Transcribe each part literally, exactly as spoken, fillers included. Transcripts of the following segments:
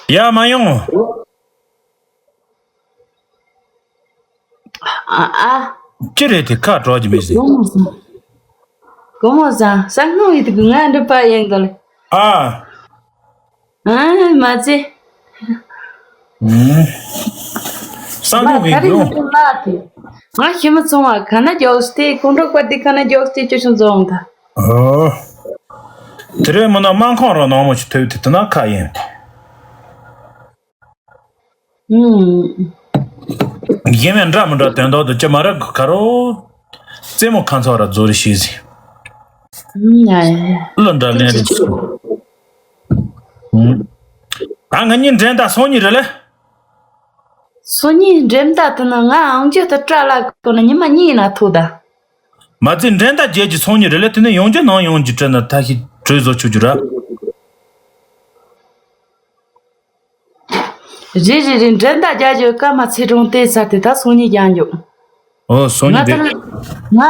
ཡ་མ་ཡོང་། ཨ་ཨ། ཅི་རེད་དེ་ཁ་གྲོགས་ཀྱི་མི་ཟིན། གོ་མོ་ཟ། གོ་མོ་ཟ། ས་ངོ་ཡི་དུ་ང་འདྲི་པ་ཡིན་གོ་ལེ། ཨ། ཨ་མ་ཚེ། ཨུམ། ས་ངོ་ཡི་དུ། ང་ཤི་མི་ཚོང་བ་ག་ན་རྒྱོགས་ཏེ་ཀོང་གྲོགས་པ་དེ་ག་ན་རྒྱོགས་ཏེ་ཅོ་ཆུང་ཚོང་ད། ཨོ། དེ་རེད་མིན་ན་སྨན་ཁང་རང་ནང་མོ་ཞིག་ཐོབ་དེ་དེ་ན་ཁ་ཡིན། ཨུམ། གཞན་མེད་འདྲ་མི་འདྲ་དོན་དག་ཏུ་ཅི་མ་རེད་ག་རོ། རྩེད་མོ་ཁ་ཚོགས་ར་རྫོ་རི་ཤེས་ཟིན། ཨུམ་ཡ་ཡ་ཡ། བློ་འདྲ་ལན་རེད། ཨུམ། ད་ང་གཉིས་འགྲན་ཟླ་སང་ཉིན་རེད་ལེ། སང་ཉིན་འགྲན་ཟླ་དེ་ན་ང་ཨང་ཅོ་དུ་སྐྲ་ལ་གོ་ན་ཉི་མ་གཉིས་ན་ཐུག་ད། མ་ཚད་འགྲན་ཟླ་བརྒྱད་ཀྱི་སང་ཉིན་རེད་ལེ། དེ་ནས་ཡོང་རྒྱུ་ནང་ཡོང་རྒྱུ་སྤྲད་ན་ད་ཤི་གྲོས་བཟོ་ཆོག་རྒྱུ་ར། རེད་རེད་རེད། འགྲན་ཟླ་རྒྱག་རྒྱུ་སྐར་མ་ཚེ་གྲོང་དེ་ཚར་དེ་ད་སང་ཉིན་རྒྱག་རྒྱུ། ཨོ་སང་ཉིན་ང་ད་དེ། ང་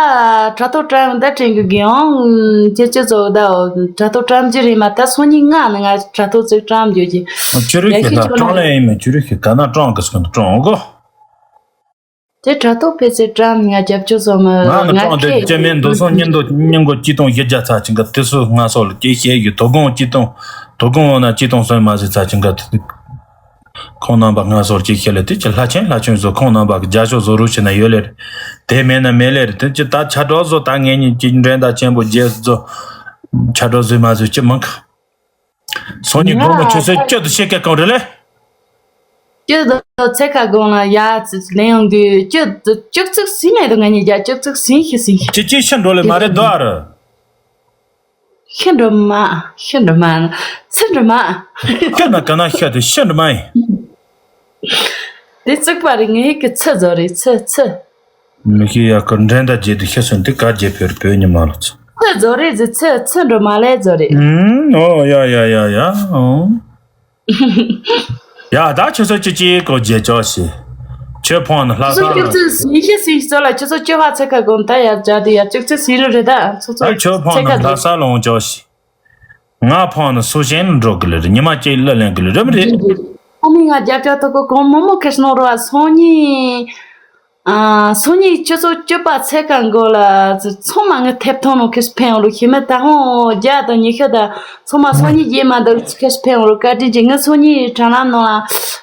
དྲ་ཐོག་བཀྲམ་ད་དྲན་གི་གི་ཨང་ཅེ་ཅེ་ཚོ་ད་དྲ་ཐོག་བཀྲམ་རྒྱུ་རེད་མ། ད་སང་ཉིན་ང་ནི་ང་དྲ་ཐོག་ཅིག་བཀྲམ་རྒྱུ་གི། ཆུ་རུ་ཡ་ཤི་ཁྱེད་ད་ཆོ་ན་བཀྲམ་ལེ་ཡིན་མིན་ཆུ་རུ་ཁྱེད་ག་ན་བཀྲམ་གི་སོང་བཀྲམ་འོ་གོ། དེ་དྲ་ཐོག་ཕལ་ཆེར་བཀྲམ་ང་རྒྱབ་སྐྱོར་བཟོ་མ་ང་ནི་ང་བཀྲམ་དེ་ཁེ་ཅེ་མེན་འདུག་སོང་ཉིན་འདུག་ཉིན་གོ་ཅི་དང་ཡི་རྒྱ་ཚ་ཅིང་ག་དེ་སུ་ང་སོགས་ལ་སྐྱེ་ཤེས་ཡོད། དོ་དགོང་ཅི་དང་དོ་དགོང་འོ་ན་ཅི་དང་སོན་མ་ཟི་ཚ་ཅིང་ག་དེ། ཁོང་རྣམ་པ་ང་སོར་ཅིག་ཤེས་ལེ་དེ་ཅི་ལྷ་ཆེན་ལྷ་ཆུང་བཟོ་ཁོང་རྣམ་པ་གི་རྒྱ་ཤོག་བཟོ་རུ་ཕྱིན་ན་ཡོད་ལེ་རེད། དེ་མེད་ན་མེད་ལེ་རེད། དེ་ཅི་ད་ཆ་གྲོགས་བཟོ་ད་ངེད་གཉིས་ཀྱི་འགྲན་ཟླ་ཆེན་པོ་རྗེས་བཟོ། ཆ་གྲོགས་བཟོས་མ་བཟོས་ཅི་མང་ག་སང་ཉིན་དགོང་མོ་ཆུ་ཚོད་བཅུ་དང་ཕྱེད་ཀ་གང་རེད་ལེ། བཅུ་དང་ཕྱེད་ཀ་གང་ལ་ཡ་ལེན་ཡོང་དུས་བཅུ་བཅུ་གཅིག་ཟིན་ནས་དང་ང་གཉིས་རྒྱ་བཅུ་གཅིག་ཟིན་ཤི་ཟིན་ཤི། ཅི་ཅི་ཤི་འགྲོ་ལེ་མ་རེད་དོ་ཨ་ར། ཤི་འགྲོ་མ། ཤི་འགྲོ་མ། ཚི་འགྲོ་མ། ཤི་ན་ག་ན་ཤི་དེ་ཤི་འགྲོ་མ་ཡིན། དེ་བཙུགས་པ་རེད། ངའི་གི་ཚི་བཟོ་རེད་ཚི་ཚི། མི་ཤི་ཡ་གི་འགྲན་ཟླ་རྗེས་དུ་ཤི་སོང་དེ་ག་རྗེས་བོད་བོད་ཉི་མ་ལ་ཚི། ཚི་བཟོ་རེད་ཟི་ཚི་ཚི་འགྲོ་མ་ལས་བཟོ་རེད། ཨུམ་ཨོ་ཡ་ཡ་ཡ་ཡ་ཨོ། ཡ་ད་ཆུ་ཚོད་བཅུ་གཅིག་གོ་རྗེས་ཅོག་ཤི། ཆོས་ཕོང་ནི་ལྷ་ཆུ་ཚོད་བཅུ་གཅིག་ཟིན་ཤི་ཟིན་ཤི་ཚོ་ལ་ཆུ་ཚོད་བཅུ་པ་ཚེ་ཁ་དགོང་ད་ཡ་བྱ་དུ་ཡ་བཅུ་གཅིག་ཟིན་རུ་རེད་ད་ཚོ་ཚོ། ད་ཆོས་ཕོང་ནི་ལྷ་ས་ལོང་ཅོག་ཤི། ང་ཕོང་ནི་སུ་ཞན་འགྲོ་གི་ལེ་རེད། ཉི་མ་གཅིག་གླུ་ལེན་གི་ལེ་རེད་མི་རེད། ཁོ་མི་ང་རྒྱབ་སྐྱོར་ཐོག་གོ་གོང་མོ་མོ་ཁེ་སྣོ་རོ་ཨ་སོང་ཉི། ཨ་སོང་ཉི་ཆུ་ཚོད་བཅུ་པ་ཚེ་ཁ་མགོ་ལ་ཚོ་མ་ངི་ཐེབ་ཐོང་ནོ་ཁེ་ཕན་རུ་ཤི་མེ་ད་ཧོང་རྒྱ་དང་ཉི་ཤུ་ད་ཚོ་མ་སོང་ཉི་རྗེས་མ་འདུག་ཁེ་ཕན་རུ་བཀའ་དྲིན་ཅི་ངི་སོང་ཉི་དྲ་ལམ་ནང་ལ་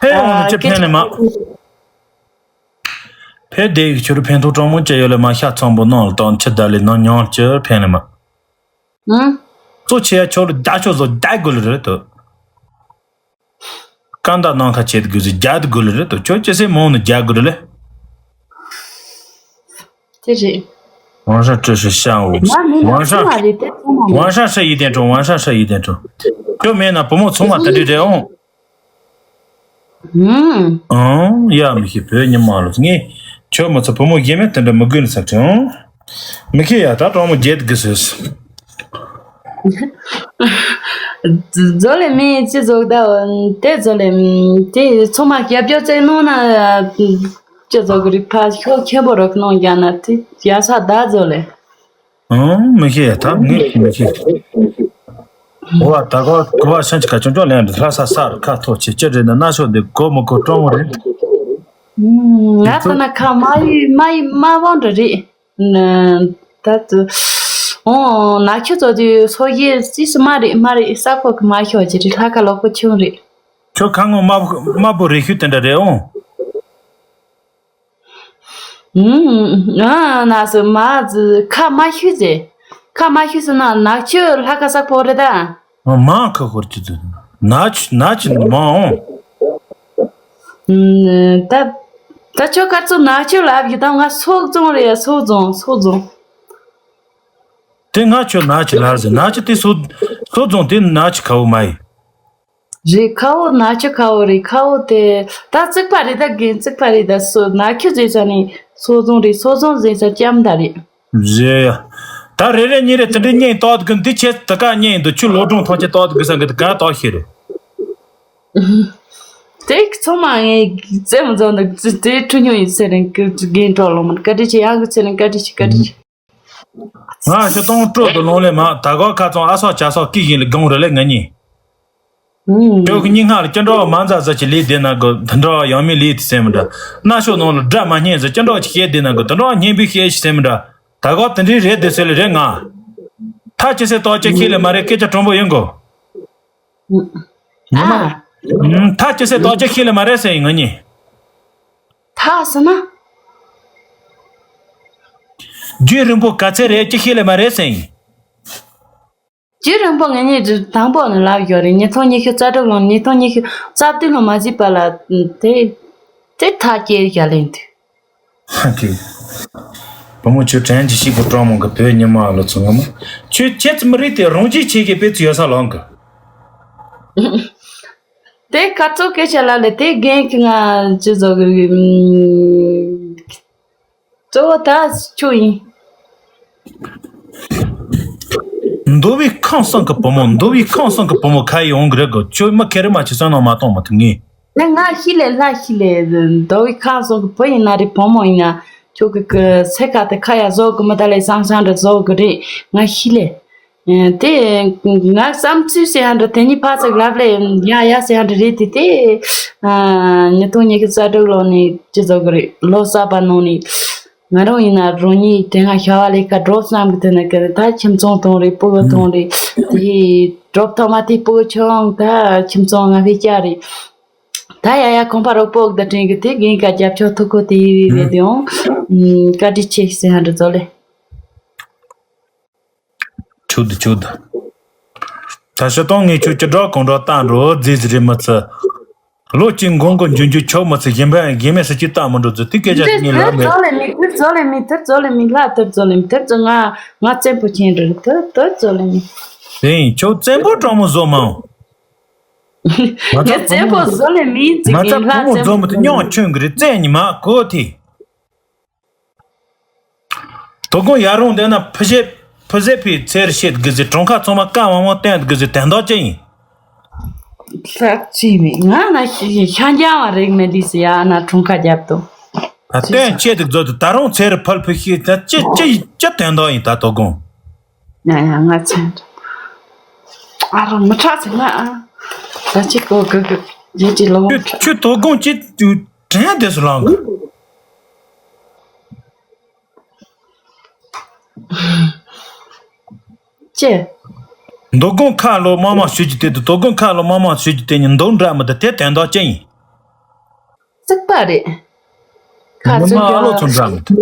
ཕན་ཡོང་ནི་ཅི་ཕན་ནི་མ། ཕན་བདེ་ཡི་ཆུ་རུ་ཕན་ཐོགས་གྲོང་མོ་ཅི་ཡོད་ལེ་མ་ཤ་ཚང་པོ་ནང་ལ་དང་ཆུ་ད་ལེ་ནང་ཉང་ཅི་ཕན་ནི་མ། ཨང་། གཙོ་ཆེ་ཡ་ཆོ་ལ་རྒྱ་ཆོ་བཟོ་རྒྱ་དགོས་ལེ་རེད་དོ། ཀ་འདའ་ནང་ཁ་ཆེ་དགོས་ཟེར་རྒྱ་དགོས་ལེ་རེད་དོ། ཁྱོད་ཅི་སེ་མོང་ནི་རྒྱ་དགོས་ལེ། དེ་རེད། 网上这是下午 网上 网上是一点钟，晚上是一点钟。 ཁྱོད་མེད་ན་བུ་མོ་ཚང་མ་དེ་འདྲ་རེད་ཨང་། ཨང་། ཡ་མི་ཤེས་བོད་ཉི་མ་ལོ་ངས་ཁྱོད་མི་ཚོ་བུ་མོ་གཞན་མེད་དེ་འདྲ་མི་དགོས་ནི་ས་ཁྲིད་ཨང་། མི་ཤེས་ཡ་ད་གྲོགས་མོ་བརྒྱད་དགོས་ཟེར། ཛོ་ལེ་མི་ཅི་ཟོག་ད་འོ་དེ་ཛོ་ལེ་དེ་ཚང་མ་རྒྱབ་སྐྱོར་བཙལ་གནང་ན་ཅི་ཟོག་གི་རིག་ཕ་ཤོག་ཁྱེད་པོ་རོགས་གནང་རྒྱ་ན་དེ་ཡ་ས་ད་ཛོ་ལེ། ཨང་། མི་ཤེས་ད་ངས་མི་ཤེས། འོ་ད་གོ་གོ་བ་ཤན་ཆི་ཁ་ཆུང་ཆུང་ལེན་ལྷ་ས་སར་ཁ་ཐོག་ཆེ་ཅི་རེད་ན་ན་ཤོ་འདི་གོ་མི་གོ་ཀྲོང་རེད། ང་ད་ན་ཁ་མ་ཡི་མ་ཡི་མ་བང་འདྲ་རེད། ད་དུ་ཨོ་ན་ཁྱོད་ཚོ་དུ་སོ་ཡི་ཙིས་མ་རེད་མ་རེད་ས་ཁོ་གི་མ་ཤོ་ཅི་རེད་ལྷ་ཁ་ལོག་པོ་ཆུང་རེད། ཁྱོད་ཁ་ངོ་མ་མ་པོ་རེ་ཤུ་དེ་འདྲ་རེད་ཨོ། ཨུམ། ཨ་ན་སུ་མ་ཟི་ཁ་མ་ཤུ་ཟེ། ཁ་མ་ཤུ་ཟེ་ན་ནག་ཆུ་ལྷ་ཁ་ས་ཕོ་རེ་ད། མ་ཁ་ཧོར་ཅི་ཟེ། ན་ཆུ་ན་ཆུ་མ་འོང་། ཨུམ། ད་ད་ཆོ་ཁ་ཚོ་ནག་ཆུ་ལབ་ཡི་ད་ང་སོག་རྫོང་རེ་ཡ་སོག་རྫོང་སོག་རྫོང་། དེ་ང་ཆོ་ན་ཆུ་ལ་ཟེ་ན་ཆུ་དེ་སོག་སོག་རྫོང་དེ་ན་ཆུ་ཁ་བོ་མ་ཡི། རེད་ཁ་བོ་ན་ཆུ་ཁ་བོ་རེད་ཁ་བོ་དེ་ད་བརྩིགས་པ་རེད་ད་རྒན་བརྩིགས་པ་རེད་ད་སོ་ན་ཁྱུ་ཟེར་ས་ནི་སོ་བཟུང་རེད་སོ་བཟུང་ཟེར་ས་ལྕམ་ད་རེད། རེད་ཡ། ད་རེ་རེ་གཉིས་རེ་དེ་འདྲའི་གཉེན་ཏོག་གི་འདི་ཆེ་ད་ག་གཉེན་འདི་ཆུ་ལོ་གྲོང་ཐང་ཆེ་ཏོག་གི་ས་གི་ག་ཏོག་ཤེས་རེད། དེ་ཚང་མ་ངས་རྩེད་མོ་རྫོང་ད་དེ་ཁྲུ་ཉུང་ཡིན་ཟེར་རེད་གི་རྒན་གྲོགས་ལོ་མ་བཀའ་དྲིན་ཆེ་ཡང་གི་ཚེ་རིང་བཀའ་དྲིན་ཆེ་བཀའ་དྲིན་ཆེ། ང་ཤོ་སྟོང་སྤྲོད་དུ་ལོང་ལེ་མ་ད་གོ་ཁ་ཚང་ཨ་སོག་ཅ་སོག་སྐྱིད་ཡིན་ལ་དགོངས་རེ་ལེ་ང་གཉིས། ཁྱོད་ཀྱི་སྙིང་ཁ་ལ་ཅི་འདྲ་བ་མ་མཛའ་ཟེར་གྱི་ལས་བསྡད་ན་དགོས། དེ་འདྲ་བ་ཡང་མི་ལས་དེ་ཟེར་མི་འདྲ། རྣ་ཤོག་ནང་ལ་སྒྲ་མ་སྙན་ཟེར་ཅི་འདྲ་བ་ཅིག་བཤད་བསྡད་ན་དགོས། དེ་འདྲ་བ་སྙན་པའི་བཤད་ཤིག་ཟེར་མི་འདྲ། ད་ག་དེ་འདྲའི་རེད་དེ་ཟེར་ལེ་རེད་ང་། ཐག་ཅི་སེ་ཏོག་ཅི་ཤེས་ལེ་མ་རེད། སྐད་ཆ་དྲང་པོ་ཡིན་དགོས། ཉི་མ། ཨ། ཐག་ཅི་སེ་ཏོག་ཅི་ཤེས་ལེ་མ་རེད་ཟེར་ཡིན་ང་གཉིས། ཐག་ཟེར་ན། རྒྱུན་རིང་པོ་ག་ཚད་རེད་ཅི་ཤེས་ལེ་མ་རེད་ཟེར་ཡིན། རྒྱུན་རིང་པོ་ང་གཉིས་དང་པོ་ནས་ལབ་ཡོད་རེད། ཉིས་སྟོང་ཉི་ཤུ་རྩ་དྲུག་ལོ། ཉིས་སྟོང་ཉི་ཤུ་རྩ་བདུན་ལོ་མ་གཟིགས་པ་ལ་དེ་དེ་ཐག་སྐྱེལ་ཡ་ལེན་དུས། ཧ་གི། བུ་མོ་ཁྱོད་དྲན་གྱི་ཤིག་པོ་སྤྲང་མོ་གི་བོད་ཉི་མ་ལོ་ཚོ་ངོ་མ། ཁྱོད་ཁྱེད་ཙི་མི་རིགས་དེ་རང་རྒྱལ་ཆེ་གི་དཔེ་ཚུ་ཡོད་ས་ལོང་གི། དེ་ཁ་ཚོ་སྐད་ཆ་ལ་ལས་དེ་རྒན་གྱི་ང་ཅི་བཟོ་གི་གཙོ་བོ་ད་ཆོ་ཡིན། འདོ་བའི་ཁང་སང་གི་བུ་མོ། འདོ་བའི་ཁང་སང་གི་བུ་མོ་ཁ་ཡི་འོང་གི་རེད་གོ། ཁྱོད་མི་ཁེ་རི་མ་ཆི་སང་ནང་མ་གཏོང་མ་ཐུབ་ངེས། ལས་ང་ཤི་ལས་ལྷ་ཤི་ལས་འདོ་བའི་ཁང་སང་གི་བུ་ཡིན་ན་རེད། བུ་མོ་ཡིན་ན་ཁྱོད་ཀྱི་ཀི་སེ་ཁ་དེ་ཁ་ཡ་བཟོ་གི་མི་ད་ལས་སང་སང་འདྲ་བཟོ་གི་རེད། ང་ཤི་ལས། དེ་ང་བསམ་ཚུལ་ཟེར་ཡ་འདྲ་དེ་གཉིས་ཕར་ཚུར་ལབ་ལས་ཡ་ཡ་ཟེར་ཡ་འདྲ་རེད་དེ་དེ། ཉིས་སྟོང་ཉི་ཤུ་རྩ་དྲུག་ལོ་ནས་ཅི་བཟོ་གི་རེད། ལོ་གསར་པ་ནང་ནས་ང་རང་ཡིན་ན་རང་ཉིད་དེ་སྔ་ཤ་བ་ལས་ཀ་འགྲོ་བསམ་གི་དེ་ན་གི་ད་ཁྱིམ་ཚང་དང་རེད། སྤུ་གུ་དང་རེད། དེ་གྲོབ་ཐོག་མ་དེ་སྤུ་གུ་ཆུང་ད་ཁྱིམ་ཚང་ང་ཕི་སྐྱ་རེད། ད་ཡ་ཡ་ཁང་པ་རོགས་པོ་ད་དྲན་གི་དེ་རྒན་ཀ་རྒྱབ་ཕྱོགས་ཐུག་གོ་དེ་ཡི་བས་དེ་ཡང་བཀའ་དྲིན་ཆེ་ཟེར་ཡ་འདྲ་བཟོ་ལས། ཆུ་དུ་ཆུ་དུ། ད་ཤི་སྟོང་ངས་ཁྱོད་ཀྱི་སྒྲོག་གང་སྒྲོག་བཏང་འགྲོ་རྫི་རྫི་རེད་མི་ཚེ། ལོ་གཅིག་འགོང་གི་འཇུ་འཇུ་ཆོག་མི་ཚེ་གཞན་པ་གཞན་མེད་ས་ཅི་བཏང་མི་འགྲོ་རྫི་དེ་སྐད་ཆ་དེ་ངས་ལབ་མེད། ཐུར་རྫོགས་ལེ་མི་ཐུར་རྫོགས་ལེ་མི་ཐུར་རྫོགས་ལེ་མི་ལྷ་ཐུར་རྫོགས་ལེ་མི་ཐུར་རྫོགས་ང་ང་བཙན་པོ་ཁྱེད་འགྲོ་ཐུར་ཐུར་རྫོགས་ལེ་མི། དེ་ཡིན་ཁྱོད་བཙན་པོ་སྤྲང་མོ་བཟོ་མང་། ང་ཚོ་བཙན་པོ་བཟོ་ལེ་མི་ཡིན་ང་ཚོ་ཙིག་ལྷ་བུ་མོ་བཙན་བཟོ་པོ་མི་ཐུབ་སྙིང་ཆུང་གི་རེད། བཙན་ཉི་མ་གོ་ཐི། དོ་དགོང་ཡར་རུང་བསྡད་ན་ཕུ་ཟེ་ཕུ་ཟེ་ཕིའི་ཚེར་བཤད་དགུ་ཟེ་གྲོང་ཁ་ཚང་མ་ཀ་མང་མང་བསྟན་དགུ་ཟེ་དན་རྟགས་ཅི་ཡིན། ལྷག་ཅི་མེད། ང་ན་ཤ་ཤ་འཇམ་བ་རེག་མེད་ལི་སི་ཡ་ན་གྲོང་ཁ་རྒྱབ་ཏོ། ད་བསྟན་ཆེད་དུ་བཟོ་དུ་ད་རུང་ཚེར་ཕལ་ཕུ་ཤི་ད་ཅི་ཅི་ཅི་དན་རྟགས་ཡིན་ད་དོ་དགོང་། ཡ་ཡ་ང་ཚན། ཨ་རོ་མི་ཁྲག་ཚེ་ང་ཨ། ད་ཅི་གོ་གི་གི་ཡེ་ཅི་ལོ་ཁྲག་ཁྱོད་དོ་དགོང་ཅི་དྲན་དེ་སུ་ལང་གི། ཅེ། མདོ་དགོང་ཁ་ལོ་མ་མ་ཞུ་རྒྱུ་དེ་དུ་དོ་དགོང་ཁ་ལོ་མ་མ་ཞུ་རྒྱུ་དེ་ཉིན་མདོ་འདྲ་མི་འདུག་དེ་དོན་དག་ཅི་ཡིན། རྩིག་པ་རེད། ཁ་མི་ཚོན་མ་ཨ་ལོ་ཚོ་འདྲ་མི་འདུག་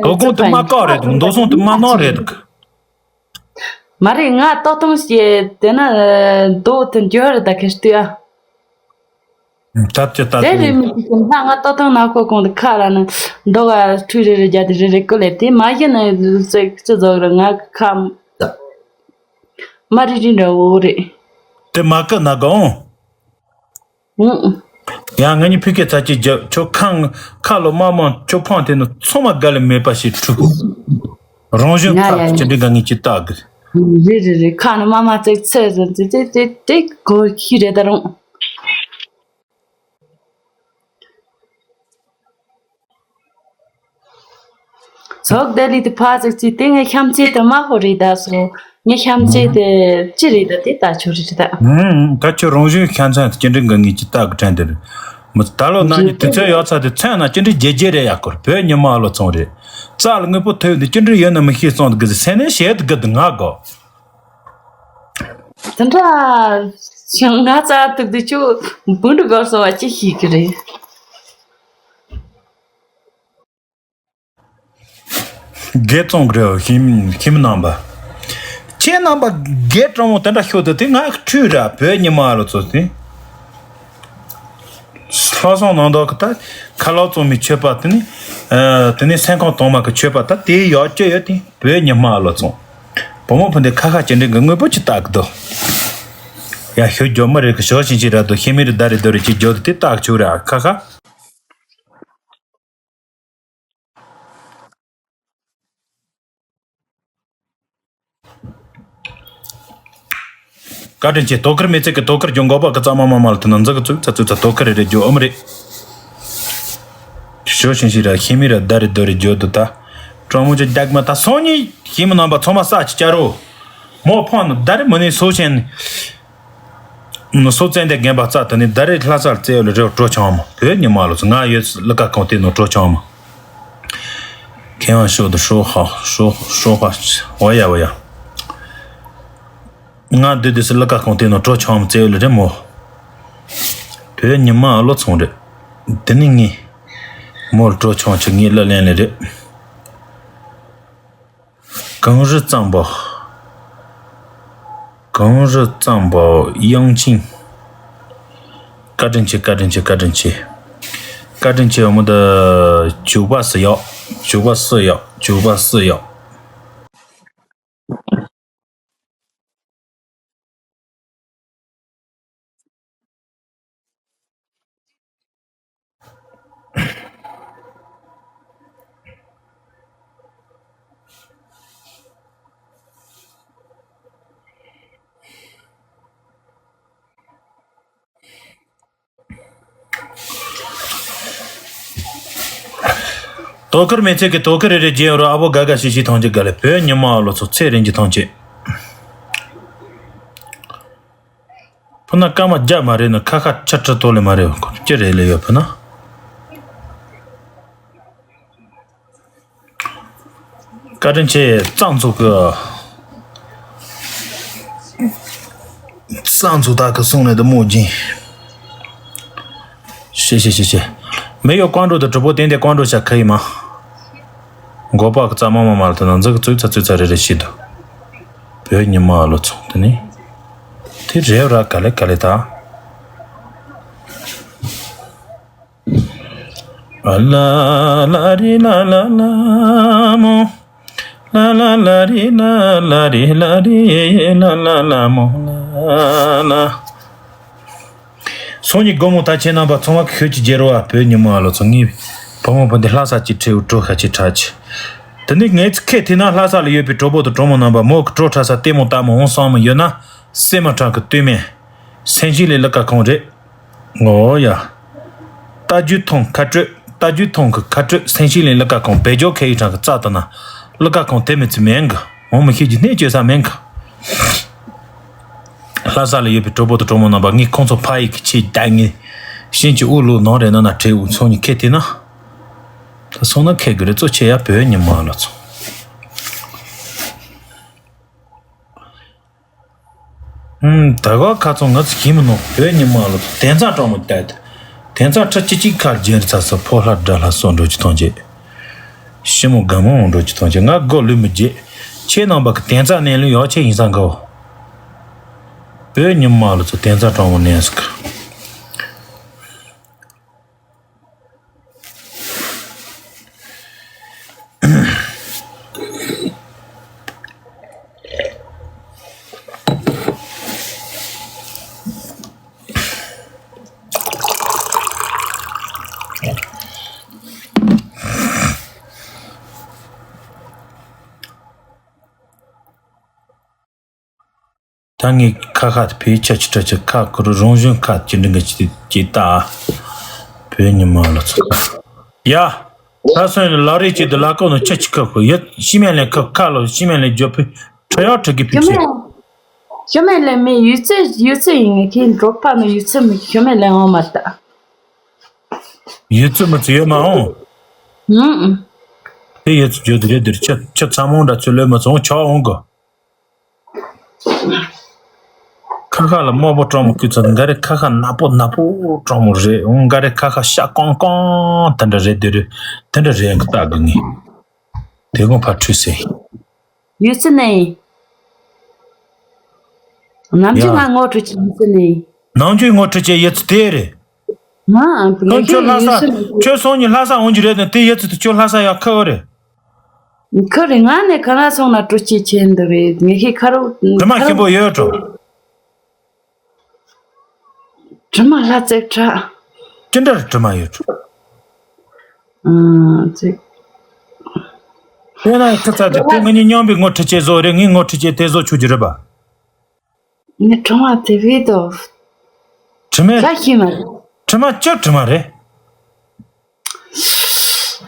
དོ་དགོང་དུ་མ་བཀག་རེད་འདུག་མདོ་སོང་དུ་མ་ནོར་རེད་འདུག་མ་རེད། ང་ཏོག་ཏོང་ཞེས་དེ་ན་མདོ་དུ་འགྱུར་རེད་ད་ཁེར་སྟོད་ཨ། ཐབས་ཀྱི་ལྟ་དེ་རེད་ཚུལ། མི་ཤེས་ཀྱི་ལྷ་ང་ལྟ་སྟངས་ནག་པོ་གོང་དུ་ཁ་ལ་ནི་མདོག་ག་ཁྲུས་རེ་རེ་རྒྱ་དེ་རེ་རེ་ཀུ་ལེ་དེ་མ་གཞི་ནི་ཟེག་ཅི་ཟོག་རེ་ང་ཁ་མ་རི་རི་འདྲ་བོ་རེད། དེ་མ་ཀི་ན་གང་། ཨུང་། ཡང་ང་གཉིས་ཕི་ཀེ་ཚ་ཅི་རྒྱབ་ཁྱོད་ཁང་ཁ་ལོ་མ་མང་ཁྱོད་ཕང་དེ་ནི་ཚང་མ་དགའ་ལེ་མེད་པ་ཞིག་ཁྲུ་གུ། རང་བཞིན་ང་ཁ་ཡ་ཅི་འདྲི་ག་ངས་ཅི་ལྟ་གི། རེ་རེ་རེ་ཁ་ནི་མ་མ་ཙེག་ཚེ་ཟེར་ཙེ་ཙེ་ཙེ་ཙེ་གོ་ཁྱི་རེད་ད་རུང་། ཚོགས་བདེ་ལེགས་དེ་ཕ་ཟིག་ཅིག་དེ་ངའི་བྱམས་བརྩེ་དེ་དམར་ཧོ་རེད་ད་སོ། ངའི་བྱམས་བརྩེ་དེ་ཅི་རེད་ད་དེ་ད་ཆོ་རེད་ད། ད་ཁྱོད་རང་བཞིན་ཤ་ཚན་དེ་ཅི་འདྲ་འགའ་ངས་ཅི་ལྟ་གི་དྲན་དེ་རེད། མི་ད་ལོ་ན་ནི་དུས་ཚོད་ཡོད་ཚ་དེ་ཚན་ན་ཅི་འདྲ་རྒྱལ་རྒྱལ་རེད་ཡ་སྐོར་བོད་ཉི་མ་ལོ་ཚོང་རེད། རྩ་ལ་དངོས་པོ་ཐོས་དེ་ཅི་འདྲ་ཡོད་ན་མི་ཤེས་སོང་དེ་གི་སེ་ནས་བཤད་དེ་གི་དེ་ང་གོ། དེ་འདྲ་བྱུང་ང་རྩ་ཐུག་དུ་ཆུ་བུ་འདྲ་གོར་སོང་བ་ཅི་ཤེས་གི་རེད། དགེ་བཙོང་གི་རེད་ཤིམ་ཤིམ་རྣམ་པ། ཁྱེད་རྣམ་པ་དགེ་དྲང་མོ་དེ་འདྲ་ཤོད་དུ་དེ་ང་ཁྲུས་ར་བོད་ཉི་མ་ལོ་ཚོ་དེ། ལྷག་སོང་ནང་དོག་གི་ད་ཁ་ལག་བཙོང་མི་ཆོད་པ་དེ་ནི། དེ་ནི་སེམས་ཁོང་དོང་མ་གི་ཆོད་པ་ད་དེ་ཡག་ཅོ་ཡོད་དེ་བོད་ཉི་མ་ལོ་ཚོང་། བུ་མོ་ཕུ་འདི་ཁ་ཁ་ཅི་འདྲི་གི་དངོས་པོ་ཅི་ལྟ་གི་འདུག་ཡ་ཤོད་རྒྱོ་མི་རེད་གི་ཞོ་ཞིན་ཞིན་ར་དོ་ཤི་མི་རེད་ད་རེད་དོ་རེད་ཅི་རྒྱོ་དེ་ལྟ་གི་ཆུ་ར་ཁ་ཁ། བཀའ་དྲིན་ཆེ། དོ་ཁུར་མི་ཚེ་གི་དོ་ཁུར་རྒྱུ་འགོག་པ་གི་གཙང་མ་མ་མ་ལ་དུ་ན་འཛི་གི་ཚུགས་ཚ་ཚུགས་ཚ་དོ་ཁུར་རེ་རེ་རྒྱུ་ཨོམ་རེད། ཞོ་ཞིན་ཞིན་ར་ཤི་མི་ར་ད་རེ་དོ་རེ་རྒྱུ་དུ་ད། གྲོང་མོ་ཅི་རྒྱག་མ་ད་སོང་ཉིད་ཤི་མི་ནང་པ་ཚང་མ་ས་ཅི་ཅ་རོ། མོ་ཕོན་ད་རེ་མི་ནི་སོ་ཆེན། ནུ་སོ་བཙན་དེ་རྒན་པ་རྩ་དེ་ནི་ད་རེས་ལྷ་སར་བཙལ་ཡོད་ལ་རེ་བ་སྤྲོ་ཆང་མ་བོད་ཉི་མ་ལོ་ཚོ་ང་ཡོད་ལི་ཀ་གང་དེ་ནོ་སྤྲོ་ཆང་མ། ཁེ་ཝང་ཤོ་དུ་ཧྲོ་ཧ་ཧྲོ་ཧྲོ་ཧ་ཝ་ཡ་ཝ་ཡ། ང་འདི་དུས་སུ་ལི་ཀ་གང་དེ་ནོ་སྤྲོ་ཆང་མ་བཙལ་ཡོད་ལ་རེ་མོ། བོད་ཉི་མ་ལོ་ཚོང་རེད། འདི་ནི་ངའི་མོར་སྤྲོ་ཆང་ཆུ་ངའི་ལི་ལན་ལ་རེད། གངས་རི་གཙང་པོ། གངས་རི་གཙང་པོ་དབྱངས་ཅན། བཀའ་དྲིན་ཆེ། བཀའ་དྲིན་ཆེ། བཀའ་དྲིན་ཆེ། བཀའ་དྲིན་ཆེ་བ་མོ་ད། བྱུག་པ་སུ་ཡག་བྱུག་པ་སུ་ཡག་བྱུག་པ་སུ་ཡག་དོ་ཁུར་མེད་ཚད་ཀྱི་དོ་ཁུར་རེ་རེ་རྒྱན་རོ་ཨ་བོ་དགའ་དགའ་ཤི་ཤི་ཐང་ཅིག་དགའ་ལེ་བོད་ཉི་མ་ལོ་ཚོ་ཚེ་རིང་གི་ཐང་ཅིག་ཕུ་ན་སྐར་མ་བརྒྱ་མ་རེད་ན་ཁ་ཁ་ཆ་ཁྲི་ཏོ་ལེ་མ་རེད་ཁོ་ཅི་རེད་ལེ་ཡོད་ཕུ་ན། བཀའ་དྲིན་ཆེ་གཙང་ཚོགས་ཀྱི་གཙང་ཚོགས་དག་གི་གསུང་ནས་དུ་མོ་སྦྱིན། ཤེ་ཤེ་ཤེ་ཤེ། མེ་ཡོ་ཀོང་ཀྲོ་དུ་གྲུ་པོ་ཏན་ཏན་ཀོང་ཀྲོ་བྱ་ཁ་ཡི་མ། མགོ་པ་གི་རྩ་མ་མ་མ་ལ་དུ་ན་འཛི་གི་ཙུག་ཚ་ཙུག་ཚ་རེ་རེ་ཤི་དུ། བོད་ཉི་མ་ལོ་ཚོང་དུ་ནི། དེ་རེ་ར་ག་ལེ་ག་ལེ་ད། ཨ་ལ་ལ་རི་ལ་ལ་ལ་མོ། ལ་ལ་ལ་རི་ལ་ལ་རི་ལ་རི་ལ་ལ་ལ་མོ་ལ་ལ། སོང་ཉིད་སྒོ་མོ་ད་ཁྱེད་རྣམ་པ་ཚང་མ་ཁྱོད་ཀྱི་རྒྱལ་བ་བོད་ཉི་མ་ལོ་ཚོ་ངའི་བུ་མོ་བུ་འདི་ལྷ་ས་ཀྱི་ཁྲེའུ་གྲོ་ཁ་ཆེ་ཁྲ་ཆེ། དེ་ནི་ངས་ཚིག་ཁས་ཐི་ན་ལྷ་ས་ལ་ཡོད་པའི་གྲོགས་པོ་དང་གྲོགས་མོ་རྣམ་པ་མོ་གི་གྲོ་ཁྲ་ས་ལྟད་མོ་ལྟ་མོ་འོང་སོང་མི་ཡོད་ན་སེམས་མ་དྲང་གི་སྟོད་སྨད། སེང་ཤིང་ལས་ལི་ཀ་ཁོང་རེད། ངོ་ཡ། རྟ་རྒྱུག་ཐོང་ཁ་སྤྲོད། རྟ་རྒྱུག་ཐོང་གི་ཁ་སྤྲོད་སེང་ཤིང་ལས་ལི་ཀ་ཁོང་བེ་ཇོ་ཁེ་ཡི་གྲང་གི་རྩ་དུ་ན། ལི་ཀ་ཁོང་དེ་མི་ཚི་མེན་གི་འོང་མི་ཤེས་ཀྱི་གནས་བཅོས་ས་མེན་གི་ལྷ་ས་ལ་ཡོད་པའི་གྲོགས་པོ་དང་གྲོགས་མོ་རྣམ་པ་ངས་ཁོང་ཚོ་ཕ་ཡི་གི་ཆེད་བདག་ངས་ཤིན་ཅི་དབུ་ལུག་ནང་རེ་ན་ན་བྲེ་འུ་ཚོང་ཉི་ཁེ་དེ་ན། ད་སོང་ན་ཁེ་གི་རེ་གཙོ་ཆེ་ཡ་བོད་ཉི་མ་ལ་ཚོང་། ཨུམ། ད་ག་ཁ་ཚོང་ང་ཚོ་ཁྱིམ་མི་ནོ་བོད་ཉི་མ་ལོ་དན་ཚ་གྲོང་མོ་བལྟས་ཏེ། དན་ཚ་ཁྲི་གཅིག་གཅིག་ཁར་རྒྱན་རི་ཚ་ས་ཕོ་ལྷ་དགྲ་ལྷ་སོགས་འགྲོ་གི་ཐོང་ཅེ། ཤི་མོ་དགའ་མོ་འགྲོ་གི་ཐོང་ཅེ་ང་སྒོ་ལུས་མི་རྗེ། ཁྱེད་རྣམ་པ་གི་དན་ཚ་ནས་ལུས་ཡོ་ཆེ་ཡིན་ས་འགའ་བོ། བོད་ཉི་མ་ལོ་ཚོ་དན་ཚ་གྲོང་མོ་ནས་སུ་ཁ། ད་ངས་ཁ་ཁ་དེ་ཕའི་ཆ་ཆི་ཁྲ་ཆི་ཁ་ཁུ་རུ་རོང་བཞོན་ཁ་ཅི་འདྲི་འགའ་ཅི་ཅི་ད། བོད་ཉི་མ་ལ་ཚོ་ཁ། ཡ། ད་སོན་ལ་ལ་རེ་ཅི་དུ་ལ་ཀོ་ནོ་ཆ་ཆི་ཁ་ཁུ་ཡ་ཤི་མེ་ལེ་ཁ་ཁ་ལོ་ཤི་མེ་ལེ་ཇོ་ཕི་ཁྲ་ཡ་ཁྲ་གི་ཕི་ཆེ། ཤི་མེ་ལེ་མེ་ཡུ་ཚེ་ཡུ་ཚེ་ཡིན་ངེ་ཁྱེད་འགྲོ་ཕ་ནོ་ཡུ་ཚེ་མི་ཤི་མེ་ལེ་འོང་མ་ད། ཡུ་ཚེ་མི་ཚེ་ཡོད་མ་འོང་། ཧུམ། དེ་ཡུ་ཚེ་ཇོ་དུ་རེ་དུ་ཆ་ཆ་ཚ་མོང་འདྲ་ཚུ་ལོས་མ་ཚོང་ཆ་འོང་གོ། ཁ་ཁ་ལ་དམར་པོ་སྤྲང་མོ་ཁུ་ཚ་འགའ་རེ་ཁ་ཁ་ནག་པོ་ནག་པོ་སྤྲང་མོ་རེད་འོང་འགའ་རེ་ཁ་ཁ་ཤ་ཀོང་ཀོང་དེ་འདྲ་རེད་དེ་རེད་དེ་འདྲ་རེད་ཡང་གི་ལྟ་གི་ངེས་དེ་གོང་ཕར་ཁྲུས་སེ། ཡུ་ཚི་ནས་ནམ་རྒྱུན་ང་ངོ་སྤྲོད་ཀྱི་ཡུ་ཚི་ནས་ནམ་རྒྱུན་ངོ་སྤྲོད་ཀྱི་ཡུ་ཚི་དེ་རེད། ང་ཨ་ཁྱོད་ལྷ་ས་ཁྱོད་སོང་ཉིན་ལྷ་ས་འོང་རྒྱུ་རེད་དང་དེ་ཡུ་ཚི་དེ་ཁྱོད་ལྷ་ས་ཡག་ཁ་བ་རེད། ཁོ་རེ་ང་ནས་ག་ང་སོང་ན་སྤྲོ་སྐྱིད་ཆེ་འདུག་རེད་ངེད་ཀྱི་ཁ་རོག་དྲི་མ་ཁ་རོག་ཆེན་པོ་ཡོད་འགྲོ། དྲི་མ་ལྷ་བཙེག་ཁྲ། ཅི་འདྲར་དྲི་མ་ཡོད་འགྲོ། ཨང་ཙིག་དེ་ན་ཁ་ཚ་དེ་དེ་ང་གཉིས་མཉམ་པའི་ངོ་ཁྲི་ཆེ་བཟོ་རེད་ངའི་ངོ་ཁྲི་ཆེ་དེ་བཟོ་ཆོག་རྒྱུ་རེད་པ། ངས་དྲི་མ་དེ་བས་དོ། དྲི་མ། ལྷ་ཤི་མ་རེད། དྲི་མ་ཅི་དྲི་མ་རེད།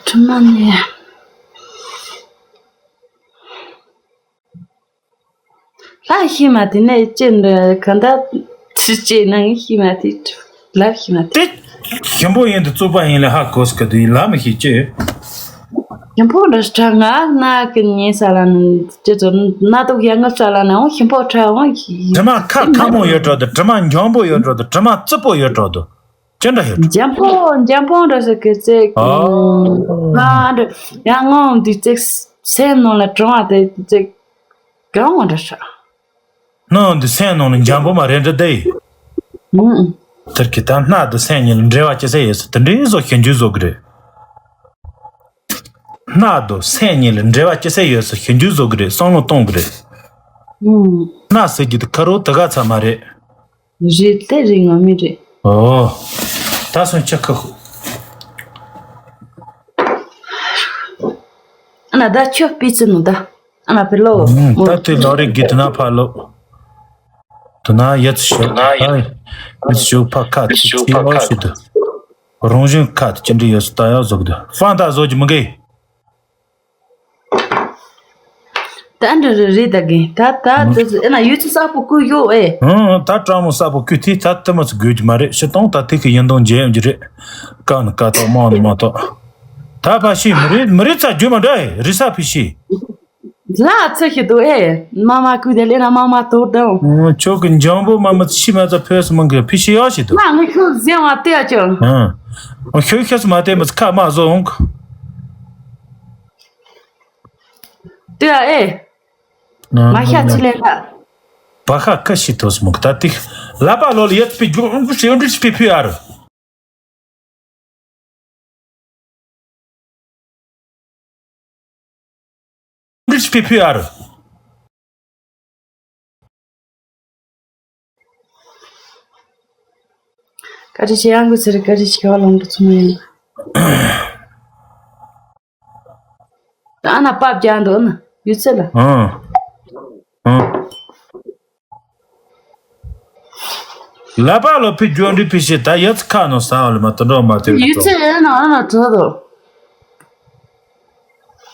དྲི་མ་ནི། ལྷ་ཤི་མ་དེ་ནས་ཅི་འདྲ་ག་འདྲ་ཚ་ ཅི་བྱས་ན་ངས་ཤེས་མ་ཐུབ། ལབ་ཤེས་མ་ཐུབ། དེ་ཞིམ་པོ་ཡིན་དུ་བཙོག་པ་ཡིན་ལ་ཧ་གོ་སི་གི་དུས་ལ་མི་ཤེས་ཅི། ཞིམ་པོ་འདྲ་ཞིག་ང་ན་གི་ཉེ་ས་ལ་ནི་ཅི་ཚོ་ན་དུག་ཡ་ངབ་ས་ལ་ནའང་ཞིམ་པོ་ཁྲ་འོང་གི། དྲི་མ་ཁ་ཁ་མོ་ཡོད་འགྲོ་དུ། དྲི་མ་འཇམ་པོ་ཡོད་འགྲོ་དུ། དྲི་མ་རྩུབ་པོ་ཡོད་འགྲོ་དུ། ཅི་འདྲ་ཡོད་འགྲོ། འཇམ་པོ་འཇམ་པོ་འདྲ་ཞིག་གི་ཅིག་ཨོ། ང་འདྲ་ཡ་ངོ་འདི་ཅིག་སེམས་ནང་ལ་དྲང་བ་དེ་ཅིག་གང་འོང་འདྲ་ཞིག་ནང་འདི་སེམས་ནང་ལ་འཇམ་པོ་མ་རེད་འདྲ་དེ། ཨུམ། དེར་གི་ད་སྣ་དང་སེམས་གཉིས་ལ་འབྲེལ་བ་ཅི་ཟེར་ཡོད་ཟེར་དེ་འདྲའི་བཟོ་ཞིབ་འཇུག་བཟོ་གི་རེད། སྣ་དང་སེམས་གཉིས་ལ་འབྲེལ་བ་ཅི་ཟེར་ཡོད་ཟེར་ཞིབ་འཇུག་བཟོ་གི་རེད། བསམ་བློ་གཏོང་གི་རེད། ཨུམ། སྣ་ཟེར་གྱི་དེ་ཁ་རོག་དེ་ག་ཚ་མ་རེད། རེད་དེ་རེད་ངོ་མི་རེད། ཨོ། ད་སོང་ཆ་ཁ་ཁུ། ཨ་ན་ད་ཁྱོད་སྤི་ཙི་ནོ་ད། ཨ་ན་ཕེ་ལོ། ད་དེ་ལོ་རེ་གི་དེ་ན་ཕ་ལོ། དེ་ན་ཡ་ཚི་ཤོག་ཨ་ཡ་ཚི་ཤོག་ཕ་ཁ་ཚི་ཚི་ཡོ་ཤི་དུ། རང་བཞིན་ཁ་དུ་ཅི་འདྲི་ཡོད་སུ་ད་ཡོ་ཟོག་དུ་ཧྥང་ད་ཟོ་གི་མི་གེ། ད་འདྲ་རེ་རེ་ད་གིན་ད་ད་དེ་ཚོ་ཨེ་ན་ཡུལ་ཚོ་ས་པོ་ཀུ་ཡོ་ཨེ། ཨང་ད་ཀྲང་མོ་ས་པོ་ཀུ་ཐི་ད་དེ་མ་ཚོ་དགོས་ཀྱི་མ་རེད། ཤི་སྟོང་ད་ཐིག་གི་ཡིན་དོང་མཇལ་ཡོང་གི་རེད། ཀ་ནི་ཀ་ཐོག་མང་ནི་མ་ཐོག་ད་ཕ་ཤི་མི་རེད་མི་རེད་ཚ་རྒྱུ་མ་འདྲ་ཨེ་རི་ས་ཕི་ཤི། ལ་ཚེ་ཤི་དུ་ཨེ། མ་མ་ཀུ་དེ་ལེ་ན་མ་མ་དོར་དང་། ཨང་ཁྱོད་ཀྱི་འཇམ་པོ་མ་མ་ཤི་མ་ཚ་ཕོས་མང་གི་ཕི་ཤི་ཡོ་ཤི་དུ། ང་ངི་ཁྱོད་ཟེ་བ་ཏེ་ཨ་ཅོ། ཨང་ཁྱོད་ཤི་མ་ཏེ་མ་ཚ་ཁ་མ་བཟོ་འོང་། ཏེ་ཨ་ཨེ། མ་ཤ་ཚི་ལེ་ལ། བ་ཤ་ཁ་ཤི་ཐོས་མོ་ད་ཏིག་ལ་པ་ལོ་ལ་ཡད་པི་རྒྱུ་ཨུ་ཤི་ཨུ་ཤི་པི་ཕི་ཨར། ཨུ་ཤི་པི་ཕི་ཨར། བཀའ་དྲིན་ཆེ་ཡང་གི་ཟེར་བཀའ་དྲིན་ཆེ་བ་ལོང་དུ་ཚུམ་ཡིན། ད་ཨ་ན་པབ་རྒྱག་འདུག་ཨ་ན་ཡུལ་ཚེ་ལ། ཨང་། ཨང་། ལ་པ་ལོ་ཕི་རྒྱུ་འདྲི་ཕི་ཤི་ད་ཡ་ཚི་ཁ་ནོ་ས་བ་ལ་མ་དོ་འགྲོ་མ་དེ་ཡུལ་ཚེ་ཨ་ན་ཨ་ན་དོ་དོ།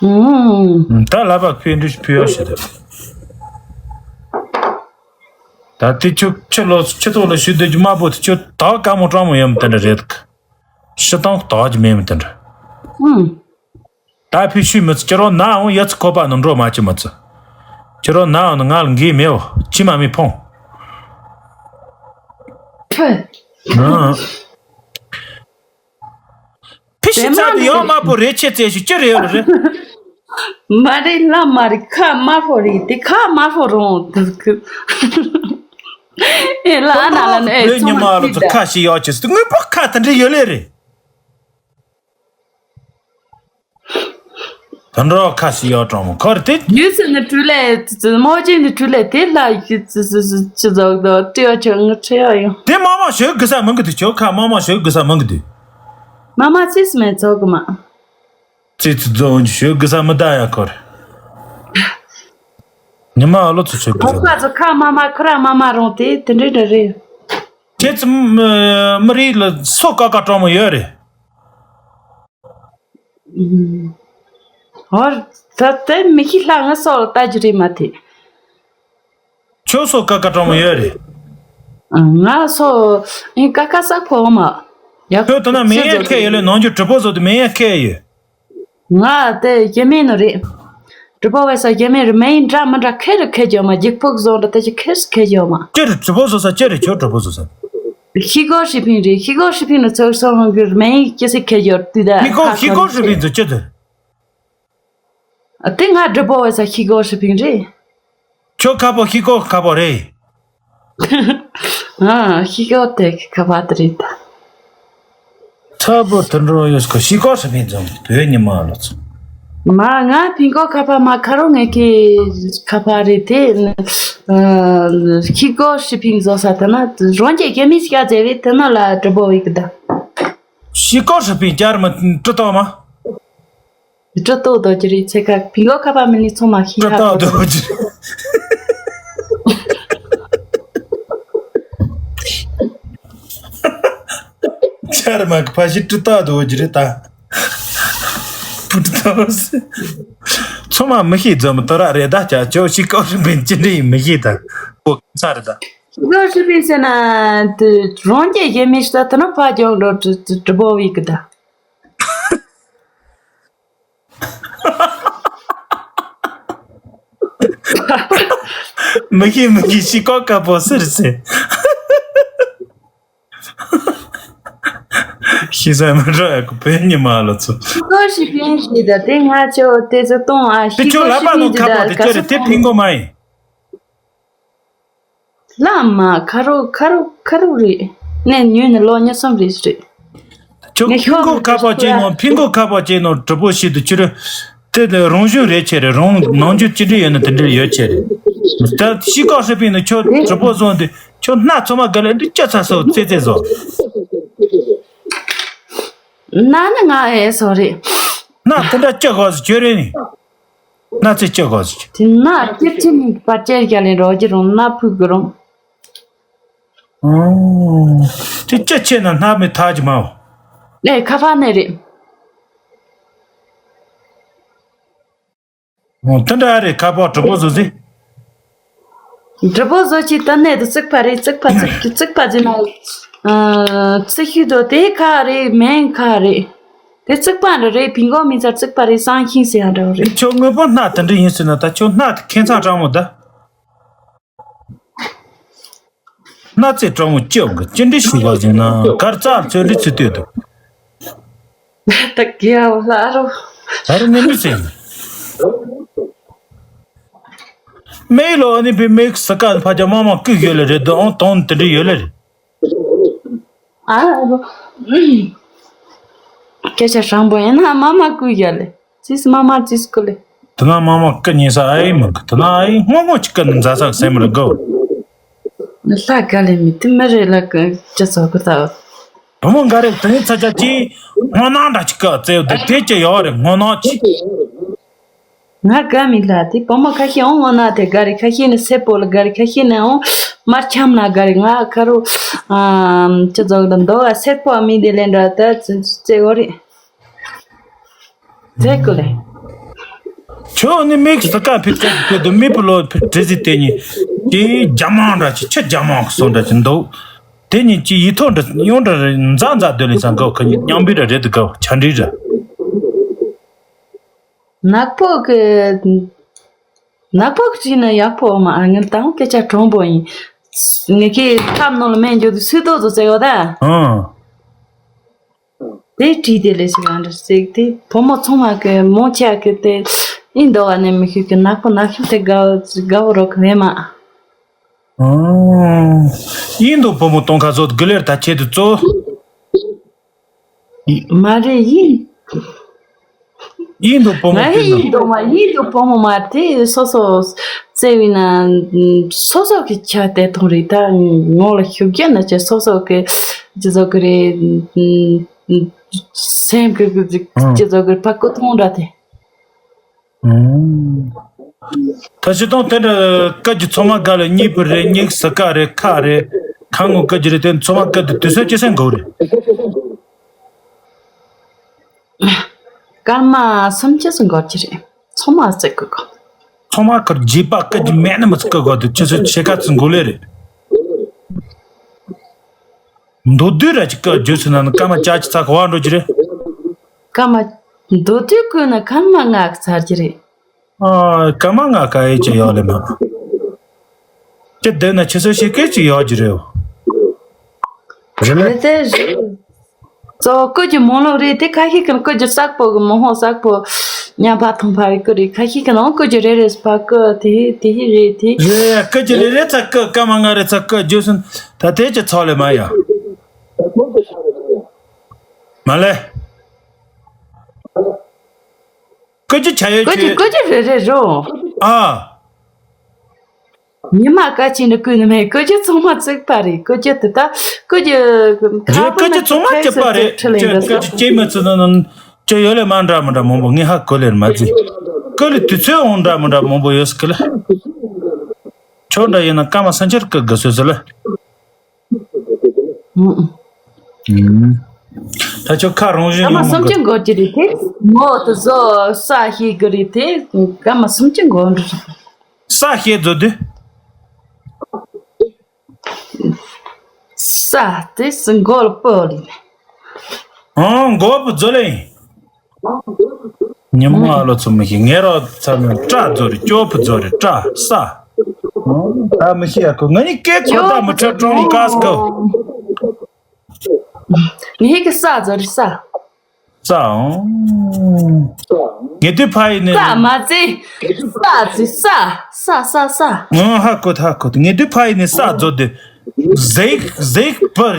ཨུམ། ད་ལ་པ་ཕི་འདྲི་ཕི་ཡོ་ཤི་ད། ད་དེ་ཁྱོད་ཁྱི་ལོ་ཁྱི་ཐོག་ལ་ཤི་སྡོད་རྒྱུ་མ་པོ་དེ་ཁྱོད་ད་དཀའ་མོ་སྤྲང་མོ་ཡོད་མི་དེ་འདྲ་རེད། ཤི་སྟངས་དག་གི་མེད་མི་དེ་འདྲ། ཨུམ། ད་ཕི་ཤུས་མི་ཚེ་ཁྱེད་རང་ན་འོང་ཡ་ཚི་ཁོ་པ་ནང་འགྲོ་མ་ཅི་མི་ཚེ། ཁྱེད་རང་ན་འོང་ན་ང་ལ་འགས་མེད་འོ་ཅི་མ་མི་ཕོང་། ཨང་། ཕི་ཤི་ཚ་དེ་ཡང་དམར་པོ་རེ་ཆེ་ཙེ་ཞིག་ཅི་རེད་ཡོད་རེད། མ་རེད་ལ་མ་རེད་ཁ་དམར་པོ་རེད་དེ་ཁ་དམར་པོ་རང་དུ་ཁུ། ཨེ་ལ་ཨ་ན་ལ་ནི་ཨེ་ཚོ་ཉི་མ་ལོ་ཚོ་ཁ་ཤི་ཡོད་ཅེས་དངོས་པོ་ཁ་དེ་འདྲ་ཡོད་ལེ་རེད། དོན་འགྲོ་ཁ་ཤི་ཡོད་གྲོང་མོ་ཁོར་དེ། ཡུལ་སུ་ནི་ཁྲུ་ལེ་མོ་ཅིག་ནི་ཁྲུ་ལེ་དེ་ལ་ཡི་ཙི་ཙི་ཙི་ཙི་ཙོག་དོ་ཏྲི་ཡོ་ཆོ་ངི་ཁྲི་ཡོ་ཡོང་། དེ་མ་མ་ཞོ་གི་ས་མང་གི་དུ་ཆོ་ཁ་མ་མ་ཞོ་གི་ས་མང་གི་དུ། མ་མ་ཙི་སི་མེ་ཙོག་གི་མ། ཙི་ཙི་ཙོག་ཞོ་གི་ས་མི་ད་ཡ་ཁོར། ཉི་མ་ཨ་ལོ་ཚོ་ཆོ་གི་ཁོ་ས། ཁ་ཚོ་ཁ་མ་མ་ཁོ་ར་མ་མ་རོང་དེ་དེ་འདྲི་འདྲི་རེད། ཁྱེད་ཚོ་མི་རིགས་ལ་སོ་ཀ་ཀ་གྲོང་མོ་ཡོད་རེད། ཧོར་ད་དེ་མི་ཤི་ལྷ་ང་སོ་ལ་ལྟ་རྒྱུ་རེད་མ་དེ། ཁྱོད་སོ་ཀ་ཀ་གྲོང་མོ་ཡོད་རེད། ང་སོ་ཨིན་ཀ་ཀ་ས་ཕོ་མ། ཡ་ཁྱོད་དེ་ན་མེ་ཡ་ཁེ་ཡོད་ལེ་ནང་རྒྱུ་གྲི་པོ་བཟོ་དུ་མེ་ཡ་ཁེ་ཡོད། ང་དེ་རྒྱ་མེ་ནོ་རེད། གྲི་པོ་བས་ས་རྒྱ་མེ་རེད་མེ་ཡིན་འདྲ་མི་འདྲ་ཁེ་རེ་ཁེ་རྒྱ་མ་རྒྱུག་ཕུག་བཟོ་འདྲ་དེ་ཅི་ཁེ་སི་ཁེ་རྒྱ་མ། ཅི་རེད་གྲི་པོ་བཟོ་ས་ཅི་རེད་ཁྱོད་གྲི་པོ་བཟོ་ས། ཤི་གོ་ཧྲི་ཕིང་རེད་ཤི་གོ་ཧྲི་ཕིང་ནི་ཚོགས་སོ་ཧང་གི་མེ་ཡིན་ཅི་སི་ཁེ་རྒྱ་དུས་ད། ཤི་གོ་ཤི་གོ་ཧྲི་ཕིང་ཚོ་ཅི་དེ། ཨ་དེ་ང་སྒྲུབ་པོ་བས་ས་ཤི་གོ་ཧྲི་ཕིང་རེད། ཁྱོད་ཁ་པོ་ཤི་གོ་ཁ་པོ་རེད། ཨ་ཤི་གོ་དེ་ཁ་པ་དེ་རེད་ད། ཚ་པོ་དུད་འགྲོ་ཡོད་ཁོ་ཤི་གོ་ཧྲི་ཕིང་ཙམ་བོད་ཉི་མ་ལོ་ཚོ། མ་ང་ཕིང་གོ་ཁ་པ་མ་ཁ་རོ་ངེ་ཀི་ཁ་པ་རེད་དེ། ཤི་གོ་ཧྲི་ཕིང་བཟོ་ས་དེ་ན་རོང་གི་རྒྱ་མི་ཤི་ག་ཛེ་རེད་དེ་ན་ལ་སྒྲུབ་པོ་བི་གི་ད། ཤི་གོ་ཧྲི་ཕིང་བསྐྱར་མི་ཀྲི་ཏོ་མ། ཀྲི་ཏོ་དོ་ཅི་རེད་ཚེ་ཁ་ཕིང་གོ་ཁ་པ་མི་ནི་ཚོ་མ་ཤི་ཀྲི་ཧ་ཏོ་གོ་དོ་ཅི་རེད། ཆར་མ་ཁ་པ་ཞིག་ཀྲི་ཏོ་དོ་ཅི་རེད་ད། པུ་ཀྲི་ཏོ་སི། ཚོ་མ་མི་ཤི་ཛོམ་ཏོ་ར་རེད་ད་ཅ་ཅོ་ཤི་གོ་ཧྲི་ཕིང་ཅི་འདྲ་ཡིན་མི་ཤི་ད། གོ་ཚ་རེད་ད། ཤི་ཁ་ཧྲི་པིན་ཟེར་ན་དེ་རང་རྒྱལ་གཞན་མི་ཤི་ད་ཐ་ན་ཕ་ཀྱང་འགྲོ་དྲི་དྲི་བོ་བི་གི་ད། མི་ཤེས་མི་ཤེས་ཤི་ཁ་ཁ་པོ་ཟེར་ཟེར། ཤི་ས་མི་འགྲོ་ཡ་གི་བོད་ཉི་མ་ལ་ཚོ། ཤི་ཁ་ཧྲི་པིན་ཞེས་ད་དེ་ང་ཚོ་དེ་ཚོ་གཏོང་ཨ། དེ་ཤི་ཁ་ཁ་ཧྲི་པིན་ཞེས་ད་ག་ས་གཏོང་། ལ་པ་ནོ་ཁ་པོ་དེ་ཁྱོད་རེད་དེ་ཕིང་གོ་མ་ཡིན། ལགས་མ་ཁ་རོག་ཁ་རོག་ཁ་རོག་རེད། ནས་ཉོས་ནས་ལོ་གཉིས་གསུམ་རེད་རེད། ཁྱོད་ངས་ཕིང་གོ་ཁ་པོ་ཅན་ནོ་ཕིང་གོ་ཁ་པོ་ཅན་ནོ་གྲི་པོ་ཞིག་ཏུ་ཁྱོད་དེ་ལས་རང་བཞིན་རེད་ཆེ་རེད། རང་ནང་རྒྱུ་ཅི་འདྲ་ཡོད་ན་དེ་འདྲ་ཡོད་ཆེ་རེད། ད་ཤི་ཁ་ཧྲི་པིན་ནི་ཁྱོད་གྲི་པོ་བཟུང་དུས་ཁྱོད་སྣ་ཚོ་མ་ག་ལེ་འདི་སྐྱ་ཚ་སོ་ཙེ་ཙེ་བཟོ། ན་ནི་ང་ཨེ་སོ་རེད། སྣ་དེ་འདྲ་སྐྱ་གོ་ཟི་ཁྱོད་རེད་ནི། སྣ་ཚེ་སྐྱོ་གོ་ཟིག་དེ་ན་སྐྱིད་ཆེ་ནི་པར་ཅེར་རྒྱ་ལེན་རོགས་ཀྱི་རུང་ན་ཕུག་གི་རུང་། ཨོ། དེ་སྐྱིད་ཆེ་ན་སྣ་མི་ཐག་གི་མའོ། ཨེ་ཁ་ཕ་ནས་རེད། ཨོ་དེ་འདྲ་རེད་ཁ་པོ་གྲི་པོ་བཟོ་ཟིག་དྲི་པོ་བཟོ་ཅི་ད་ནས་དུ་བཙུགས་པ་རེད། བཙུགས་པ་བཙུགས་བཙུགས་པ་ཟེར་ན། ཨ་ཚི་ཤུ་དོ་དེ་ཁ་རེད་མེན་ཁ་རེད། དེ་བཙུགས་པ་འདྲ་རེད། ཕིང་གོ་མི་ཚར་བཙུགས་པ་རེད། སང་ཤིང་ཟེར་ཡ་འདྲ་རེད། ཁྱོད་དངོས་པོ་སྣ་དེ་འདྲ་ཡིན་ཟེར་ན་ད་ཁྱོད་སྣ་དེ་ཁེ་མཚང་དྲང་མོ་ད། སྣ་རྩེ་དྲང་མོ་སྐྱེ་འོང་གི་ཅི་འདྲ་ཞིག་བ་ཟེར་ན་གར་རྩ་ཚོད་འདྲི་ཚུལ་ལྟོས་འདུག་ད་རྒྱལ་བ་ལ་རོ། ད་རུང་ནི་མི་ཟེར། མེ་ལོ་ཨ་ནི་བི་མེག་ས་ཀ་ཕ་ཅ་མ་མ་ཀུ་ཡོད་ལེ་རེད་དོ་ཨང་དོང་དེ་འདྲ་ཡོད་ལེ་རེད། ཨ་རོ། སྐད་ཆ་དྲང་པོ་ཡིན་ན་མ་མ་ཀུ་ཡོད་ལེ། ཙིས་མ་མ་ཙིས་ཀུ་ལེ། དེ་ན་མ་མ་ཀུ་ཉེ་ས་ཨ་ཡི་མ་ཀུ་དེ་ན་ཨ་ཡི་སྔོན་སྔོན་ཅིག་ཀུ་ནི་མཛའ་ས་སེམས་རེ་དགོ། ལྷ་ག་ལེ་མི་དེ་མི་རེ་ལ་ཀུ་ཅི་ཚོ་ཀུ་ད། བུ་མོ་འགའ་རེ་དེ་ཚ་ཆ་ཅི་སྔོ་ནག་འདྲ་ཅིག་ཀུ་བཙལ་དེ་དེ་ཅི་ཡོད་རེད་སྔོ་ནག་ཅིག་ང་དགའ་མི་ལ་དེ་བུ་མོ་ཁ་ཤས་འོང་ངོ་ན་དེ་དགའ་རེད། ཁ་ཤས་ནི་སེར་པོ་ལ་དགའ་རེད། ཁ་ཤས་ནི་འོང་དམར་འཁྱམ་ན་དགའ་རེད། ང་ཁ་རུ་ཨམ་ཅི་ཚོགས་དང་མདོ་བ་སེར་པོ་མི་དེ་ལེན་འདྲ་ད་ཙི་ཙི་འོ་རེད། ཙི་ཀུ་ལེ། ཁྱོད་ནི་མིག་ས་ཀ་ཕི་ཀ་ཕི་དུ་མི་པུ་ལོ་ཕི་དྲི་ཟི་དེ་ཉི་དེ་རྒྱ་མང་འདྲ་ཅི་ཁྱི་རྒྱ་མང་གི་སོང་འདྲ་ཅི་འདུག་དེ་ཉི་ཅི་ཡི་ཐོག་འདྲ་ཡོང་འདྲ་རེད། མཛའ་མཛའ་སྡོད་ལེ་སང་གོ་ཁ་ཉི་མཉམ་པི་ར་རེད་དུ་གོ་ཆ་འདྲི་ར། ནག་པོ་གི་ནག་པོ་གི་བྲིས་ན་ཡག་པོ་མ་ཨ་ངན་དང་སྐད་ཆ་དྲང་པོ་ཡིན། ངེད་ཀྱི་ཐབ་ནང་ལ་སྨན་འཇོག་དུས་སུས་ཏོག་ཏོ་བཙལ་བ་ད། ཨང་། དེ་བྲིས་དེ་ལས་ཞིག་ཨ་འདྲ་ཟིག་དེ་བུ་མོ་ཚང་མ་གི་མོ་ཆ་གི་དེ་ཨིན་འདོག་ཨ་ནེ་མི་ཤུགས་གི་ནག་པོ་ནག་ཤུགས་དེ་དགའ་དགའ་བོ་རོགས་གི་མེད་མ། ཨང་། ཡིན་འདུག་བུ་མོ་སྟོང་ཁ་བཟོ་དགུ་ལེར་ད་ཆེད་དུ་གཙོ། མ་རེད་ཡིན། ཡིན་འདུག་བུ་མོ་ང་ཧེ་ཡིན་འདུག་མ་ཡིན་འདུག་བུ་མོ་མ་དེ་སོ་སོ་བརྩེ་བའི་ན་སོ་སོ་གི་ཆ་དེ་མཐོང་རེད། ད་ངོ་ལ་ཤུགས་རྒྱག་ན་ཅི་སོ་སོ་གི་ཅི་ཟོ་གི་རེད། སེམས་གི་ཅི་ཟོ་གི་ཕ་ཀོ་མཐོང་ར་དེ། ད་ཅི་ཐོང་དེ་འདྲ་སྐད་ཀྱི་ཚོ་མ་ག་ལ་གཉིས་པུ་རེད། གཉིས་ས་ཀ་རེད་ཁ་རེད་ཁ་ངོ་སྐད་ཀྱི་རེད། དེ་ཚོ་མ་སྐད་དུ་དུས་ཚོད་སྐྱེ་སེང་གོ་རེད། སྐར་མ་སུམ་ཅུ་སུ་འགོར་གྱི་རེད། ཚོ་མ་ཟེར་གི་གོ་ཚོ་མ་ཁར་རྗེས་པ་སྐད་ཀྱི་མེད་ན་མི་ཚེ་སྐད་གོ་དུ་ཁྱེད་ཚོ་ཆེ་ཁ་ཚུ་འགོ་ལེ་རེད། མདོ་དུས་ར་ཅིག་སྐད་བརྗོད་ཚུ་ན་ནི་སྐར་མ་བཅའ་ཅི་ཚ་ག་བ་འགྲོ་གྱི་རེད། སྐར་མ་མདོ་དུས་ཀུན་ན་སྐར་མ་ལྔ་གི་ཚར་གྱི་རེད། ཨ། སྐར་མ་ལྔ་ག་ཨེ་ཅི་ཡོག་ལེ་མ། ཅི་བསྡད་ན་ཁྱེད་ཚོ་ཤེས་སྐད་ཅིག་ཡོག་གི་རེད། རེད་ལེ། རེད་དེ་རེད། གཙོ་བོ་སྐུ་གྱི་མོ་ལོག་རེད་དེ། ཁ་ཤས་ཀྱི་སྐུ་གྱི་སག་པོ་གི་མོ་ཧོ་སག་པོ་ཉམས་པ་ཐོང་ཕ་བའི་སྐུ་རེད། ཁ་ཤས་ཀྱི་ནང་སྐུ་གྱི་རེ་རེ་ཕ་སྐུ་དེ་དེ་རེད་དེ། རེད་ཡ། སྐུ་གྱི་རེ་རེ་ཚ་སྐུ་སྐར་མ་ལྔ་རེ་ཚ་སྐུ་བརྗོད་སོང་ད་དེ་ཅི་ཚོགས་ལེ་མ་ཡ། མ་ལེ། སྐུ་གྱི་ཆ་ཡོད་སྐུ་གྱི་ཁྱོད། སྐུ་གྱི་རེ་རེ་རོ། ཨ། ཉི་མ་སྐར་ཆེན་འདི་བརྐོས་ནི་མེད། སྐུ་རྒྱུ་ཚང་མ་བརྩིགས་པ་རེད། སྐུ་རྒྱུ་དེ་ད་སྐུ་རྒྱུ་རེད། སྐུ་རྒྱུ་ཚང་མ་སྐྱིད་པ་རེད། ཁྱོད་སྐུ་རྒྱུ་སྐྱེས་མི་ཚོ་ནང་ནང་ཁྱོད་ཡོད་ལེ་མ་འདྲ་མི་འདྲ་མང་པོ་ངས་ཧ་གོ་ལེ་མ་བརྩིས། སྐུ་ལི་དུས་ཚོད་འོང་འདྲ་མི་འདྲ་མང་པོ་ཡོད་སྐུ་ལ། ཁྱོད་འདྲ་ཡིན་ན་སྐར་མ་སུམ་ཅུ་སྐུ་དགོས་སོ་སོ་ལ། ཨུ། ད་ཁྱོད་ཁ་རང་བཞིན་སྐར་མ་ཡོང་མི་སུམ་ཅུ་དགོས། འགོར་གྱི་རེད་དེ། མོ་དུ་བཟོ་ས་ཤེས་གི་རེད་དེ། སྐར་མ་སུམ་ཅུ་འགོར་འགྲོ། ས་ཤེས་བཟོ་དུས། ས་དེ་སུ་མགོ་ལ་སྤོ་ལི་ནས། ཨང་མགོ་བུ་ཛོ་ལེ། ཉི་མ་ཨ་ལོ་ཚོ་མི་ཤེས། ངས་རོགས་ཚ་མོ་སྐྲ་ཛོ་རེ་ཅོ་བུ་ཛོ་རེ་སྐྲ་ས། ཨང་ད་མི་ཤེས་ཡ་ཁོ། ང་ནི་སྐད་ཆོ་ད་མི་ཁྲོད་ཀྲོང་ཀ་སྐོ། ངས་གི་ས་ཛོ་རེ་ས། ས་ཨང་། ངེ་དུས་ཕ་ཡི་ནས། ས་མ་ཙི། ས་ཙི་ས། ས་ས་ས། ཨང་ཧ་གོ་ཧ་གོ། ངེ་དུས་ཕ་ཡི་ནས་ས་ཛོ་དེ། ཟེག་ཟེག་པར་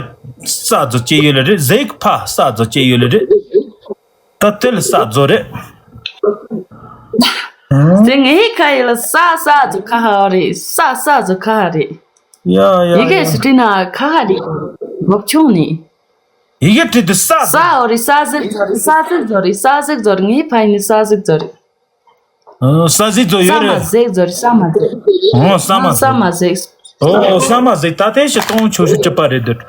ས་ཛོ་ཅེ་ཡོད་ལ་རེད། ཟེག་ཕ་ས་ཛོ་ཅེ་ཡོད་ལ་རེད། ད་དེ་ལ་ས་ཛོ་རེད། དེ་ངའི་ཁ་ཡི་ལ་ས་ས་ཛོ་ཁ་ཧ་རེད། ས་ས་ཛོ་ཁ་ཧ་རེད། ཡ་ཡ་ཡི་གེ་ཡ། སི་ཏི་ན་ཁ་ཧ་རེད། འོབ་ཆུང་ནི། ཡི་གེ་བྲིས་ཏེ་ས་ས་ཛོ། འོ་རེད། ས་ཟིག་ཛོ་རེད། ས་ཟིག་ཛོ་རེད། ས་ཟིག་ཛོ་རེད། ངའི་ཕ་ཡི་ནས་ས་ཟིག་ཛོ་རེད། ཨ་ས་ཟིག་ཛོ་ཡོད་རེད། ས་མ་ཟིག་ཛོ་རེད། ས་མ་ཟིག་ཨོ་ས་མ་ཨ་ས་ཟིག་མ་ཟིག་ཨོ་ཨོ་ས་མ་ཟིག་ད་ལྟའི་ཕྱི་སྟོང་ཆུ་ཤུ་ཅི་པ་རེད་འདུག་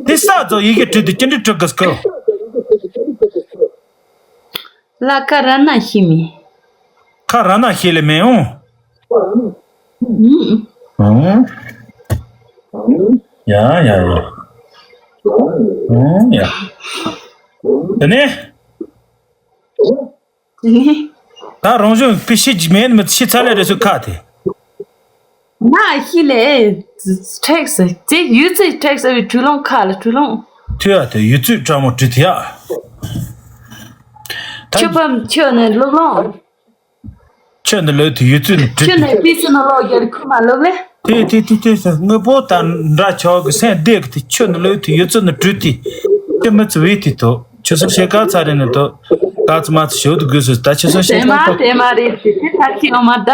དེ་ས་ཛོ་ཡི་གེ་བྲིས་ཏེ་ཅི་འདྲ་བྲི་དགོས་སྐོ། ལ་ཁ་ར་ན་ཤི་མི། ཁ་ར་ན་ཤི་ལེ་མེ་ཨོ། ཨུམ། ཨོ། ཡ་ཡ་ཡ། ཨོ་ཡ། དེ་ནས། ད་རང་བྱུང་པི་ཤི་ཇི་མེན་མི་ཤི་ཚ་ལེ་རེ་སུ་ཁ་དེ། ང་ཤི་ལེ། ཁྲེགས་སེ་ཅིག་ཡུ་ཚི་ཁྲེགས་སེ་བའི་ཁྲུ་ལོང་ཁ་ལ་ཁྲུ་ལོང་། ཐུ་ཡ་དེ་ཡུ་ཚུ་ཀྲ་མོ་ཀྲི་ཐི་ཡ། ད་ཁྱོད་ཕམ་ཁྱོད་ནི་ལུག་ལོང་། ཁྱོད་ནི་ལོས་དུ་ཡུ་ཚུ་ནི་ཀྲི་ཐི། ཁྱོད་ནི་པི་ཚི་ནི་ལོག་རྒྱལ་ཁུ་མ་ལུག་ལེ། དེ་དེ་དེ་དེ་ས་དངོས་པོ་དང་འདྲ་ཆོག་གི་སེམས་བདེ་གི་དེ་ཁྱོད་ནི་ལོས་དུ་ཡུ་ཚུ་ནི་ཀྲི་ཐི། དེ་མི་ཚུ་བས་དེ་དོ། ཆུ་སོ་ཤེ་ཀ་ཚ་རེ་ནི་དོ། ཀ་ཚ་མ་ཚ་ཞོ་དུ་དགོས་སུ་ད་ཆུ་སོ་ཤེ་ཀ་ཚ། དེ་མ་དེ་མ་རེད་དེ་དེ་ཐ་ཁི་ཨོ་མ་ད།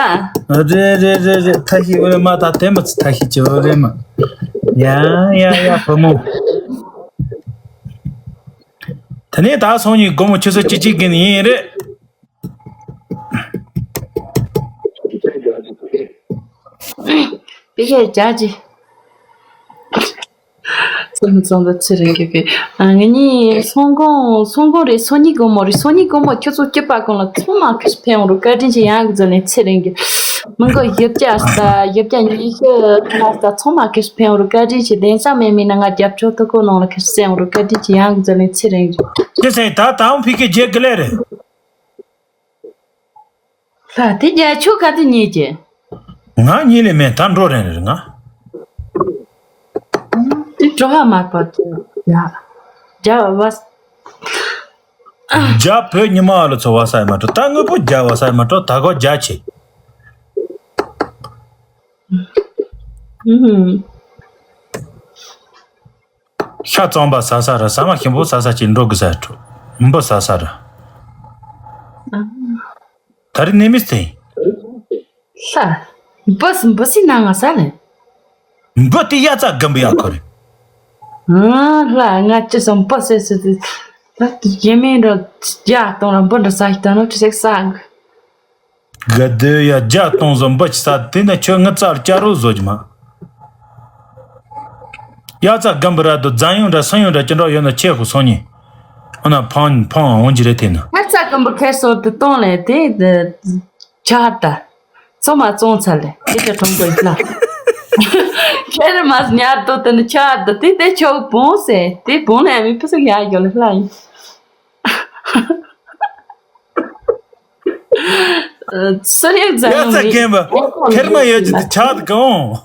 རེ་རེ་རེ་རེ་ཐ་ཁི་ཨོ་རེ་མ་ད་དེ་མི་ཚ་ཐ་ཁི་ཅི་ཨོ་རེ་མ། ཡ་ཡ་ཡ་བུ་མོ། ད་ནས་ད་སོང་ཉིན་དགོང་མོ་ཆུ་སོ་ཅི་ཅི་གིན་ཡིན་རེད། པི་ཀེ་རྒྱ་ཇི། སེམས་ཙོང་དུ་ཚེ་རིང་གི་གི་ཨ་ངེད་གཉིས་སོང་གོང་སོང་གོང་རེད། སོ་གཉིས་དགོང་མོ་རེད། སོ་གཉིས་དགོང་མོ་ཁྱོད་ཚོ་སྐྱིད་པ་གོང་ལ་ཚང་མ་ཁིས་ཕན་རུ་བཀའ་དྲིན་ཆེ་ཡང་གི་ཟེར་ནས་ཚེ་རིང་གི་མི་མགོ་བཞི་བརྒྱ་ས་བཞི་བརྒྱ་ཉི་ཤུ་ཁ་ལ་ས་ཚང་མ་ཁིས་ཕན་རུ་བཀའ་དྲིན་ཆེ། དེང་སང་མེད་མིན་ན་ང་རྒྱབ་ཕྱོགས་ཐུག་གོ་ནང་ལ་ཁིས་ཕན་རུ་བཀའ་དྲིན་ཆེ་ཡང་གི་ཟེར་ནས་ཚེ་རིང་གི་ཅི་ཟེར་ད་དང་ཕི་ཀེ་རྒྱལ་གི་ལེ་རེད། ལྷ་དེ་རྒྱ་ཆོ་ག་དེ་ཉེས་ཀྱི། ང་གཉིས་ལས་མེད་ད་འགྲོ་རན་རེད་ང་། དེ་འགྲོ་ཧ་མ་པ་དེ་ཡ། རྒྱ་བ། རྒྱ་བོད་ཉི་མ་བ་ལ་ཚོ་བ་ས་ཡ་མ་འགྲོ། ད་དངོས་པོ་རྒྱ་བ་ས་ཡ་མ་འགྲོ། ད་གོ་རྒྱ་ཆེ། ཨུམ། ཤ་གཙང་པ་ཟ་ས་ར་ཟ་མ་ཞིམ་པོ་ཟ་ས་ཅིག་འགྲོ་གི་ཟ་འགྲོ། འབུ་ཟ་ས་ར། ད་རེས་ནི་མི་སྟེ། ལྷ། འབུ་སི་འབུ་སི་ན་ང་ས་ལེ། འབུ་དེ་ཡ་ཙ་གམ་བུ་ཡ་ཁོ་རེ། ཨ་ལྷ་ང་ཅི་སོང་འབུ་སེ་སེ་དེ། ད་དེ་ཡེ་མེན་རོ་རྒྱ་གཏོང་ར་འབུ་འདྲ་ས་ཞིག་ད་ནོ་ཅི་སེ་ས་གི། ག་དེ་ཡ་རྒྱ་གཏོང་བཟོ་འབུ་ཅི་ས་དེ་ན་ཁྱོད་ངི་རྩར་བསྐྱར་རོ་བཟོ་རྒྱུ་མ། ཡ་ཙ་སྒམ་པུ་ར་དུ་རྫ་ཡོང་འདྲ་སང་ཡོང་འདྲ་ཅི་འདྲ་ཡོད་ན་ཁྱེད་ཧུ་སོང་ཉི། ཨ་ན་ཕང་ཕང་འོང་གི་རེད་དེ་ན། ཡ་ཙ་སྒམ་པུ་ཁེར་སོ་དུ་གཏོང་ལེ་དེ་ཆ་ཧར་ད། ཚོ་མ་བཙོང་ཚར་ལེ་དེ་ཅི་གཏོང་དགོས་ལ། ཁྱེད་རེ་མ་ཉར་དུ་དེ་ནི་ཆ་ཧར་ད་དེ་དེ་ཆོག་བོང་སེ་དེ་བོང་ལེ་མི་ཕུ་སུ་ཡ་ཡོད་ལེ་ལ་ཡིན། སུ་རེད་ཟ་ཡ་ཡོང་ཙ་མེད། རྒན་པ་ཁེར་མ་ཡོད་ཀྱི་དེ་ཆག་ཏུ་གང་།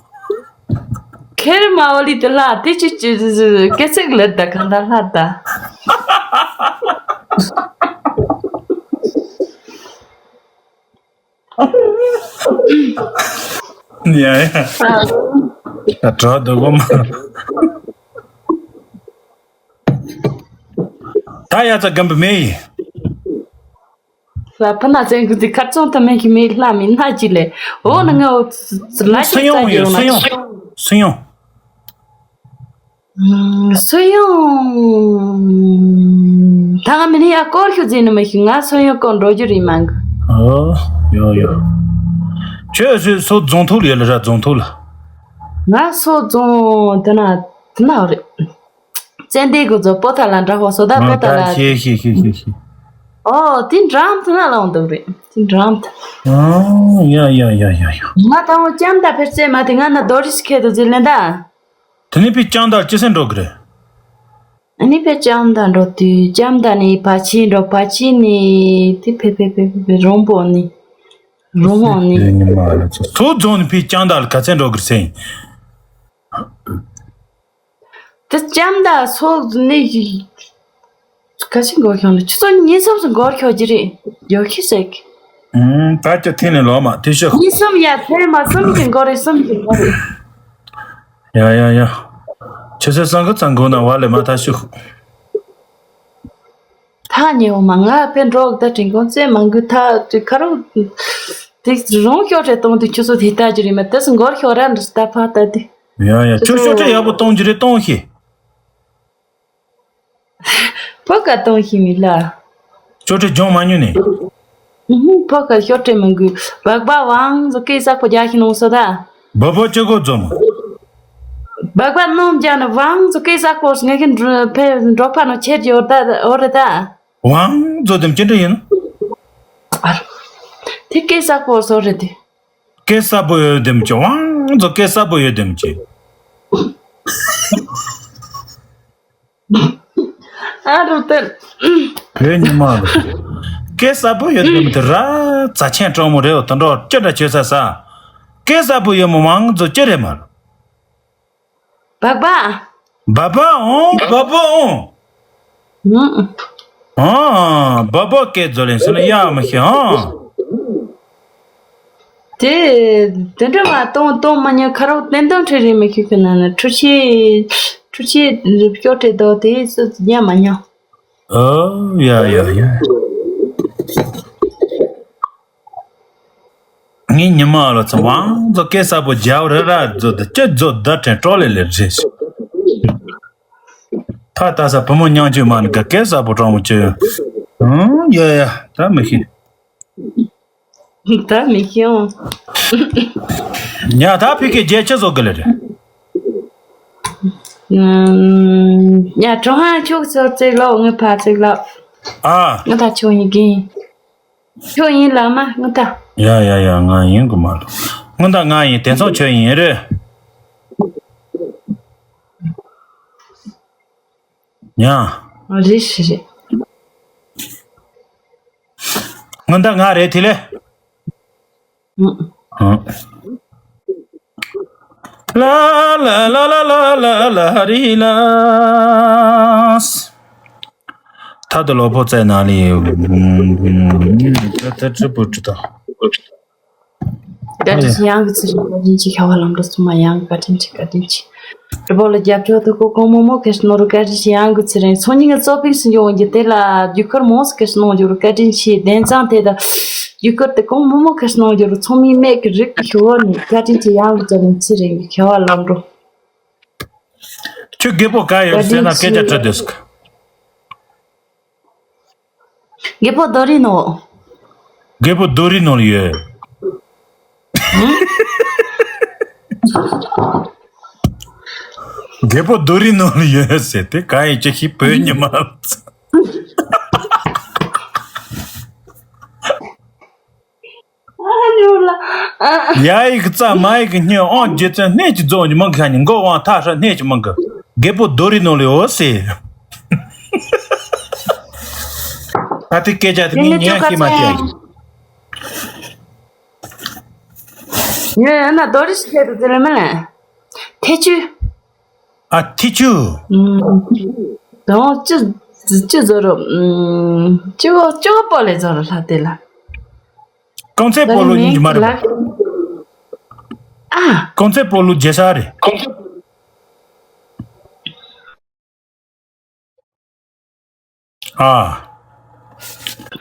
ཁེར་མ་འོ་ལི་དེ་ལ་དེ་ཅི་ཅི་སྐད་ཚིག་ལེར་ད་གང་ད་ལྷ་ད། ཡ་ཡ། ད་གྲོགས་འདུག་གོ་མ། ད་ཡ་ཙ་སྒམ་པུ་མེ་ཡི། ལ་ཕ་ན་ཙན་གུ་དི་ཁར་ཙོང་ཐ་མེན་གི་མེ་ལྷ་མི་ན་ཅི་ལེ། འོ་ན་ང་འོ་ལ་ཅི་སུན་ཙ་ཡོང་ཡོད་ཡོང་ན་སུན་ཡོང་སུན་ཡོང་། སུ་ཡོང་། ད་ང་མི་ནི་ཡ་སྐོར་ཤུ་ཛི་ནི་མི་ཤི་ང་སུ་ཡོང་སྐོར་འགྲོ་རྒྱུ་རེད་མང་གི། ཨོ། ཡོ་ཡོ། ཁྱོད་སུ་སོ་རྫོང་ཐུག་ལ་ཡོད་ལ་ར་རྫོང་ཐུག་ལ། ང་སོ་རྫོང་དེ་ན་དེ་ན་རེད། ཙན་དན་གོ་ཛོ་པོ་ཐ་ལ་འདྲ་ཧོ་སོ་ད་པོ་ཐ་ལ། ཤེས་ཤེས་ཤེས་ཤེས་ཤེས། ཨོ་དེ་འགྲམ་དེ་ན་ལོང་འདུག་རེད་དེ་འགྲམ་དེ། ཨོ་ཡ་ཡ་ཡ་ཡ་ཡ། ང་ད་འོ་ཅམ་ད་ཕེར་ཙེ་མ་དེ་ང་ན་དོ་རིས་ཁེ་དུ་ཛི་ལེན་ད། དེ་ནས་ཕའི་ལྕམ་དང་ཅི་སེ་འགྲོ་གི་རེད། ཨ་ནི་ཕའི་ལྕམ་དང་འགྲོ་དུས་ལྕམ་དང་ནི་བ་ཆི་འགྲོ། བ་ཆི་ནི་དེ་ཕེ་ཕེ་ཕེ་ཕེ་ཕེ་རོང་པོ་ནི་རོང་བོ་ནི། ཚོ་རྫོང་ནས་ཕའི་ལྕམ་དང་ག་ཚད་འགྲོ་གི་རེད་ཟེར། དེ་ལྕམ་དང་སོགས་ནི་ག་ཞིག་འགོར་ཤོག་ནི་ཆུ་ཚོད་གཉིས་གསུམ་ཞིག་འགོར་ཤོག་གི་རེད། ཡོད་ཁི་ཟེར་གི། ད་ཅི་ཐེངས་ནས་ལོག་མ་དེ་ཤོག་གཉིས་གསུམ་ཡ་ཐེངས་མ་གསུམ་ཞིག་འགོར་རེད། གསུམ་ཞིག་འགོར་རེད། ཡ་ཡ་ཡ། ཆུ་ཚོད་སང་གི་ཚང་དགོས་ན་བ་ལས་མ་ཐག་ཤོག་ཐག་ཉེ་བོ་མ་ང་ཕན་འགྲོག་ད་དྲིན་གོང་ཚེ་མང་གི་ཐག་དྲི་ཁ་རུ། དེ་རོང་ཤོག་དྲེ་གཏོང་དུས་ཆུ་ཚོད་དེ་ལྟ་རྒྱུ་རེད་མ་དེ་སུ་འགོར་ཤོག་ར་འདྲི་ད་ཕ་ད་དེ། ཡ་ཡ་ཆུ་ཤོག་དྲེ་ཡག་པོ་གཏོང་རྒྱུ་རེད་གཏོང་ཤེས། ཕོ་ཀ་གཏོང་ཤེས་མི་ལ། ཤོག་དྲེ་སྦྱོང་མ་ཉུ་ནས། ཕོ་ཀ་ཤོག་དྲེ་མང་གི་བག་བ་ཝང་ཟོ་ཀེ་ས་ཁོ་རྒྱ་ཤི་ནོ་སོ་ད། བ་བ་ཅི་གོ་རྫོང་། སྦག་སྦག་སྣུམ་རྒྱག་ནི་ཝང་ཚོ་སྐད་གསལ་པོ་ངེད་ཀྱི་འགྲོ་ཕེ་འགྲོ་ཕ་ནོ་ཆེར་གྱི་འོ་ད་འོ་རེད་ད། ཝང་ཚོ་དེམ་ཅི་འདྲ་ཡིན། ཨ་རོ། དེ་སྐད་གསལ་པོ་བཟོ་རེད་དེ། སྐད་གསལ་པོ་ཡོད་དེམ་ཅི་ཝང་ཚོ་སྐད་གསལ་པོ་ཡོད་དེམ་ཅི། ཨ་རོ་ཏེ། བོད་ཉི་མ་ལ། སྐད་གསལ་པོ་ཡོད་དེམ་དེ་ར་རྩ་ཆེན་གྲོགས་མོ་རེད་འོ་དོན་གྲོགས་ཅི་འདྲ་བྱེད་ས་ས། སྐད་གསལ་པོ་ཡོད་མོ་ཝང་ཚོ་ཅི་རེད་མ་རོ། སྦག་སྦག་སྦག་སྦག་འོང་སྦག་སྦག་འོང་། ཨང་། ཨང་། སྦག་སྦག་སྐད་རྫོགས་ལེན་སོང་ན་ཡག་མི་ཤེས་ཨང་། དེ། དེ་འདྲ་མ་གཏོང་གཏོང་མ་ཉན་ཁ་རོག་བསྟན་དོན་ཁྲིད་རེད་མི་ཤེས་ཀི་ན་ན་འཕྲུལ་ཆས། འཕྲུལ་ཆས་རིབ་སྐྱོར་ཁྲིད་དོ་དེ་སུ་ཉན་མ་ཉན། ཨོ་ཡ་ཡ་ཡ། ངའི་ཉི་མ་ལ་ཚོ་ཝང་ཚོ་སྐད་གསལ་པོ་རྒྱབ་རེ་ར་ཚོ་དེ་ཅི་ཚོ་བརྡ་དྲན་སྤྲོ་ལེ་ལེ་རེད། ཕ་ད་ས་བུ་མོ་ཉང་ཆུ་མ་ནི་ག་སྐད་གསལ་པོ་དྲང་མོ་ཅི། ཨང་ཡ་ཡ་ད་མི་ཤེས། ད་མི་ཤེས་འོང་། ཉ་ད་ཕི་ཁེ་རྒྱལ་ཆེ་བཟོ་གི་ལེ་རེད། ཉ་གྲོང་ཧ་ཆོག་ཚོ་ཚིག་ལོ་ངའི་ཕ་ཚིག་ལོ། ཨ། ང་ད་ཆོག་ཡིན་གིན། ཁྱོད་ཡིན་ལ་མ་སྔོན་ད། ཡ་ཡ་ཡ་ང་ཡིན་དགོས་མ་རེད། སྔོན་ད་ང་ཡིན་དེང་སང་ཁྱོད་ཡིན་རེད། ཡ། རེད་ཤི་རེད། སྔོན་ད་ང་རེད་དེ་ལས། ཨང་། ལ་ལ་རི་ལ། ད་དུ་ལོ་ཕོ་ཙའི་ནང་ལ་ཡོད། ད་ད་ཁྲི་པོ་ཁྲི་ད། བཀའ་དྲིན་ཆེ་ཡང་གི་ཚེ་རིང་བཀའ་དྲིན་ཆེ་ཁ་བ་ལམ་འགྲོ་སུ་མ་ཡང་བཀའ་དྲིན་ཆེ་བཀའ་དྲིན་ཆེ། རི་བོ་ལ་རྒྱབ་སྐྱོར་ཐུག་གོ་གོང་མོ་མོ་ཁེ་སི་ནོ་རུ་བཀའ་དྲིན་ཆེ་ཡང་གི་ཚེ་རིང་ཚོང་ཉིན་གི་གཙོ་ཕིག་སུ་འཇོག་འོང་གི་དེ་ལ་རྒྱུ་སྐར་མོ་སུ་ཁེ་སི་ནོ་འཇོག་རུ་བཀའ་དྲིན་ཆེ་བདེན་ཙང་དེ་ད་རྒྱུ་སྐར་དེ་གོང་མོ་མོ་ཁེ་སི་ནོ་འཇོག་རུ་ཚོང་མི་མེད་གི་རིག་གི་ཞུ་བོ་ནི་བཀའ་དྲིན་ཆེ་ཡང་གི་ཚེ་རིང་ཚེ་རིང་གི་ཁ་བ་ལམ་འགྲོ། ཁྱོད་རྒད་པོ་ག་ཡོད་ཟེར་ན་སྐད་ཆ་དྲི་དུས། རྒད་པོ་རྡོ་རིང་ནོ། རྒད་པོ་རྡོ་རིང་ནོ་ལ་ཡོད། རྒད་པོ་རྡོ་རིང་ནོ་ལ་ཡོད་ཟེར་ཏེ་གང་ཡིན་ཅི་ཤི་བོད་ཉི་མ། ཡ་ཡིག་རྩ་མ་ཡིག་སྙན་ཨོང་རྗེ་བཙན་སྣེ་གཅིག་རྫོང་གི་མང་གི་ཁ་ཉིན་མགོ་དབང་ཐག་ཧྲ་སྣེ་གཅིག་མང་གི་རྒད་པོ་རྡོ་རིང་ནོ་ལ་ཡོད་ཟེར། ད་ལྟའི་སྐད་ཆ་དེ་ངས་ཉན་ཤེས་མ་ཐལ། ངས་ཡང་ན་རྡོ་རིང་ཞིག་ཁྱེར་དུ་དེ་ལ་མིན་ལ། ཐེ་ཆུ། ཨ་ཐེ་ཆུ། དང་ཅི་ཅི་བཟོ་རོ། ཅི་བོ་ཅི་བོ་པོ་ལེ་བཟོ་རོ་ལྷ་དེ་ལ། རྐང་རྩེད་སྤོ་ལོ་ཉིན་གྱི་མ་རེད་པ། ཨ། རྐང་རྩེད་སྤོ་ལོ་རྒྱལ་ས་རེད། ཨ།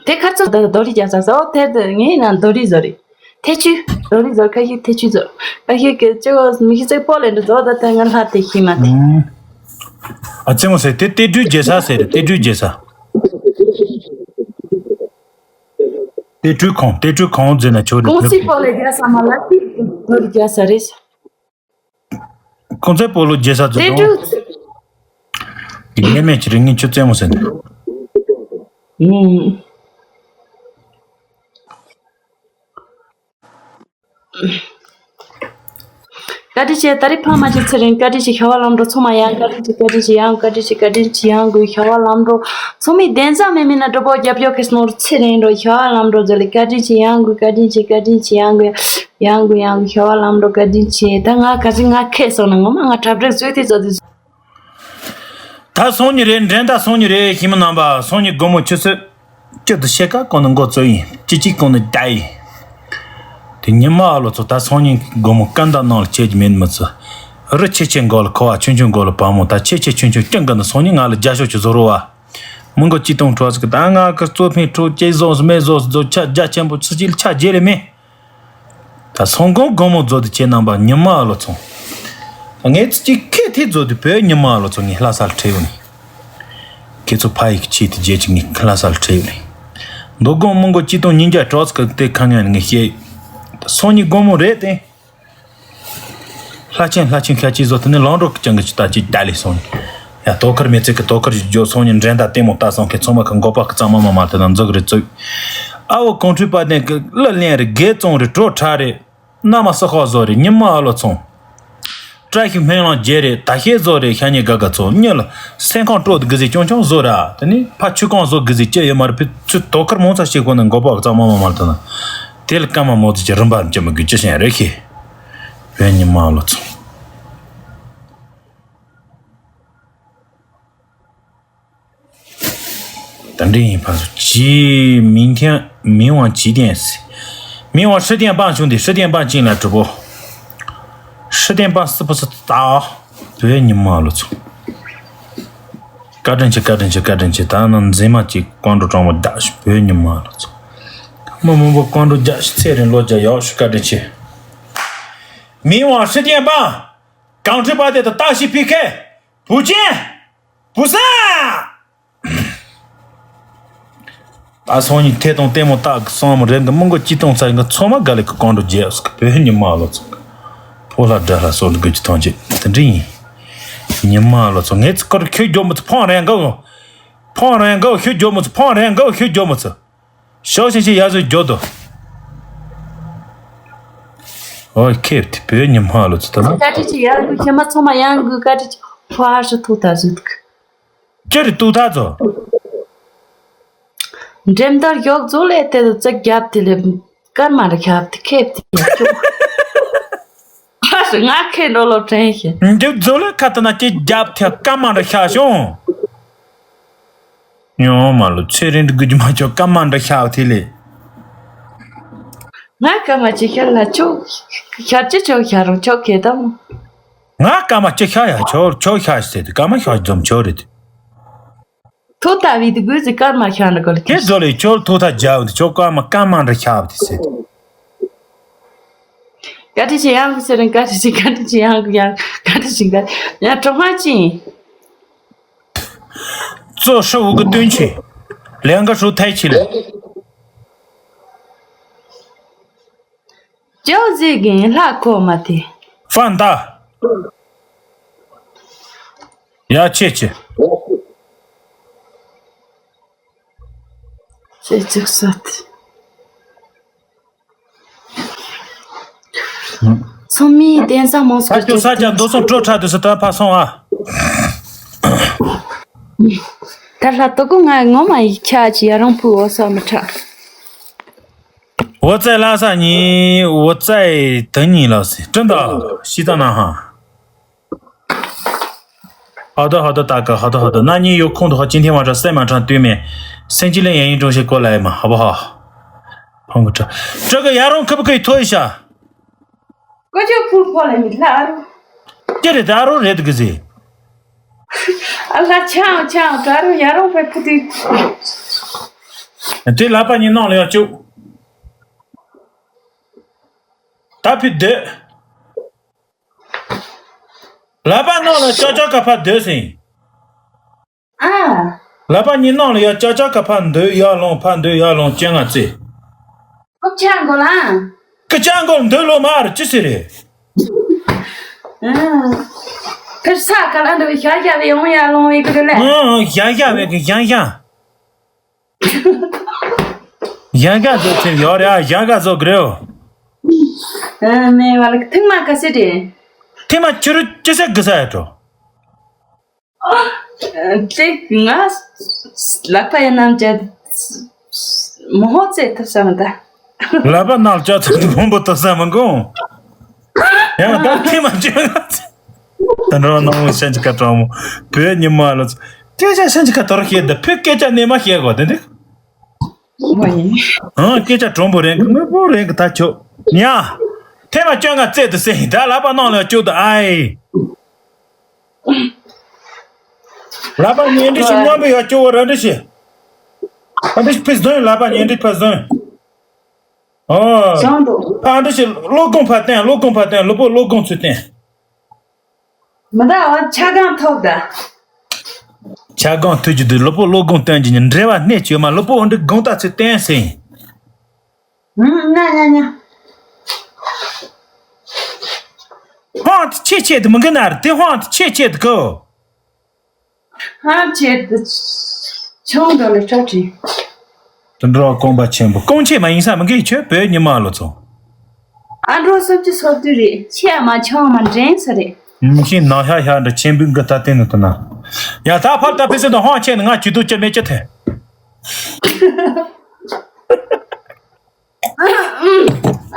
དེ་ཁ་ཚོ་ད་རྡོ་རིང་རྒྱག་ས་སོ་དེ་དེ་ངས་ན་རྡོ་རིང་བཟོ་རེད། ཐེ་ཆུ། རྡོ་རིང་བཟོ་ཁ་ཤས་ཐེ་ཆུ་བཟོ། ཁ་ཤས་ཀྱི་ཅི་བ་མི་ཤི་ཚེ་པོ་ལེ་འདྲ་བཟོ་ད་དེ་ང་ལྷ་དེ་ཤི་མ་དེ། ཨ་ཙེ་མོ་ཟེར་དེ་ཏེ་ཀྲུའི་རྒྱལ་ས་ཟེར་ཏེ་ཀྲུའི་རྒྱལ་ས། ཏེ་ཀྲུའི་ཁོང་ཏེ་ཀྲུའི་ཁོང་ཟེར་ན་ཆོག་རེད། ཀུང་སི་པོ་ལེ་རྒྱག་ས་མ་ལ་ཏི་རྡོ་རིང་རྒྱག་ས་རེད། ཁོང་ཚོའི་སྤོ་ལོ་རྒྱལ་ས་ཚོ་དང་། ཡས་མས་ཀྱི་རིག་ངན་ཆུ་རྩེད་མོ་ཟེར་ནས། བཀའ་དྲིན་ཆེ། ད་རེས་ཕ་མ་ཅིག་ཚེ་རིང་བཀའ་དྲིན་ཆེ། ཤ་བ་ལམ་འགྲོ་ཚང་མ་ཡང་བཀའ་དྲིན་ཆེ། བཀའ་དྲིན་ཆེ། ཡང་བཀའ་དྲིན་ཆེ། བཀའ་དྲིན་ཆེ། ཡང་དགོས་ཤ་བ་ལམ་འགྲོ་ཚང་མས་བདེན་ས་མེད་མིན་ན་གྲོགས་པོ་རྒྱབ་སྐྱོར་ཁེ་སྣོར་ཚེ་རིང་འགྲོ་ཤ་བ་ལམ་འགྲོ་ཟེར་ལེ། བཀའ་དྲིན་ཆེ། ཡང་དགོས་བཀའ་དྲིན་ཆེ། བཀའ་དྲིན་ཆེ། ཡང་དགོས་ཡང་དགོས་ཡང་དགོས་ཤ་བ་ལམ་འགྲོ་བཀའ་དྲིན་ཆེ། ད་ང་ག་ཚོད་ང་ཁེ་སོང་ན་ངོ་མ་ང་གྲ་སྒྲིག་བཟོས་ཏེ་བཟོ་དུས། ད་སང་ཉིན་རེད། འགྲན་ཟླ་སང་ཉིན་རེད། ཤེས་མི་རྣམ་པ། སང་ཉིན་དགོང་མོ་ཆུ་ཚོད་བཅུ་དང་ཕྱེད་ཀ་གོང་ནས་འགོ་བཙུགས་ཡིན། བཅུ་གཅིག་གོང་ནས་བསྡད་ཡིན། དེ་ཉི་མ་ཨ་ལོ་ཚོ། ད་སང་ཉིན་དགོང་མོ་སྐར་མདའ་ནང་ལ་ཆས་ཀྱི་མེད་མི་ཚོ། རི་ཆེ་ཆེ་མགོ་ལ་ཁུ་བ། ཆུང་ཆུང་མགོ་ལ་བ་མོ། ད་ཆེ་ཆེ་ཆུང་ཆུང་སྐྱོང་གི་ན། སང་ཉིན་ང་ལ་རྒྱབ་སྐྱོར་ཅིག་བཟོ་རོགས་བ། མི་མགོ་གཅིག་སྟོང་གྲོགས་ཚོ་གི། ད་ང་གི་གཙོ་ཕན་གྲོགས་ཅེས་བཟོ་སུ་མེད་བཟོ་སུ་བཟོ། ཆ་རྒྱ་ཆེན་པོ་ཚུ་གཅིག་ལ་ཆ་རྒྱས་ལེ་མེད། ད་སང་དགོང་དགོང་མོ་བཟོ་དུས་ཁྱེད་རྣམ་པ། ཉི་མ་ཨ་ལོ་ཚོ། ངས་ཚུ་གཅིག་ཁེ་ཐི་བཟོ་དུས་བོད་ཉི་མ་ཨ་ལོ་ཚོ། ངས་ལྷ་ས་ལ་ཁྲིད་ཡོང་ནི། ཁྱེད་ཚོ་ཕ་ཡིག་ཆེད་དུ་རྗེས་ཀྱི་ངས་ལྷ་ས་ལ་ཁྲིད་ཡོང་ནི། མདོ་དགོང་མི་མགོ་གཅིག་སྟོང་ཉིས་བརྒྱ་གྲོགས་ཚོ་གི་དེ་ཁ་ངན་ངས་བཤད། སང་ཉིན་དགོང་མོ་རེད་དེ། ལྷ་ཆེན་ལྷ་ཆེན་ཤ་ཅིག་བཟོ་དུས་ནི་ལང་འགྲོ་གི་ཅང་གི་ཅི་ད་ཅི་ད་ལས་སོང་། ཡ་དོ་ཁུར་མི་ཚེ་གི་དོ་ཁུར་ཞིག་འཇོག་སང་ཉིན་འགྲན་ཟླ་ལྟད་མོ་ལྟ་སོང་། ཁྱེད་ཚང་མ་གི་མགོ་པ་གི་གཙང་མ་མ་མ་དེ་ན་འཛུགས་རེ་བཙུགས། ཨ་བོ་གོང་ཁྲོས་པ་དན་གི་གླུ་ལེན་རེ། དགེ་བཙོང་རེ། བྲོ་འཁྲབ་རེ། མནའ་མ་སུ་ཁ་བཟོ་རེ། ཉི་མ་ཨ་ལོ་ཚོང་། བཀྲ་ཤིས་སྨོན་ལམ་རྒྱས་རེ། ད་ཤེས་བཟོ་རེ། ཤ་ཉེ་དགའ་དགའ་ཚོ་གཉིད་ལ་སེམས་ཁམས་སྤྲོ་དགུ་ཟིག་ཆུང་ཆུང་བཟོ་ར། དེ་ནི་ཕ་ཆུ་ཁང་བཟོ་དགུ་ཟིག་ཅི་ཡོད་མ་རེད། ཕི་ཚུ་དོ་ཁུར་མང་ཚ་ཞིག་ཁོ་ན་མགོ་པ་གཙང་མ་མ་མ་དེ་ན། དེ་ལ་སྐར་མ་མོ་ཚོ་གི་རིམ་པ་ཅི་མི་དགོས་ཅི་ཞན་རེ་ཤེས། བོད་ཉི་མ་ཨ་ལོ་ཚོ། 等着你发出去，明天明晚几点？明晚十点半，兄弟，十点半进来直播。十点半是不是到？对，你妈了操！བཀའ་དྲིན་ཆེ། བཀའ་དྲིན་ཆེ། བཀའ་དྲིན་ཆེ། ད་ནང་འཛིན་མ་གཅིག་ཀོང་ཀྲུའུ་ཀྲང་མོ་བདག་ཤི། བོད་ཉི་མ་ལ་ཚོ། མི་མང་པོ་ཀོང་ཀྲུའུ་རྒྱ་ཤི་ཚེ་རིང་ལོ་བརྒྱ་ཡག་ཤི། བཀའ་དྲིན་ཆེ། 明晚十点半，港区八点的大戏 P K， 不见不散。 ད་སང་ཉིན་ཐད་གཏོང་ལྟད་མོ་ལྟ་གི་སོང་མ་རེད་འདི། མི་མགོ་གཅིག་སྟོང་ཚར་གི་ཚང་མ་དགའ་ལེ་གི་ཀོང་ཀྲུའུ་རྒྱལ་སི་གི། བོད་ཉི་མ་ལ་ཚོ། ཕོ་ལྷ་དགྲ་ལྷ་སོགས་དགོས་ཀྱི་ཐང་ཆད་དེ་འདྲ་ཡིན། ཉི་མ་ལ་ཚོ། ངས་ཚི་ཀར་ཁྱོད་རྒྱོབ་མི་ཚོ་ཕང་རན་གོ། ཕང་རན་གོ་ཁྱོད་རྒྱོབ་མི་ཚོ། ཕང་རན་གོ་ཁྱོད་རྒྱོབ་མི་ཚོ། ཤོག་ཤིང་ཤིང་ཡ་བཟོ་རྒྱོབ་དོ། ཨོ་ཁེབ་དེ་བོད་ཉི་མ་ལ་ཚོ་ད་ན། བཀའ་དྲིན་ཆེ། ཡར་དགོས་ཁྱེད་མ་ཚང་མ་ཡང་དགོས། བཀའ་དྲིན་ཆེ། ཕོ་ཨ་ཧྲི་ཐུག་ད་བཟོས་འདུག་ཅི་རེད་ཏུ་ཐ་ཚོ། འགྲེམས་སྟར་ཞོག་ཚོ་ལས་དེ་ཚོ་ཙག་རྒྱབ་དེ་ལས་སྐར་མ་ར་ཤབ་དེ་ཁེབ་དེ་ཡ་ཅོ། ཨ་ཧྲི་ང་ཁེ་འགྲོ་ལོ་དྲན་ཤེ། འདི་ཚོ་ལས་ཁ་ཏ་ན་ཅི་རྒྱབ་དེ་སྐར་མ་ར་ཤ་བྱུང་། ཉོ་མ་ལོ་ཚེ་རིང་དུ་དགུ་རྒྱུ་མ་ཆོག་སྐར་མ་འདྲ་ཤག་དེ་ལས། ང་སྐར་མ་ཅི་ཤར་ལ་ཆོག་ཤར་ཅི་ཆོག་ཤར་རུང་ཆོག་གེ་དམ། ང་སྐར་མ་ཅི་ཤར་ཡ་ཆོག་ཆོག་ཤར་ཟེར་དུས་སྐར་མ་ཤར་འཛོམས་ཆོག་རེད། ཐོ་ལྟ་བུའི་དུ་དགོས་ཟིག་སྐར་མ་ཤར་འདྲ་གོ་ལ་ཁྱེད་ཁེ། ཚོ་ལས་ཆོག་ཐོ་ཐ་རྒྱབ་དུ་ཆོག་སྐར་མ་སྐར་མ་འདྲ་ཤར་དེ་ཟེར། བཀའ་དྲིན་ཆེ་ཡང་ཟེར་རིང་། བཀའ་དྲིན་ཆེ། བཀའ་དྲིན་ཆེ་ཡང་ཡང་། བཀའ་དྲིན་ཆེ། བཀའ་ཡང་གྲོགས་མ་ཅིང་། 做十五个蹲起，两个手抬起来。 ཅོ་ཟིག་གིན་ལྷ་ཁོ་མ་དེ། ཧྥན་ཏ། ཡ་ཆེ་ཆེ། ཆེ་ཆེ་སོད། ཚང་མས་བདེན་ས་མང་ས་ས་ཀྱོ་ས་ཀྱ་མདོ་སོང་སྤྲོ་ཁྲ་དུ་སི་ཏ་ཕ་སོང་ཨ། ད་ལྷ་ཏོ་ཀུ་ང་ངོ་མ་ཡིག་ཆ་ཅི་ཡ་རང་ཕུ་འོ་ས་མི་ཁྲ། 我在拉萨，你我在等你了，真的，西藏那哈。好的，好的，大哥，好的，好的。那你有空的话，今天晚上赛马场对面，三七零演艺中心过来嘛，好不好？捧个场，这个羊绒可不可以脱一下？ ཀོ་ཅོ་ཕུ་ཕོ་ལ་མི་ལ་ཨ་རུ། ཅི་རེད་ད་ཨ་རུ་རེད་གི་ཟེ། ཨ་ལ་ཆང་ཆང་ད་རུ་ཡ་རུ་ཕེ་ཕུ་དུ། དེ་ལ་པ་ཉི་ནང་ལ་ཡ་ཅུ། ད་ཕི་སྡོད། ལ་པ་ནང་ལ་ཅོ་ཅོ་ཀ་ཕ་སྡོད་ཟིན། ཨ། ལ་པ་ཉི་ནང་ལ་ཡ་ཅ་ཅ་ཀ་ཕ་འདོད་ཡ་ལོང་ཕ་འདོད་ཡ་ལོང་ཅན་ང་ཙེ། ཀུ་ཅང་གོ་ལ། ཀུ་ཅང་གོ་འདོད་ལོ་མ་ར་ཅི་སི་རེད། ཨ། ཕེར་ས་ཁ་ལ་འདོད་ཤ་ཤ་བའི་ཡོང་ཡ་ལོང་བའི་ཀུ་ལེ། ཨ་ཤ་ཤ་བའི་ཀུ་ཤ་ཤ། ཞང་ཞང་བཟོ་ཚེ་ཡོད་རེད་ཨ། ཞང་ཞང་བཟོ་གི་རེད། ཨ་ནེ་བ་ལ་ཐིག་མ་ག་སེ་རེད། ཐེངས་མ་ཁྱོད་རུ་ཅི་ཟེར་གི་ས་ཡ་འགྲོ། ཅིག་ང་ལག་པ་ཡིན་ནམ་ཅི་མོ་ཧོ་ཙེ་ཐུབ་ས་མི་ད། ལག་པ་ནང་ལྕགས་ཚང་དུ་མང་པོ་ཐུབ་ས་མི་འགོང་། ཡང་ད་ཐེངས་མ་ཁྱོད་ང་ཚེ། ད་འགྲོ་ནང་མོ་ཤན་ཅི་ཀ་གྲོང་མོ། བོད་ཉི་མ་ལ་ཚོ། སྐད་ཆ་ཤན་ཅི་ཀ་དོར་ཤེས་ད་བོད་སྐད་ཆ་ནས་མ་ཤེས་གོ་དེ་འདི། མ་ཡིན། ཨང་སྐད་ཆ་གྲོང་པོ་རེད་གི་དངོས་པོ་རེད་གི་ད་ཁྱོད། ཉ། ཐེངས་མ་ཁྱོད་ང་ཚེ་དུ་སེ་ཡིན་ད་ལག་པ་ནང་ལ་བཅུག་ད་ཨའི། ལག་པ་ཉལ་འདྲི་ཞིག་མཉམ་པོ་ཡོད་སྐྱོ་བོ་ར་འདྲི་ཞིག་ཕ་འདྲི་ཕི་ཟོན་ལག་པ་ཉལ་འདྲི་ཕ་ཟོན། ཨོ། ཟོན་འདུག་ཕ་འདྲི་ཞིག་བློ་སྒོང་ཕ་བསྟན་བློ་སྒོང་ཕ་བསྟན་ལུས་པོ་བློ་སྒོང་ཚུལ་བསྟན། མི་ད་འོ་ཆ་གང་ཐོབ་ད། ཆ་གང་ཐུག་རྒྱུ་དུ་ལུས་པོ་བློ་སྒོང་བསྟན་གྱི་ནི་འབྲེལ་བ་གནས་བཅོས་མ་ལུས་པོ་འདི་སྒོང་ད་ཚུལ་བསྟན་ཟིན། ང་ང་ང་། ཧང་དེ་ཆེ་ཆེ་དུ་མི་འགི་ན་ར་དེ་ཧང་དེ་ཆེ་ཆེ་དུ་གོ། ཧང་ཆེ་དུ་ཆུང་དུ་ནི་ཁྲ་ཁྲི། དུ་འགྲོ་བ་སྐོང་པ་ཆེན་པོ་སྐོང་ཆེ་མ་ཡིན་ས་མི་འགི་ཆོས་བོད་ཉི་མ་ལོ་ཚོ། ཨ་འགྲོ་སོབ་ཀྱི་སོབ་དུ་རེད་ཆེ་མ་ཆུང་མ་འདྲེན་ས་རེད། མི་ཤེས་ནང་ཤ་ཤ་འདྲ་ཆེན་པོའི་འགི་ད་བསྟན་ནི་དུ་ན། ཡ་ད་ཕར་ད་ཕི་སི་དང་ཧང་ཆེ་ནི་ང་ཇུས་གཏོགས་ཅི་མེད་ཅི་ཐལ།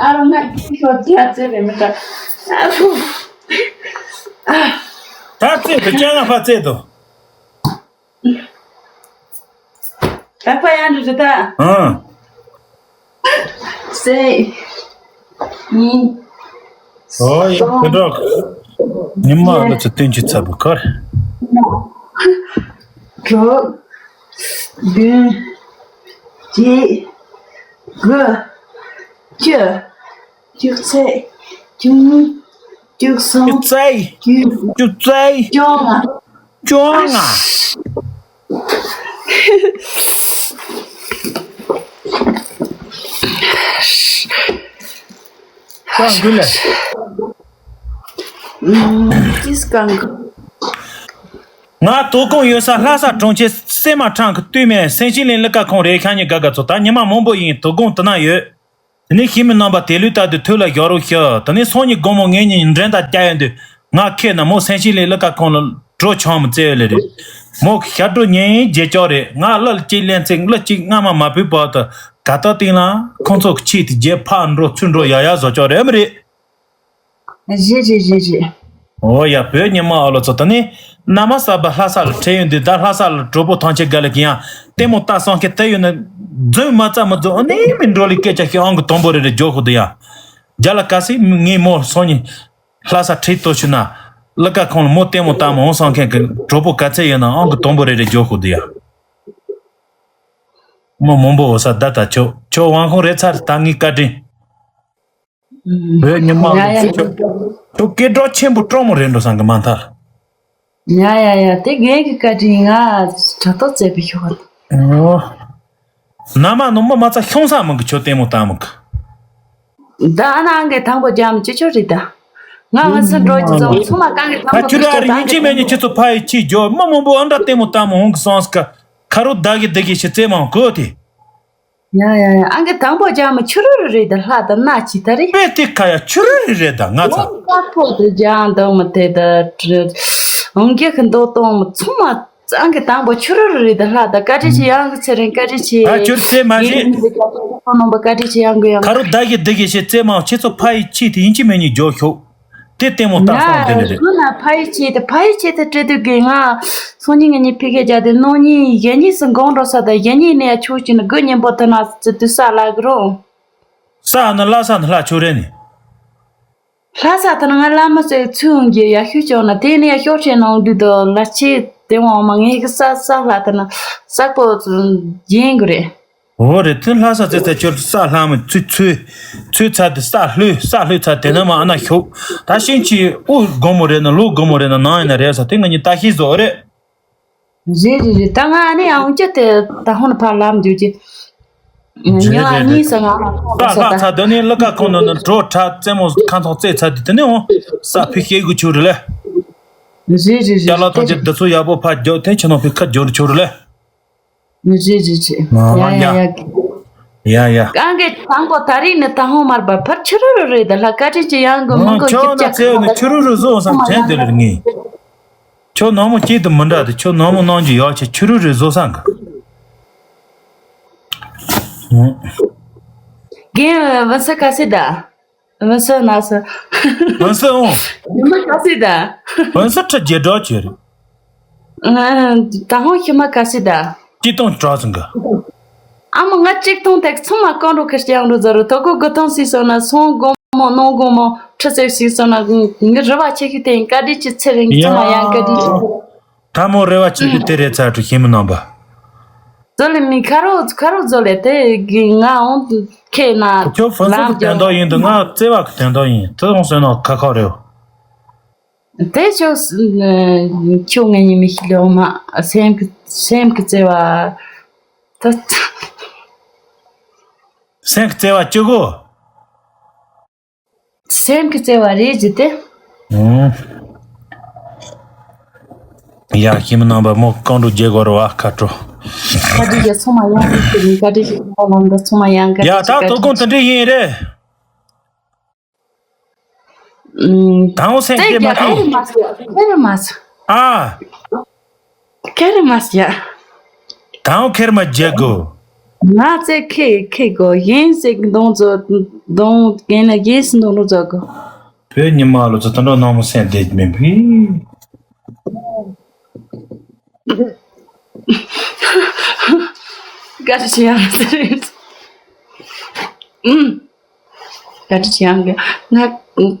ཨ་རོ་ང་ཀིང་ཤོ་ཏི་ཨ་ཙེ་རེ་མི་ཏྲ། ཨ་རོ། ད་ཙེ་དུ་ཅང་ང་ཕ་ཙེ་དུ། ད་ཕ་ཡང་འདྲི་ད། ཨང་། སེ། ནི། ཨོ་ཡ་ཁྱེད་འགྲོ། ཉི་མ་ལ་ཚོ་སྟོན་གྱི་ཚ་བུ་ཁར། དྲུག་བདུན། བརྒྱད། དགུ། བཅུ། བཅུ་གཅིག་བཅུ་གཉིས། བཅུ་གསུམ། བཅུ་རྩ། བཅུ། བཅུ་རྩ། བཅོ་ལྔ། བཅོ་ལྔ། ཀང་ཀུ་ལེ། ཅིས་ཀང་ཀུ། ང་དོ་དགོང་ཡོད་ས་ལྷ་ས་གྲོང་ཁྱེར་སེ་མ་ཁྲང་གི་སྟོད་སྨད་སེང་ཆེན་གླིང་གླུ་ཁ་ཁང་རེད་ཤ་ཉེ་དགའ་དགའ་ཚོ་ད་ཉི་མ་མང་པོ་ཡིན་དོ་དགོང་དུ་ན་ཡོད། དེ་ནས་ཤི་མི་རྣམ་པ་དེ་ལུས་ལྟ་དུས་ཐུགས་ལ་ཞོག་རོགས་ཞུ། དེ་ནས་སང་ཉིན་དགོང་མོ་ངེད་གཉིས་འགྲན་ཟླ་རྒྱག་ཡོང་དུས་ང་ཁེ་ན་མོ་སེང་ཆེན་གླིང་གླུ་ཁ་ཁང་ལ་གྲོ་ཆང་མི་བཙལ་ལེ་རེད། མོ་ཞབས་བྲོ་ཉན་རྗེས་ཆོག་རེད། ང་གླུ་གཅིག་ལེན་ཚེ་གླུ་གཅིག་སྔ་མ་མ་ཕུད་བར་དུ་ག་ཏོ་སྟེང་ལ་ཁོང་ཚོ་གི་ཆེད་དུ་རྗེས་ཕར་འགྲོ་ཚུར་འགྲོ་ཡ་ཡ་བཟོ་ཆོག་རེད་མི་རེད། རེད་རེད་རེད་རེད། ཨོ་ཡ་བོད་ཉི་མ་ཨ་ལོ་ཚོ་ད་ནི། ན་མ་ས་བ་ལྷ་ས་ལ་ཁྲིད་ཡོང་དུས་ད་ལྷ་ས་ལ་གྲོགས་པོ་ཐང་ཆེ་དགའ་ལ་གི་ཡང་ལྟད་མོ་ལྟ་སོང་ཁེ་ད་ཡོད་ན། རྫུན་མ་རྩ་མ་རྫུན་ཨ་ནི་མི་འགྲོ་ལི་སྐད་ཆ་ཤི་ཨང་གི་དང་པོ་རེ་རེ་འཇོག་ཁུ་དུ་ཡ། རྒྱ་ལ་ཀ་སི་ངའི་མོ་སོང་ཉི། ལྷ་ས་ཁྲིད་ཏོ་ཆུ་ན། གླུ་ཁ་ཁང་ལ་མོ་ལྟད་མོ་ལྟ་མ་འོང་སོང་ཁེ་གི་གྲོགས་པོ་ག་ཚད་ཡོད་ན་ཨང་གི་དང་པོ་རེ་རེ་འཇོག་ཁུ་དུ་ཡ། མོ་མང་པོ་འོ་ས་ད་ད་ཆོ་ཆོ་དབང་ཁོང་རེ་ཚར་ད་ངའི་བཀའ་དྲིན། བོད་ཉི་མ་ཡ་ཡ། ཁྱོད་སྐད་གྲགས་ཆེན་པོ་སྤྲང་མོ་རེད་འགྲོ་བསམ་གི་མ་མཐར། ཡ་ཡ་ཡ་དེ་ངའི་གི་བཀའ་དྲིན་ང་དྲ་ཐོག་བཙལ་བའི་ཤོག་ཨོ། ན་མ་ནུ་མ་མ་ཚ་ཤོང་ས་མང་གི་ཆོ་ལྟད་མོ་ལྟ་མང་གི། ད་ཨ་ན་ཨང་གི་དང་པོ་རྒྱ་མི་ཅི་ཆོ་རེད་ད། ང་ང་ཚོ་འགྲོ་རྒྱུ་ཚོ་ཚང་མ་གང་གི་དང་ད་པོ་ཁྱོད་ར་རེ་ཡིན་གཅིག་མེད་ཉིད་ཁྱེད་ཚོ་ཕ་ཡི་ཆི་འཇོ་མི་མང་པོ་ཨ་འདྲ་ལྟད་མོ་ལྟ་མང་གི་སོང་སྐ་ཁ་རུ་ད་གི་ད་གི་ཤི་རྩེ་མང་གོ་དེ། ཡ་ཡ་ཡ་ཨང་གི་དང་པོ་རྒྱ་མི་ཆུ་རུ་རུ་རེད་ད་ལྷ་ད་ན་ཅི་ད་རེད། པེ་ཏི་ཁ་ཡ་ཆུ་རུ་རུ་རེད་ད་ང་ཚ། ཨོ་ཀ་ཕོ་དུ་རྒྱ་འདོག་མི་དེ་ད་ཨང་གི་ཁི་འདོག་གཏོང་མི་ཚང་མ་ཨང་གི་དང་པོ་ཆུ་རུ་རུ་རེད་ད་ལྷ་ད་བཀའ་དྲིན་ཆེ་ཡང་གི་ཚེ་རིང་བཀའ་དྲིན་ཆེ། ད་ཆུ་རུ་ཚེ་མ་རེད། ཁོ་ནང་པ་བཀའ་དྲིན་ཆེ་ཡང་གི་ཡང་། ཁ་རུ་ད་གི་ད་གི་ཤི་རྩེ་མང་ཁྱེད་ཚོ་ཕ་ཡི་ཆི་དེ་ཡིན་གཅིག་མེད་ཉིད་འཇོ་ཤོག་དེ་ལྟད་མོ་ལྟ་སོང་དེ་འདྲ་རེད། ང་ཕ་ཡི་ཆེད་དུ་ཕ་ཡི་ཆེད་དུ་སྤྲད་དུས་གི་ང་སང་ཉིན་ང་གཉིས་ཕི་གེ་བརྒྱབ་དེ་ནང་ཉིན་གཞན་གཉིས་སུ་འགོང་འགྲོ་ས་དང་གཞན་གཉིས་ནས་ཆོག་ཅིག་ནི་དགུ་ཉིན་པོ་དེ་ན་ཙི་དུས་ས་ལ་གི་རོ། ས་ནི་ལྷ་ས་ནི་ལྷ་ཆོ་རེད་ནི། ལྷ་ས་དེ་ན་ང་བླ་མ་ཚོས་ཚུལ་འོང་གི་ཡ་ཤུ་ཅོག་ན་དེ་ནས་ཤོག་ཆེན་ནང་དུས་དུ་ལ་ཆེ་དེ་འོང་མ་ངེས་གི་ས་ས་ལྷ་དེ་ན་ས་པོ་རྒྱན་གི་རེད། འོ་རེད་དེ་ལྷ་ས་ཙེ་ཙེ་ཁྱོད་ས་ལྷ་མི་ཚུལ་ཚུལ་ཚུལ་ཚ་དེ་ས་ལྷོད་ས་ལྷོད་ཚ་དེ་ན་མ་ཨ་ན་ཤོག་ད་ཤིང་ཆི་དབུ་དགོང་མོ་རེད་ན་ལོ་དགོང་མོ་རེད་ན་ནང་ཡིན་ན་རེད་ས་དེ་ང་གཉིས་ལྟ་ཤེས་བཟོ་རེད། རེད་རེད་རེད་ད་ང་ཨ་ནི་ཨང་ཅི་དེ་ད་ཧོན་ཕ་ལམ་འཇུ་ཅི། ཉི་མ་གཉིས་སུ་ང་ཧ་ས་ལྷ་ཚ་དེ་ནི་ལ་ཀ་ཁོང་ནི་གྲོ་ཁྲ་རྩེ་མོ་ཁ་ཐོག་རྩེ་ཚ་དེ་དེ་ནི་འོ་ས་ཕི་ཤེས་གུ་ཆུ་རེད་ལེ། རེད་རེད་རེད་ཅ་ལ་ཐོག་ཅི་དེ་ཚོ་ཡག་པོ་ཕ་རྒྱོ་དེ་ཆེ་ནོ་ཕི་ཁ་རྒྱོ་རུ་ཆུ་རེད་ལེ། རེད་རེད་རེད། ཡ་ཡ་ཡ། ཡ་ཡ། གང་གི་དང་པོ་ད་རིང་ནི་ད་ཧོང་མར་པ་ཕར་ཆུ་རུ་རུ་རེད་ད་ལྷ་བཀའ་དྲིན་ཅི་ཡང་གི་མང་གི་ཁྱོད་ཀྱི་ན་ཅག་ཚེ་ནི་ཆུ་རུ་རུ་བཟོ་སང་དྲན་དེ་ལེར་ངེས། ཁྱོད་ནང་མོ་སྐྱིད་དུ་མི་འདྲ་དུ་ཁྱོད་ནང་མོ་ནང་གི་ཡག་ཆེ་ཆུ་རུ་རུ་བཟོ་སང་གི། རྒན་བུན་སི་ག་སི་ད། བུན་སི་ན་སི། བུན་སི་འོང་། ཉི་མ་ག་སི་ད། བུན་སི་ཁྲི་རྒྱལ་སྒྲག་ཆེ་རེད། ད་ཧོང་ཤི་མ་ག་སི་ད། ཅི་གཏོང་གྲགས་སོང་གི། ཨ་མ་ང་གཅིག་གཏོང་དེ་ཚང་མ་གང་རུ་ཁ་ཤས་ཡང་རུ་ཛ་རུ་ཐོ་གོ་དགུ་གཏོང་སི་སོ་ན་སོང་དགོང་མོ་གནོང་དགོང་མོ་ཁྲི་ཚེ་སི་སོ་ན་ངི་རི་བ་ཆེ་ཤི་དེ་བཀའ་དྲིན་ཅི་ཚེ་རིང་ཚང་མ་ཡང་བཀའ་དྲིན་ཅི། ད་མོ་རེ་བ་ཆེ་གི་དེ་རེད་ཚ་གྲུ་ཤེས་མི་རྣམ་པ། ཛོ་ལེ་མི་ཁ་རོ་ཁ་རོ་ཛོ་ལེ་དེ་གི་ང་འོང་ཁེ་ན་ཁྱོད་ཕུན་སུམ་གི་དོན་དག་ཡིན་འདུག་ང་བརྩེ་བ་གི་དོན་དག་ཡིན་དེ་འོང་སོན་ན་ཁ་ཁ་རེད། དེ་ཆོ་ཁྱོད་ངའི་ཉི་མི་ཤི་ལོ་མ་སེམས་ཀྱི་སེམས་ཀྱི་བརྩེ་བ་ད། སེམས་ཀྱི་བརྩེ་བ་གཅིག་གོ། སེམས་ཀྱི་བརྩེ་བ་རེད་ཟེར་ཏེ། ཡ་ཤི་མི་རྣམ་པ་མོ་རྐང་དྲུག་རྒྱལ་སྒོ་རུ་བ་ཁ་དྲོ། བཀའ་དྲིན་ཆེ་ཚང་མ་ཡང་ཡིན་ཟེར་ནས་བཀའ་དྲིན་ཆེ་ཚང་མ་ལམ་འགྲོ་ཚང་མ་ཡང་བཀའ་ཡ་དྲིན་ཆེ་ད་བཀའ་དོ་དགོང་དེ་འདྲ་ཡིན་རེད། ཨུམ། དང་སེམས་དེ་སྐྱེ་མ་ཡ་ཐུབ། ཁེ་རེ་མ་སོ་ཁེ་རེ་མ་སོ། ཨ། ཁེར་མ་ཡ། དང་ཁེར་མ་རྒྱལ་དགོས། ང་ཚེ་ཁེ་ཁེ་དགོས་གཞན་ཟེར་གདོང་ཚོ་གདོང་གན་ན་གཞན་སུ་འདོང་རུ་ཚོ་དགོས། བོད་ཉི་མ་ལོ་ཚོ་དོན་དག་ནང་མོ་སེམས་བདེ་མིན་ཕི། བཀའ་དྲིན་ཆེ་ཡང་ཟེར། ཨུམ། བཀའ་དྲིན་ཆེ་ཡང་གི་ང་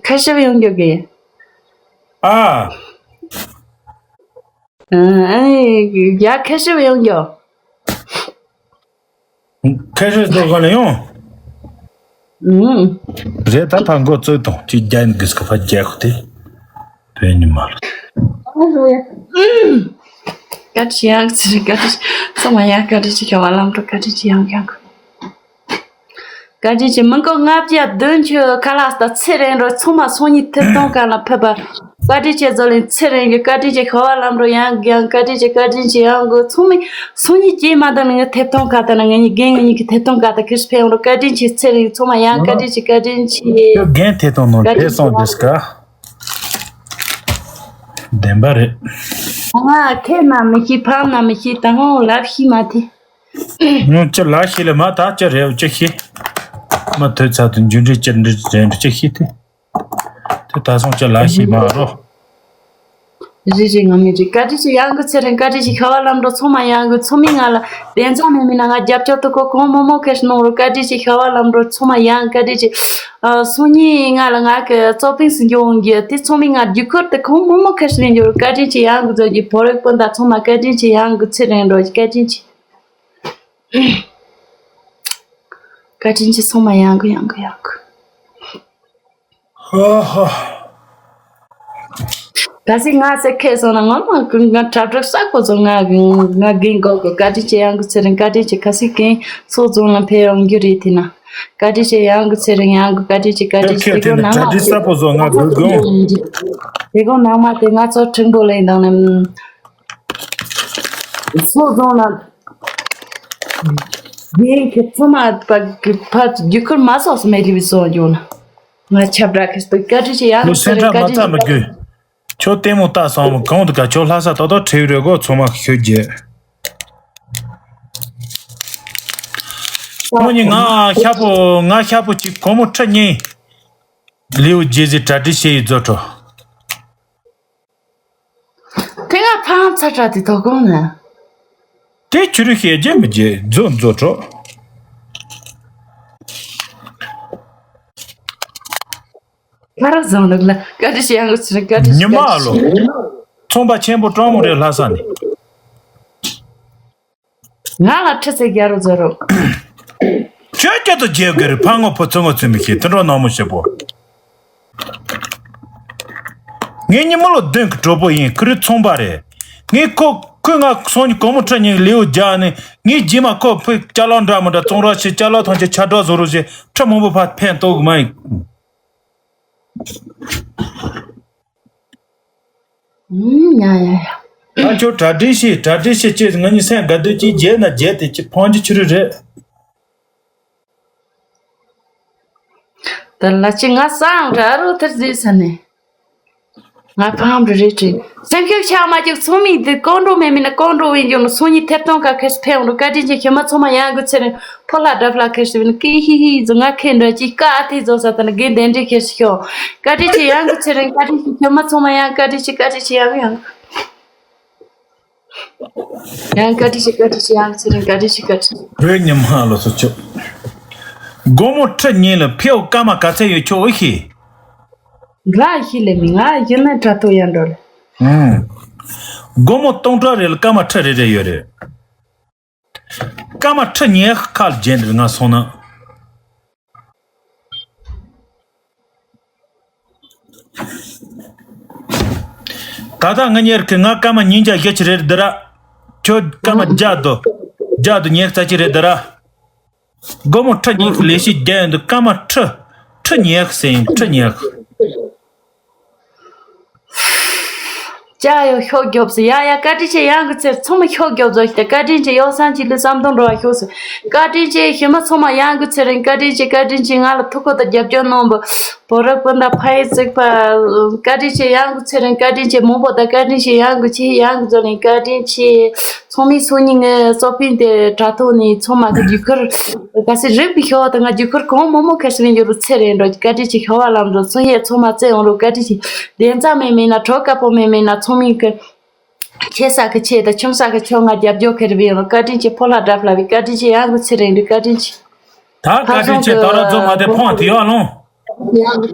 ཁ་ཤས་ཡོང་རྒྱུ་གི། ཨ། ཨ་ནི་ཡ་ཁ་ཤས་ཡོང་རྒྱུ། ཁ་ཤས་ཚོ་ག་ལ་ཡོང་། ཨུམ། རེད་ད་ཕ་མགོ་བཙོས་དང་ཅི་རྒྱ་ཡིན་གི་སྐ་ཕ་རྒྱ་ཁོ་དེ། བོད་ཉི་མ་ལ། བཀའ་དྲིན་ཡང་ཚེ་བཀའ་དྲིན་ཚང་མ་ཡང་བཀའ་དྲིན་ཆེ་ཁ་བ་ལམ་འགྲོ་བཀའ་དྲིན་ཆེ་ཡང་ཡང་གི། བཀའ་དྲིན་ཆེ་མི་མགོ་ལྔ་བརྒྱ་བདུན་ཅུ་ཁ་ལག་ད་ཚེ་རིང་རོ་ཚང་མ་སང་ཉིན་ཐེབས་གཏོང་ག་ལ་ཕེབས་པ། བཀའ་དྲིན་ཆེ་ཛོ་ལིན་ཚེ་རིང་གི་བཀའ་དྲིན་ཆེ་ཁ་བ་ལམ་འགྲོ་ཡང་ཡང་བཀའ་དྲིན་ཆེ་བཀའ་དྲིན་ཆེ་ཡང་གི་ཚང་མ་སང་ཉིན་སྐྱེས་མ་ད་ནི་ངའི་ཐེབས་གཏོང་ག་ད་ན་ངའི་རྒན་ངའི་གི་ཐེབས་གཏོང་ག་ད་ཁིར་ཕེབས་འགྲོ་བཀའ་དྲིན་ཆེ་ཚེ་རིང་ཚང་མ་ཡང་བཀའ་དྲིན་ཆེ་བཀའ་དྲིན་ཆེ། རྒན་ཐེབས་གཏོང་ནང་བཀའ་དྲིན་ཕེབས་སོང་ཆེ་དེས་ཀ་བདེན་པ་རེད། ང་ཁེ་ན་མི་ཤེས་ཕམ་ན་མི་ཤེས་ད་ཧོང་ལབ་ཤེས་མ་ཐེ། ངོ་ཅི་ལ་ཤི་ལ་མ་ད་ཅི་རེད་ཅི་ཤི། མ་ཐོས་ཚ་དུ་འཇུ་འདྲི་ཅི་འདྲི་རེད་འདྲི་ཅི་ཤི་དེ། དེ་ད་སོང་ཅི་ལ་ཤི་མ་རོ། རི་རི་ང་མི་རི་བཀའ་དྲིན་ཆེ་ཡང་གི་ཚེ་རིང་བཀའ་དྲིན་ཆེ་ཁ་བ་ལམ་འགྲོ་ཚང་མ་ཡང་གི་ཚང་མི་ང་ལ་བདེན་ཚང་མེད་མིན་ན་ང་རྒྱབ་སྐྱོར་དུ་གོ་གོང་མོ་མོ་ཁེ་ཤི་ནོ་རོ་བཀའ་དྲིན་ཆེ་ཁ་བ་ལམ་འགྲོ་ཚང་མ་ཡང་བཀའ་དྲིན་ཆེ། སོང་ཉིན་ང་ལ་ང་གི་ཙོ་པིང་སི་འགྱོ་འོང་གི་དེ་ཚང་མི་ང་རྒྱུ་ཁུར་དུ་གོང་མོ་མོ་ཁེ་ཤི་ནི་འགྱོ་རོ་བཀའ་དྲིན་ཆེ་ཡང་གི་ཛོ་གི་བོ་རིག་པོ་འདི་ཚང་མ་བཀའ་དྲིན་ཆེ་ཡང་གི་ཚེ་རིང་འགྲོ་བཀའ་དྲིན་ཆེ། བཀའ་དྲིན་ཆེ་ཚང་མ་ཡང་གི་ཡང་གི་ཡང་གི། ཧོ་ཧོ། གལ་སྲིད་ང་ཟེར་ཁེ་སོང་ན་ང་མ་ང་གྲབ་གྲབ་ས་ཁོ་ཚོ་ང་ང་རྒན་གོ་གོ་བཀའ་དྲིན་ཆེ་ཡང་གི་ཚེ་རིང་བཀའ་དྲིན་ཆེ། གལ་སྲིད་རྒན་ཚོ་རྫོང་ལ་ཕེབས་ཡོང་རྒྱུ་རེད་དེ་ན། བཀའ་དྲིན་ཆེ་ཡང་གི་ཚེ་རིང་ཡང་གི་བཀའ་དྲིན་ཆེ་བཀའ་དྲིན་ཆེ། དེ་གོ་ནང་མ་དེ་གྲ་སྒྲིག་གསར་པོ་བཟོ་ང་དགོས་དགོས། དེ་གོ་ནང་མ་དེ་ང་ཚོ་ཁྲིམས་པོ་ལེན་དང་ནི། ཚོ་རྫོང་ལ། རྒན་ཁེ་ཚོ་མ་པ་གི་ཕ་རྒྱུ་ཁུར་མ་སོགས་སུ་མེད་རི་བི་སོ་འགྱོ་ན། ང་ཆབ་བྲག་གི་སྟོད་བཀའ་དྲིན་ཆེ་ཡང་ལོ་སེམས་ཁྲལ་མ་བཏང་མི་དགོས། ཁྱོད་ལྟད་མོ་ལྟ་སོང་མི་གང་དུ་ག་ཁྱོད་ལྷ་ས་ཏོག་ཏོག་ཁྲེའུ་རེ་གོ་ཚོ་མ་ཤོད་རྒྱུ། ཁོང་ཉིད་ང་ཤ་པོ་ང་ཤ་པོ་གཅིག་གོང་མོ་ཁྲི་གཉིས། ལེའུ་རྒྱལ་སྲས་གྲ་སྒྲིག་བྱེད་ཡི་རྫོ་ཁྲོ། དེ་ང་ཕ་ཚ་དྲག་དེ་དོ་གོང་ནས། དེ་ཆུ་རུ་ཤེས་རྒྱུ་མི་རྒྱུ་རྫོ་རྫོ་ཁྲོ། ང་རང་བཟང་ལུགས་ལ་བཀའ་དྲིན་ཆེ་ཡང་ཚེ་རིང་བཀའ་དྲིན་ཉི་མ་ལོ། ཚོང་པ་ཆེན་པོ་སྤྲང་མོ་རེད་ལྷ་ས་ནས། ང་ལ་ཁྲི་ཚེ་རྒྱ་རུ་མཛོ་རུ། ཁྱོད་སྐྱོ་དུ་རྒྱལ་དགོས་རེད་ཕ་ངོ་ཕོ་ཚོ་ངོ་ཚོད་མི་ཤེས་དུད་འགྲོ་ནག་མོ་ཞེ་པོ། ངའི་ཉི་མ་ལོ་བདུན་གི་གྲོགས་པོ་ཡིན་ཁུ་རུ་ཚོང་པ་རེད། ངས་ཁོ་ཁོས་ང་སང་ཉིན་གོང་མོ་ཁྲི་གཉིས་ལེའུ་རྒྱག་ནས་ངའི་རྗེས་མ་ཁོ་ཕི་ཅ་ལག་འདྲ་མི་འདྲ་བཙོང་རོགས་བྱེད་ཅ་ལག་ཐམས་ཅད་ཆ་འགྲོ་བཟོ་རོགས་བྱེད་ཁྲི་མང་པོ་ཕར་ཕན་ཐོགས་གི་མ་ཡིན། ཨུམ། ཡ་ཡ་ཡ། ད་ཁྱོད་གྲ་སྒྲིག་བྱེད་གྲ་སྒྲིག་བྱེད་ཅེས་ང་གཉིས་སེམས་དགའ་སྡོད་ཀྱིས་རྒྱལ་ན་རྒྱལ་དེ་ཀྱི་ཕང་རྒྱུ་ཆུ་རུ་རེད། ད་ལ་ཅི་ང་སང་ར་རོ་ཐར་ཟེར་ས་ནས། ང་ཕམ་རེ་རེ་དྲན། སེམས་ཤུགས་ཆག་མ་བཅུག་ཚོགས་མི་འདི་ཀོང་འགྲོ་མེད་མིན་ན་ཀོང་འགྲོ་བའི་འཇོག་ནི་སོ་ཉི་ཐེར་སྟོང་ཀ་ཁེས་ཕེ་འོང་རུ་བཀའ་དྲིན་ཆེ་ཁྱེད་མ་ཚོ་མ་ཡང་གི་ཚེ་རིང་ཕོ་ལྷ་དྲ་ལྷ་ཁེས་ཕེ་ནི་ཀི་ཧི་ཧི་ཟུ་ང་ཁེ་འདྲ་ཅི་ཀ་ཨ་ཐི་ཟོ་ས་ད་ནི་དགེ་ལྡན་འདྲེ་ཁེས་ཤོ། བཀའ་དྲིན་ཆེ་ཡང་གི་ཚེ་རིང་བཀའ་དྲིན་ཆེ་ཁྱེད་མ་ཚོ་མ་ཡང་བཀའ་དྲིན་ཆེ་བཀའ་དྲིན་ཆེ་ཡང་ཡང་། ཡང་བཀའ་དྲིན་ཆེ་བཀའ་དྲིན་ཆེ་ཡང་ཚེ་རིང་བཀའ་དྲིན་ཆེ་བཀའ་དྲིན་ཆེ། བོད་ཉི་མ་ལོ་སོ་ཆོ། སྒོར་མོ་ཁྲི་གཉིས་ལ་ཕེའུ་སྐར་མ་ག་ཚད་ཡོད་ཆོག་ཨེ་ཤེས། ལ་ཤི་ལེ་མི་ང་ཡིན་ན་དྲ་ཐོག་ཡང་འགྲོ་ལེ། ཨང་། སྒོར་མོ་སྟོང་ཕྲག་རེ་ལ་སྐར་མ་ཁྲི་རེ་རེ་ཡོད་རེད། སྐར་མ་ཁྲི་ཉི་ཤུ་ཁ་ལ་རྗེས་འདིར་ང་སོང་ན། ད་ལྟ་ང་གཉིས་ཀྱི་ང་སྐར་མ་ཉིས་བརྒྱ་བཞི་བཅུ་རེད་འདི་ར། ཁྱོད་སྐར་མ་བརྒྱ་དོ། བརྒྱ་དོ་ཉི་ཤུ་རྩ་གཅིག་རེད་འདི་ར། སྒོར་མོ་ཁྲི་གཉིས་ཀྱི་ལས་གཞི་བརྒྱབ་ཡོང་དུས་སྐར་མ་ཁྲི། ཁྲི་ཉི་ཤུ་ཟེར་ཡིན་ཁྲི་ཉི་ཤུ། ཅག་ཡོ་ཤོག་རྒྱོབ་སི་ཡ་ཡ་བཀའ་དྲིན་ཆེ་ཡང་གི་ཚེ་ཚང་མ་ཤོག་རྒྱོབ་ཟོ་ཞིག་བཀའ་དྲིན་ཆེ་ཡོ་སང་ཅི་ལི་བསམ་དོན་འགྲོ་བ་ཤོག་སི། བཀའ་དྲིན་ཆེ་ཞི་མ་ཚང་མ་ཡང་གི་ཚེ་རིང་བཀའ་དྲིན་ཆེ་བཀའ་དྲིན་ཆེ་ང་ལ་ཐུགས་ཁུར་དང་རྒྱབ་སྐྱོར་གནང་བ། བོ་ར་སྤུན་ཟླ་ཕ་ཡི་གཟིགས་པ། བཀའ་དྲིན་ཆེ་ཡང་གི་ཚེ་རིང་བཀའ་དྲིན་ཆེ་མང་པོ་དང་བཀའ་དྲིན་ཆེ་ཡང་གི་ཆེ་ཡང་གི་ཛོ་ལིང་བཀའ་དྲིན་ཆེ། ཚང་མའི་སང་ཉིན་ངའི་གསོ་སྤུན་དེ་དྲ་ཐོག་ནས་ཚང་མ་གི་རྒྱུ་ཁུར། ག་སི་རིག་པའི་ཤོག་དང་ང་རྒྱུ་ཁུར་གང་མང་མང་ཁ་སི་ཡོད་རུ་ཚེ་རིང་འགྲོ་བཀའ་དྲིན་ཆེ་ཤོ་བ་ལམ་འགྲོ་སུ་ཡས་ཚང་མ་བཙལ་འོང་རུ་བཀའ་དྲིན་ཆེ། བདེན་རྩ་མེད་མེད་ན་གྲོགས་དཀར་པོ་མེད་མེད་ན་ཚང་མིན་གི། ཆེ་ས་གི་ཆེ་དང་ཆུང་ས་གི་ཆུང་ང་རྒྱབ་སྐྱོར་ཁེར་བའི་ཡོང་བཀའ་དྲིན་ཆེ་ཕོ་ལྷ་དྲ་ལྷ་བའི་བཀའ་དྲིན་ཆེ་ཡང་གི་ཚེ་རིང་འགྲོ་བཀའ་དྲིན་ཆེ། ད་བཀའ་དྲིན་ཆེ་ད་ར་རྫོང་མ་དེ་ཕོང་དེ་ཡོད་ལོང་། ཡང་།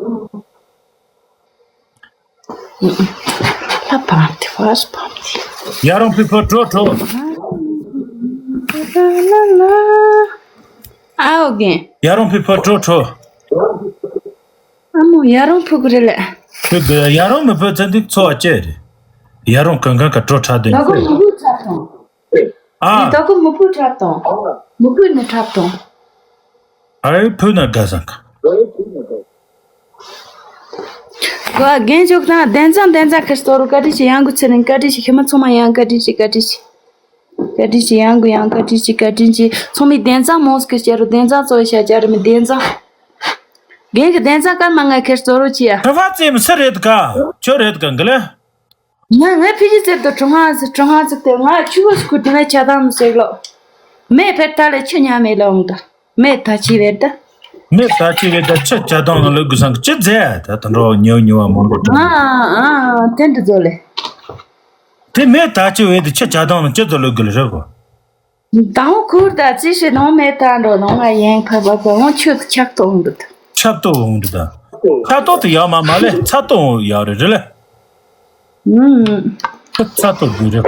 ལ་བམ་དེ་བར་བམ་དེ། ཡ་རོང་ཕི་ཕོ་ཁྲོ་ཁྲོ། ལ་ལ་ལ། ཨའོ་རྒན། ཡ་རོང་ཕི་ཕོ་ཁྲོ་ཁྲོ། ཨ་མོ་ཡ་རོང་ཕུ་གུ་རེ་ལེ། ཁྱོད་དེ་ཡ་རོང་མི་ཕོ་ཚན་དེ་འཚོ་བ་ཅེ་རེད། ཡ་རོང་གང་གང་ག་ཁྲོ་ཁྲ་དེ་ད་གོ་མི་ཕུ་ཁྲ་དང་། ཨ། ད་གོ་མི་ཕུ་ཁྲ་དང་། མི་ཕུ་ནི་ཁྲ་དང་། ཨའི་ཕུ་ན་དགའ་བཟང་ག། གོ་རྒན་ཅོག་དང་བདེན་ཙང་བདེན་ཙང་ཁ་སྟོར་བཀའ་དྲིན་ཆེ་ཡང་གི་ཚེ་རིང་བཀའ་དྲིན་ཆེ་ཁྱེད་མ་ཚང་མ་ཡང་བཀའ་དྲིན་ཆེ་བཀའ་དྲིན་ཆེ། བཀའ་དྲིན་ཆེ་ཡང་གི་ཡང་བཀའ་དྲིན་ཆེ་བཀའ་དྲིན་ཆེ་ཚང་མའི་བདེན་ཙང་མོས་ཀི་བྱ་རུ་བདེན་ཙང་གཙོ་བོ་བྱ་བྱ་རུ་མི་བདེན་ཙང་། རྒན་གི་བདེན་ཙང་སྐར་མ་ལྔ་ཁ་སྟོར་རོ་ཅི་ཡ། ཁ་བ་ཙེ་མི་སུ་རེད་ག་ཁྱོད་རེད་ག་འགི་ལེ། ང་ང་ཕི་ཇི་ཟེར་དུ་གྲོང་ཧང་ཟེར་གྲོང་ཧང་ཟེར་དུ་ང་ཆུ་བོ་སྐུ་དུ་ནས་ཆ་དང་མི་ཟེར་ལོ། མེ་ཕེར་ཐ་ལེ་ཆུ་ཉ་མེ་ལོང་ད། མེ་ད་ཅི་བེར་ད། མེ་ད་ཅི་བེར་ད་ཆུ་ཆ་དང་ལ་གུ་སང་ཅི་ཛེ་ད་ད་འགྲོ་ཉོ་ཉོ་བ་མང་པོ་ཨ་ཨ་ཨ་དེ་འདྲ་ཛོ་ལེ། དེ་མེ་ད་ཅི་བེར་ད་ཆུ་ཆ་དང་ལ་ཅི་ཛོ་ལ་གུ་ལ་རེ་གོ། དང་ཁུར་ད་ཅི་ཤེས་ནོ་མེ་ད་འགྲོ་ནོ་ང་ཡེང་ཕ་བ་བ་འོང་ཆུ་ཆག་ཏོ་འོང་འདུག་ཆབ་ཏོ་འོང་འདུག་ད། ཆ་ཏོ་དེ་ཡག་མ་མ་ལེ་ཚ་ཏོ་འོང་ཡག་རེད་རེད་ལེ། ཚ་ཏོ་དགོས་རེད།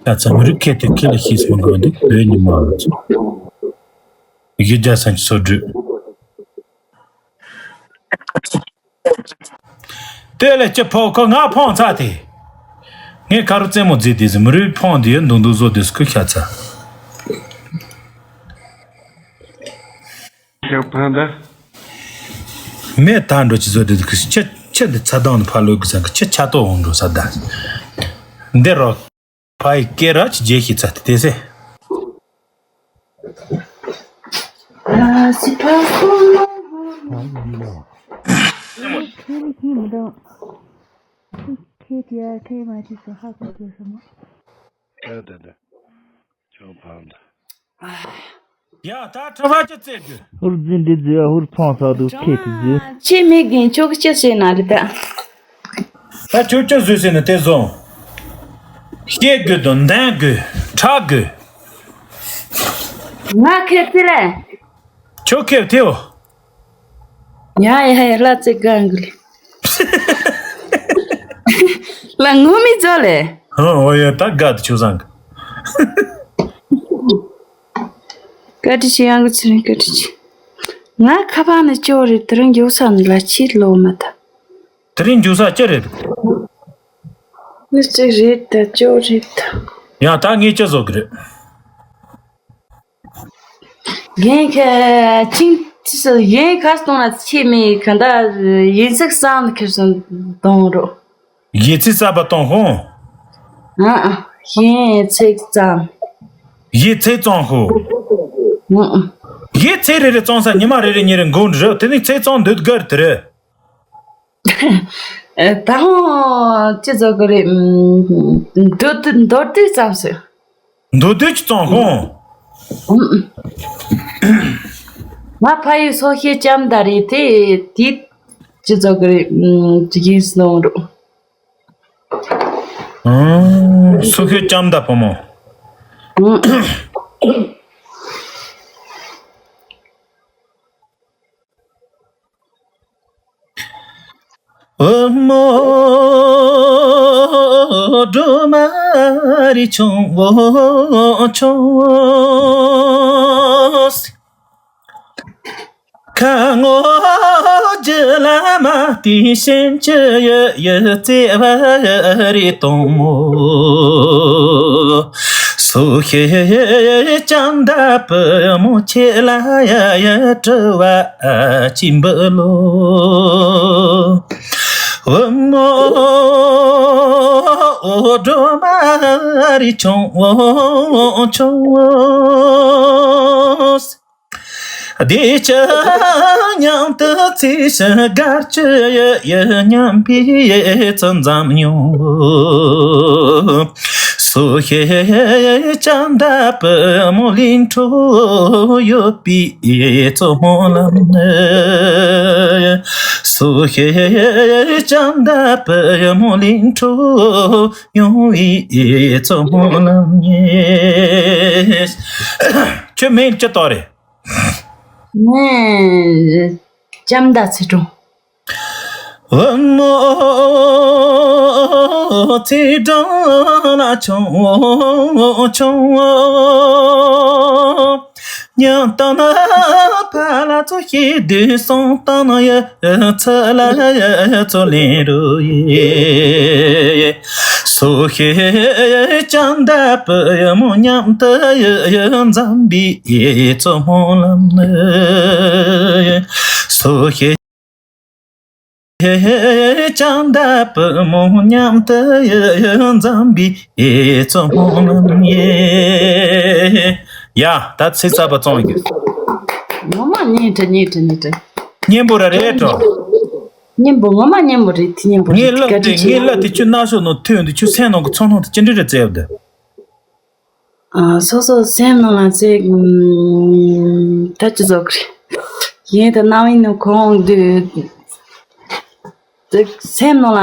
ད་ཚ་མི་རིགས་ཁེ་ཏེ་ཁེ་ལ་ཤེས་སུ་མི་འགྲོ་འདི་བོད་ཉི་མ་ལ་ཚོ། ཡུལ་རྒྱ་སན་སོ་སྒྲོས། དེ་ལས་ཀྱི་ཕོ་ཁོ་ང་ཕོང་ཚ་དེ། ངས་ཁ་རུ་རྩེད་མོ་རྫི་དེ་ཟི་མི་རུས་ཕོང་དེ་འདུག་འདུག་བཟོ་དེ་སྐུ་ཤ་ཚ། ཞག་ཕང་ད། མེ་ད་འགྲོ་ཅི་བཟོ་དེ་ཁུ་ཆེ་ཆེ་འདི་ཚ་དང་ནི་ཕ་ལོས་གི་ཚང་གི་ཆེ་ཆ་ཏོ་འོང་འགྲོ་ས་ད། འདི་རོ། ཕ་ཡི་སྐེ་ར་ཅི་རྗེས་ཤི་ཚ་དེ་དེ་སེ། ཁེ་ཁེ་མི་འདུག་ཁེ་ཁེ་ཁེ་མ་ཅི་སོ་ཧ་གོ་གོ་སོ་མོ། ཨ་ད་ད། ཅོ་ཕང་ད། ཡ་ད་ཁྲ་བ་ཅི་རྩེ་རྒྱུ། ཧུར་འཛིན་འདི་རྫི་ཡ་ཧུར་ཕང་ས་དུ་ཁེ་ཏི་རྫི། ཆེ་མེད་རྒན་ཆོག་ཅི་ཟེར་ན་རེད་ད། ད་ཁྱོད་ཅི་བཟོས་ཟེར་ན་དེ་བཟུང་། ཤེས་དགོས་དང་འདན་དགོས་ཁྲག་དགོས། ང་ཁེ་ཏི་ལེ། ཁྱོད་ཁེ་ཏི་འོ། ཡ་ཡ་ཡ་ལ་ཙེ་གང་གི་ལེ། ལ་ངོ་མི་ཛོ་ལེ། ཧོ་ཧོ་ཡ་ད་དགའ་དུ་ཆུ་བཟང་གི། བཀའ་དྲིན་ཆེ་ཡང་གི་ཚེ་རིང་བཀའ་དྲིན་ཆེ། ང་ཁ་པར་ནས་སྐྱོར་རེད་དེ་རིང་འགྱོ་ས་ནི་ལ་ཕྱིར་ལོག་མ་ཐུབ། དེ་རིང་འགྱོ་ས་ཅི་རེད། ནི་ཅི་རེད་ད་སྐྱོར་རེད་ད། ཡང་ད་ངས་ཅི་བཟོ་གི་རེད། རྒན་ཁ་ཅིང་ཅི་སི་རྒན་ཁ་སྟོང་ན་ཆེ་མེད་ག་ད་ཡིན་ཚིག་བསམ་ཁེར་སོང་གཏོང་རོགས། ཡིན་ཚིག་བསམ་པ་གཏོང་ཧོང་། ཨ་ཨ་ཡིན་ཚིག་བསམ། ཡིན་ཚིག་བཙོང་ཧོ། ཨུ། གཞས་ཚིག་རེ་རེ་བརྩམས་ས་ཉི་མ་རེ་རེ་གཉིས་རེ་འགོར་འགྲོ། དེ་ནས་ཚིག་བརྩམས་འདོད་དགར་དེ་རེད། ཨེ། ད་ཧོ་ཅི་ཚོ་གི་རེད། ཨུམ། མདོར་བསྡུས་མདོར་བསྡུས་ཙམ་ཞིག་མདོར་བསྡུས་ཀྱི་བརྩམས་ཧོ། ཨུམ། ང་ཕ་ཡུལ་སོ་ཤེ་ལྕམ་མདའ་རེད་དེ། དེ་ཅི་ཚོ་གི་རེད། ཨུམ། ཅི་གིས་སྣང་རུ། ཨུམ། སོ་ཤེ་ལྕམ་མདའ་བུ་མོ། ཨུམ། བུ་མོ་སྒྲོལ་མ་རི་ཆུང་བོ་ཆུང་། ཁ་ངོ་རྒྱུ་ལ་མ་བལྟས་ཤིང་ཆུ་ཡི་ཡི་བརྩེ་བ་རི་དྭངས་མོ། སོ་ཤེ་ལྕམ་མདའ་བུ་མོ་ཁྱེད་ལ་ཡ་ཡ་སྤྲུལ་བ་ཅི་འབུལ་ལོ། བུ་མོ་སྒྲོལ་མ་རི་ཆུང་བོ་ཆུང་། བདེ་སྐྱིད་མཉམ་དུ་བརྩེ་ཞིང་དགའ་སྐྱིད་ཡི་ཡི་མཉམ་པའི་ཚུལ་འཛོམས་མྱོང་། སོ་ཤེ་ལྕམ་མདའ་བུ་མོ་གླིང་ཁྲོད་ཡོད་པའི་གཙོ་མོ་ལམ་ནས། སོ་ཤེ་ལྕམ་མདའ་བུ་མོ་གླིང་ཁྲོད་ཡོང་བའི་གཙོ་མོ་ལམ་ནས། ཁྱོད་མིང་ཅི་བཏགས་རེད། ངས་ལྕམ་མདའ་ཚེ་སྒྲོན། བུ་མོ་ཚེ་སྒྲོན་ལ་ཆུང་ཆུང་ཉམས་དང་ན་ཕ་ལ་ཚོ་ཤེས་དུས་སོང་དང་ན་ཡ་ཚ་ལ་ཡ་ཚོ་ལེན་རུ་ཡེ། སོ་ཤེ་ལྕམ་མདའ་བུ་མོ་མཉམ་དུ་འཛོམས་པའི་གཙོ་མོ་ལམ་ནས། སོ་ཤེ་ལྕམ་མདའ་བུ་མོ་མཉམ་དུ་འཛོམས་པའི་གཙོ་མོ་ལམ་ནས། ཡ། ད་ཚིག་གསར་པ་བརྩམས་ཡོད། ངོ་མ་སྙན་གྲགས་སྙན་གྲགས་སྙན་གྲགས། སྙན་པོ་ར་རེད་དྲ། སྙན་པོ་ངོ་མ་སྙན་པོ་རེད། དེ་སྙན་པོ་རེད། ངའི་ལག་དེ་ངའི་ལག་དེ་ཁྱོད་རྣ་ཤོག་ནང་ཐོན་འདུག་ཁྱོད་སེམས་ནང་གི་ཚོར་སྣང་དེ་ཅི་འདྲ་རེད་བཙལ་བ་དེ། ཨ། སོ་སོ་སེམས་ནང་ལ་བཙལ། ཨུམ། ད་ཅི་ཟེར་དགོས་རེད། ཡིན་ད་རྣ་བའི་ནང་གོ་འོང་དུས། དེ་སེམས་ནང་ལ་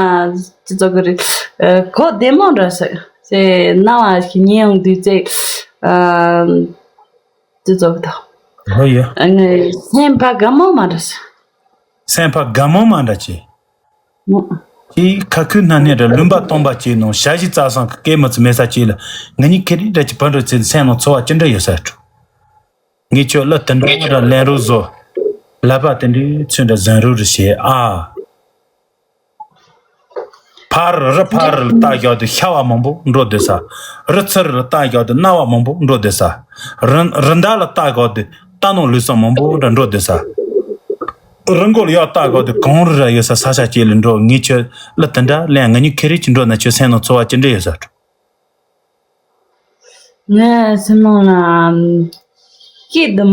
ཅི་ཟེར་དགོས་རེད། ཨ། གོ་བདེ་མོ་འདྲ་ཟེར་ཟེར་རྣ་བ་ཞིག་ཉན་ཡོང་དུས་ཙེ། ཨ། ཅི་ཟེར་དགོས་དང་། ཧོ་ཡ། ཨ། ངའི་སེམས་པ་དགའ་མོ་མ་འདྲ་ཟེར། སེམས་པ་དགའ་མོ་མ་འདྲ་ཅེ། ཨུ། ཁྱེད་ཁ་ཁུ་སྣ་ནས་ར་ལུང་པ་སྟོང་པ་ཅེ་ནང་ཞ་ཞི་རྩ་སང་གི་སྐད་མི་ཚུ་མེད་ས་ཅེ་ལ། ང་གཉིས་ཁེ་རི་འདྲ་ཅིག་བར་འགྲོ་ཚེ་སེམས་ནང་ཚོར་བ་ཅི་འདྲ་ཡོད་ས་འགྲོ། ངས་ཁྱོད་གླུ་དེ་འདྲ་ར་ལེན་རོགས་བཟོ། ལབ་པ་དེ་འདྲའི་ཚུལ་འདྲ་བཟང་རོགས་རེ་བྱེད་ཨ། ཕར་རི་ཕར་རི་ལ་ལྟ་བཞག་དུས་ཤ་བ་མང་པོ་འགྲོ་བསྡད་ས། རི་ཚུར་རི་ལ་ལྟ་བཞག་དུས་གནའ་བ་མང་པོ་འགྲོ་བསྡད་ས། རི་རི་འདབས་ལ་ལྟ་བཞག་དུས་རྟ་ནོར་ལུག་གསུམ་མང་པོ་འདྲ་འགྲོ་བསྡད་ས། རི་མགོ་ལ་ཡར་ལྟ་བཞག་དུས་གངས་རི་ར་ཡོད་ས་ས་ཆ་ཅིག་ལ་འགྲོ། ངས་ཁྱོད་གླུ་དེ་འདྲ་ལེན། ང་གཉིས་ཁེ་རི་ཅིག་འགྲོ་ན་ཁྱོད་སེམས་ནང་ཚོར་བ་ཅི་འདྲ་ཡོད་ས་འགྲོ། ངའི་སེམས་ནང་ལ་སྐྱིད་དུ་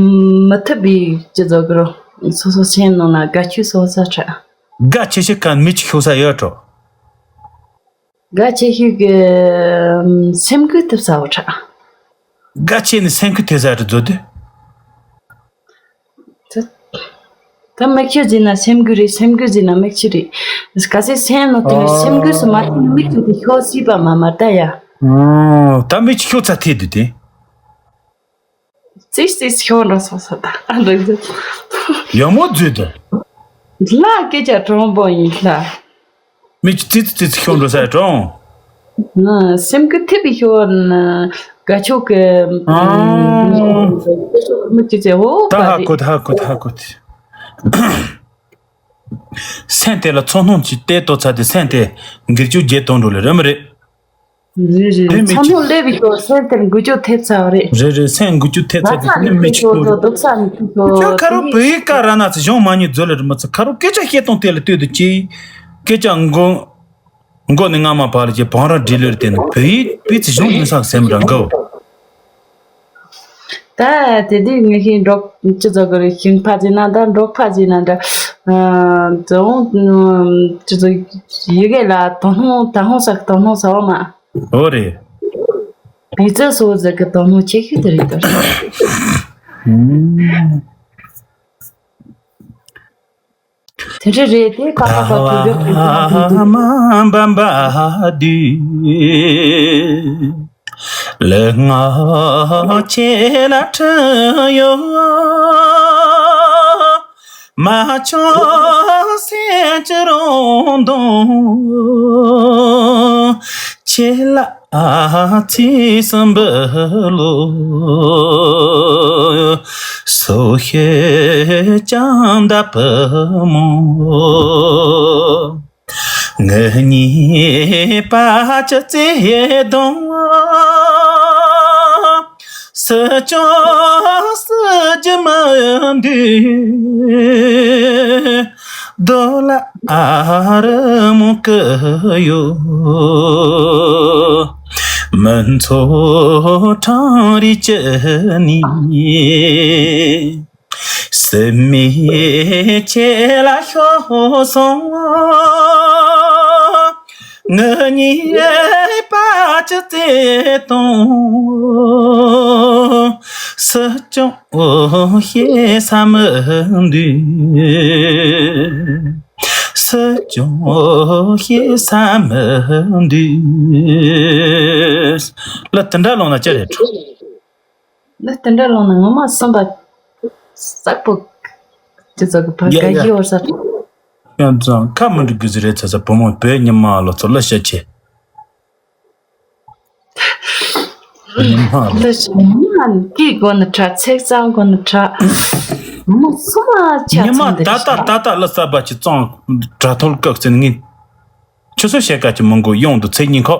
མི་ཐུབ་པའི་ཅི་ཟེར་དགོས་རེད། སོ་སོ་སེམས་ནང་ལ་དགའ་སྐྱོ་སོ་སོ་ཁྲ། དགའ་ཆེ་ཤོས་ག་མི་ཅིག་ཤོར་ས་ཡོད་འགྲོ། དགའ་ཆེ་ཤོས་ཀྱི་སེམས་འགུལ་ཐེབས་ས་བོ་ཁྲ། དགའ་ཆེ་ནི་སེམས་འགུལ་ཐེབས་ས་རེད་བཟོ་དུས། ད་ད་མིག་ཆུ་ཟིན་ན་སེམས་འགུལ་རེད། སེམས་འགུལ་ཟིན་ན་མིག་ཆུ་རེད། གལ་སྲིད་སེམས་ནང་དུ་ཨ། སེམས་འགུལ་སུ་མ་ཐེབས་ན་མིག་ཆུ་དེ་ཤོར་སྲིད་པ་མ་མ་ད་ཡ། ཨ། ད་མིག་ཆུ་ཤོར་ཚ་ཐེབས་དུས་དེ། ཙིག་ཙིག་ཤོར་འགྲོ་སོང་ས་ད་ཨ་འདྲ་འདྲ། ཡག་མོ་བཟོས་ད། ལ་སྐད་ཆ་དྲང་པོ་ཡིན་ལ། མིག་ཆུ་ཙིག་ཙིག་ཙིག་ཤོར་འགྲོ་ས་དྲང་། ང་སེམས་ཀྱི་ཐིབས་ཤོར་ན་དགའ་ཕྱོགས་ཀྱི་ཨང་། མི་གཅིག་ཚེ་འོ་ད་པ་ཧ་རེད། གོ་ད་ཧ་གོ་ད་ཧ་གོ་ད། སེམས་དེ་ལ་ཚོར་སྣང་ཅིག་བལྟས་ཏོ་ཚ་དེ་སེམས་དེ་འགུལ་སྐྱོད་བརྒྱབ་གཏོང་འགྲོ་ལེ་རེད་མི་རེད། རེད་རེད། དེ་མི་ཚང་གཅིག་མོ་སླེབས་པའི་ཁྱོད་སེམས་དེར་འགུལ་སྐྱོད་ཐེབས་ཚར་བ་རེད། རེད་རེད། སེམས་འགུལ་སྐྱོད་ཐེབས་ཚར་དེ་ནི་མི་གཅིག་གོ་རེད། སྡུག་ས་མི་གཅིག་གོ་ཁྱོད་ཁ་རུ་བོད་ཡིག་བཀའ་ར་ན་ཚེ་གཞུང་མ་ཉིད་མཛོད་ལ་རི་མི་ཚེ་ཁ་རུ་སྐད་ཆ་བཤད་སྟངས་དེ་ལ་ལྟོས་དུ་ཅི། སྐད་ཆ་མགོ་མགོ་ནས་རྔ་མ་བར་ལ་ཅི་བང་ར་འདྲི་ལེར་དེ་ནི་བོད་ཡིག་བོད་ཚེ་གཞུང་མི་སང་སེམས་ར་འགའོ། ད་དེ་དུས་ངེད་ཀྱི་འབྲོག་སྤྱི་ཚོགས་ཀྱི་ཞིང་ཕ་ཟེར་ན་ད་འབྲོག་ཕ་ཟེར་ན་འདྲ། ཨ་ཙང་སྤྱི་ཚོགས་ཡི་གེ་ལ་དོ་སྣང་ད་ཧོང་ས་དོ་སྣང་ས་བ་མ། འོ་རེད། མི་ཚེ་སོ་ཟེར་གི་དོ་སྣང་ཆེ་ཤོས་དེ་རེད་ད། ཨུམ། དེ་འདྲ་རེད་དེ་ཀ་ཀ་ཀ་ཀ་ཀ་ཀ་ཀ་ཀ། མ་འབབ་པ་དུས། ལས་ངན་ཆེ་ལ་ཁྲིད་ཡོད། མ་བྱུང་སེམས་ཀྱི་རུང་དུང་། ཁྱེད་ལ་ཚིག་གསུམ་འབུལ་ལོ། སོ་ཤེས་ཀྱང་ད་བུ་མོ། ངེད་གཉིས་པ་ཅི་བརྩེ་དང་། སྲིད་སྐྱོང་སྲིད་རྒྱུ་མི་འདུག་རྡོ་ལ་རི་མོ་བརྐོས་ཡོད། མི་ཚོ་ཁྲང་རེ་བཅུ་ནས། སྲིད་མོས་ཁྱེད་ལ་ཤོར་སོང་། ངེད་གཉིས་པ་ཅི་བརྩེ་དང་། སྲིད་སྐྱོང་ཞེ་ས་མི་འདུག་སྲིད་སྐྱོང་ཞེ་ས་མི་འདུག་ལ་དེ་འདྲ་ལོང་ན་ཅི་རེད་དྲ། ནི་དེ་འདྲ་ལོང་ན་ངོ་མ་སེམས་པ་སག་པོ། ཅི་ཙག་གི་ཕ་ཡ་ག་ཡ་གི་འོར་ས། ཡང་ཙང་ཁ་མི་འདྲི་གི་ཟི་རེད་ཚ་ཚ་བུ་མོ་བོད་ཉི་མ་ལོ་ཚོ་ལ་ཤ་ཆེ། ཉི་མ་ལོ། ལ་ཤ་ཉི་མ་ཀི་གོ་ནི་ཁྲ་ཚེག་ཙང་གོ་ནི་ཁྲ། ངོ་མ་སུ་མ་ཆ་ཉི་མ་ཚང་ད་ད་ད་ད་ལ་ས་བ་ཆི་ཙང་དྲ་ཐོལ་བཀག་ཙེ་ནི་ངི། ཆུ་སོ་ཤེ་ཀ་ཆི་མང་གོ་ཡོང་དུ་ཚེག་ཉིན་ཁོ།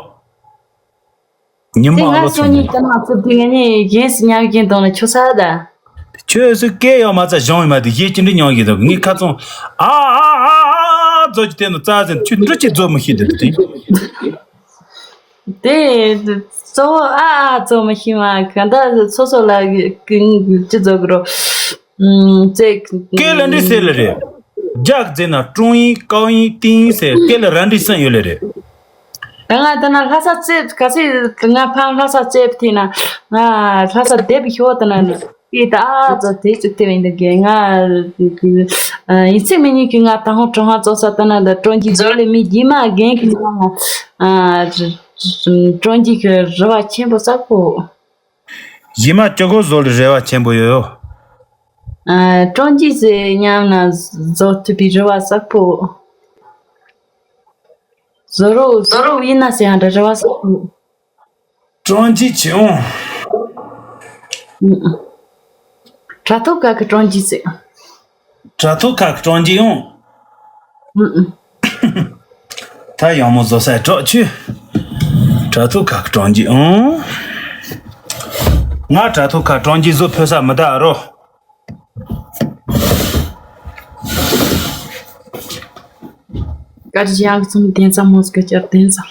ཉི་མ་དེ་ང་ཨ་ལོ་སོ་གཉིས་ཀྱི་ནང་ཚུད་དུས་ངེད་གཉིས་གཞན་སུ་མཉམ་གཞན་དང་ལ་ཆུ་ས་ད། ཁྱོད་སུ་སྐད་ཡོད་མ་ཚ་གཞུང་ཡོད་མ་དེ་གཞས་ཅི་འདྲི་མྱོང་གི་འདུག་ངའི་ཁ་ཚོང་ཨ་ཨ་ཨ་ཨ་རྫོ་གི་དེ་ནི་རྩ་ཟིན་ཁྱོད་འདྲི་ཅི་རྫོ་མི་ཤེས་འདུག་དེ། དེ་གཙོ་བོ་ཨ་ཨ་རྫོ་མི་ཤེས་མ་ག་ད་སོ་སོ་ལ་ཅི་རྫོ་གི་རོ། ཙེ། སྐད་ལ་འདྲི་ཟེར་ལ་རེད། རྒྱག་ཟེར་ན་ཀྲུང་ཡིན་ཀའོ་ཡིན་ཏིང་ཡིན་ཟེར་སྐད་ལ་ར་འདྲི་སེམས་ཡོད་ལ་རེད། ད་ང་ད་ན་ལྷ་ས་རྩེད་ག་ཚོད་ང་ཕ་ལྷ་ས་རྩེད་ཐེ་ན་ང་ལྷ་ས་དེབ་ཤོ་ད་ན་ཨི་ད་ཨ་ཙོ་དེ་ཅིག་དེ་བས་འདི་གས་ང་ཡིན་ཚིག་མི་ཉུང་གི་ང་ད་ཧོང་ཀྲུང་ཧ་ཙོ་ས་ད་ན་ད་ཀྲོང་གི་ཛོ་ལེ་མི་རྗེས་མ་རྒན་གི་ང་ཀྲོང་གི་གི་རེ་བ་ཆེན་པོ་སག་པོ། རྗེས་མ་ཅོ་གོ་ཟོ་ལེ་རེ་བ་ཆེན་པོ་ཡོད། ཀྲོང་གི་ཟེ་ཉམས་ན་ཟོ་ཐུབ་པའི་རེ་བ་སག་པོ། བཟོ་རོགས་བཟོ་རོགས་ཡིན་ན་ཟེར་ཡང་འདྲ་རེ་བ་སོགས། ཀྲོང་ཅི་ཆེ་འོང་། དྲ་ཐོག་ཁ་གི་ཀྲོང་ཅི་ཟེར། དྲ་ཐོག་ཁ་གི་ཀྲོང་ཅི་འོང་། ད་ཡང་མོ་བཟོ་སའི་གྲོགས་ཆུ། དྲ་ཐོག་ཁ་གི་ཀྲོང་ཅི་འོང་། ང་དྲ་ཐོག་ཁ་ཀྲོང་ཅི་བཟོ་ཕོད་ས་མི་ད་རོ། བཀའ་དྲིན་ཡང་གི་ཚོམ་དེན་ཙམ་མོ་སྐད་ཆ་དེན་ཙམ།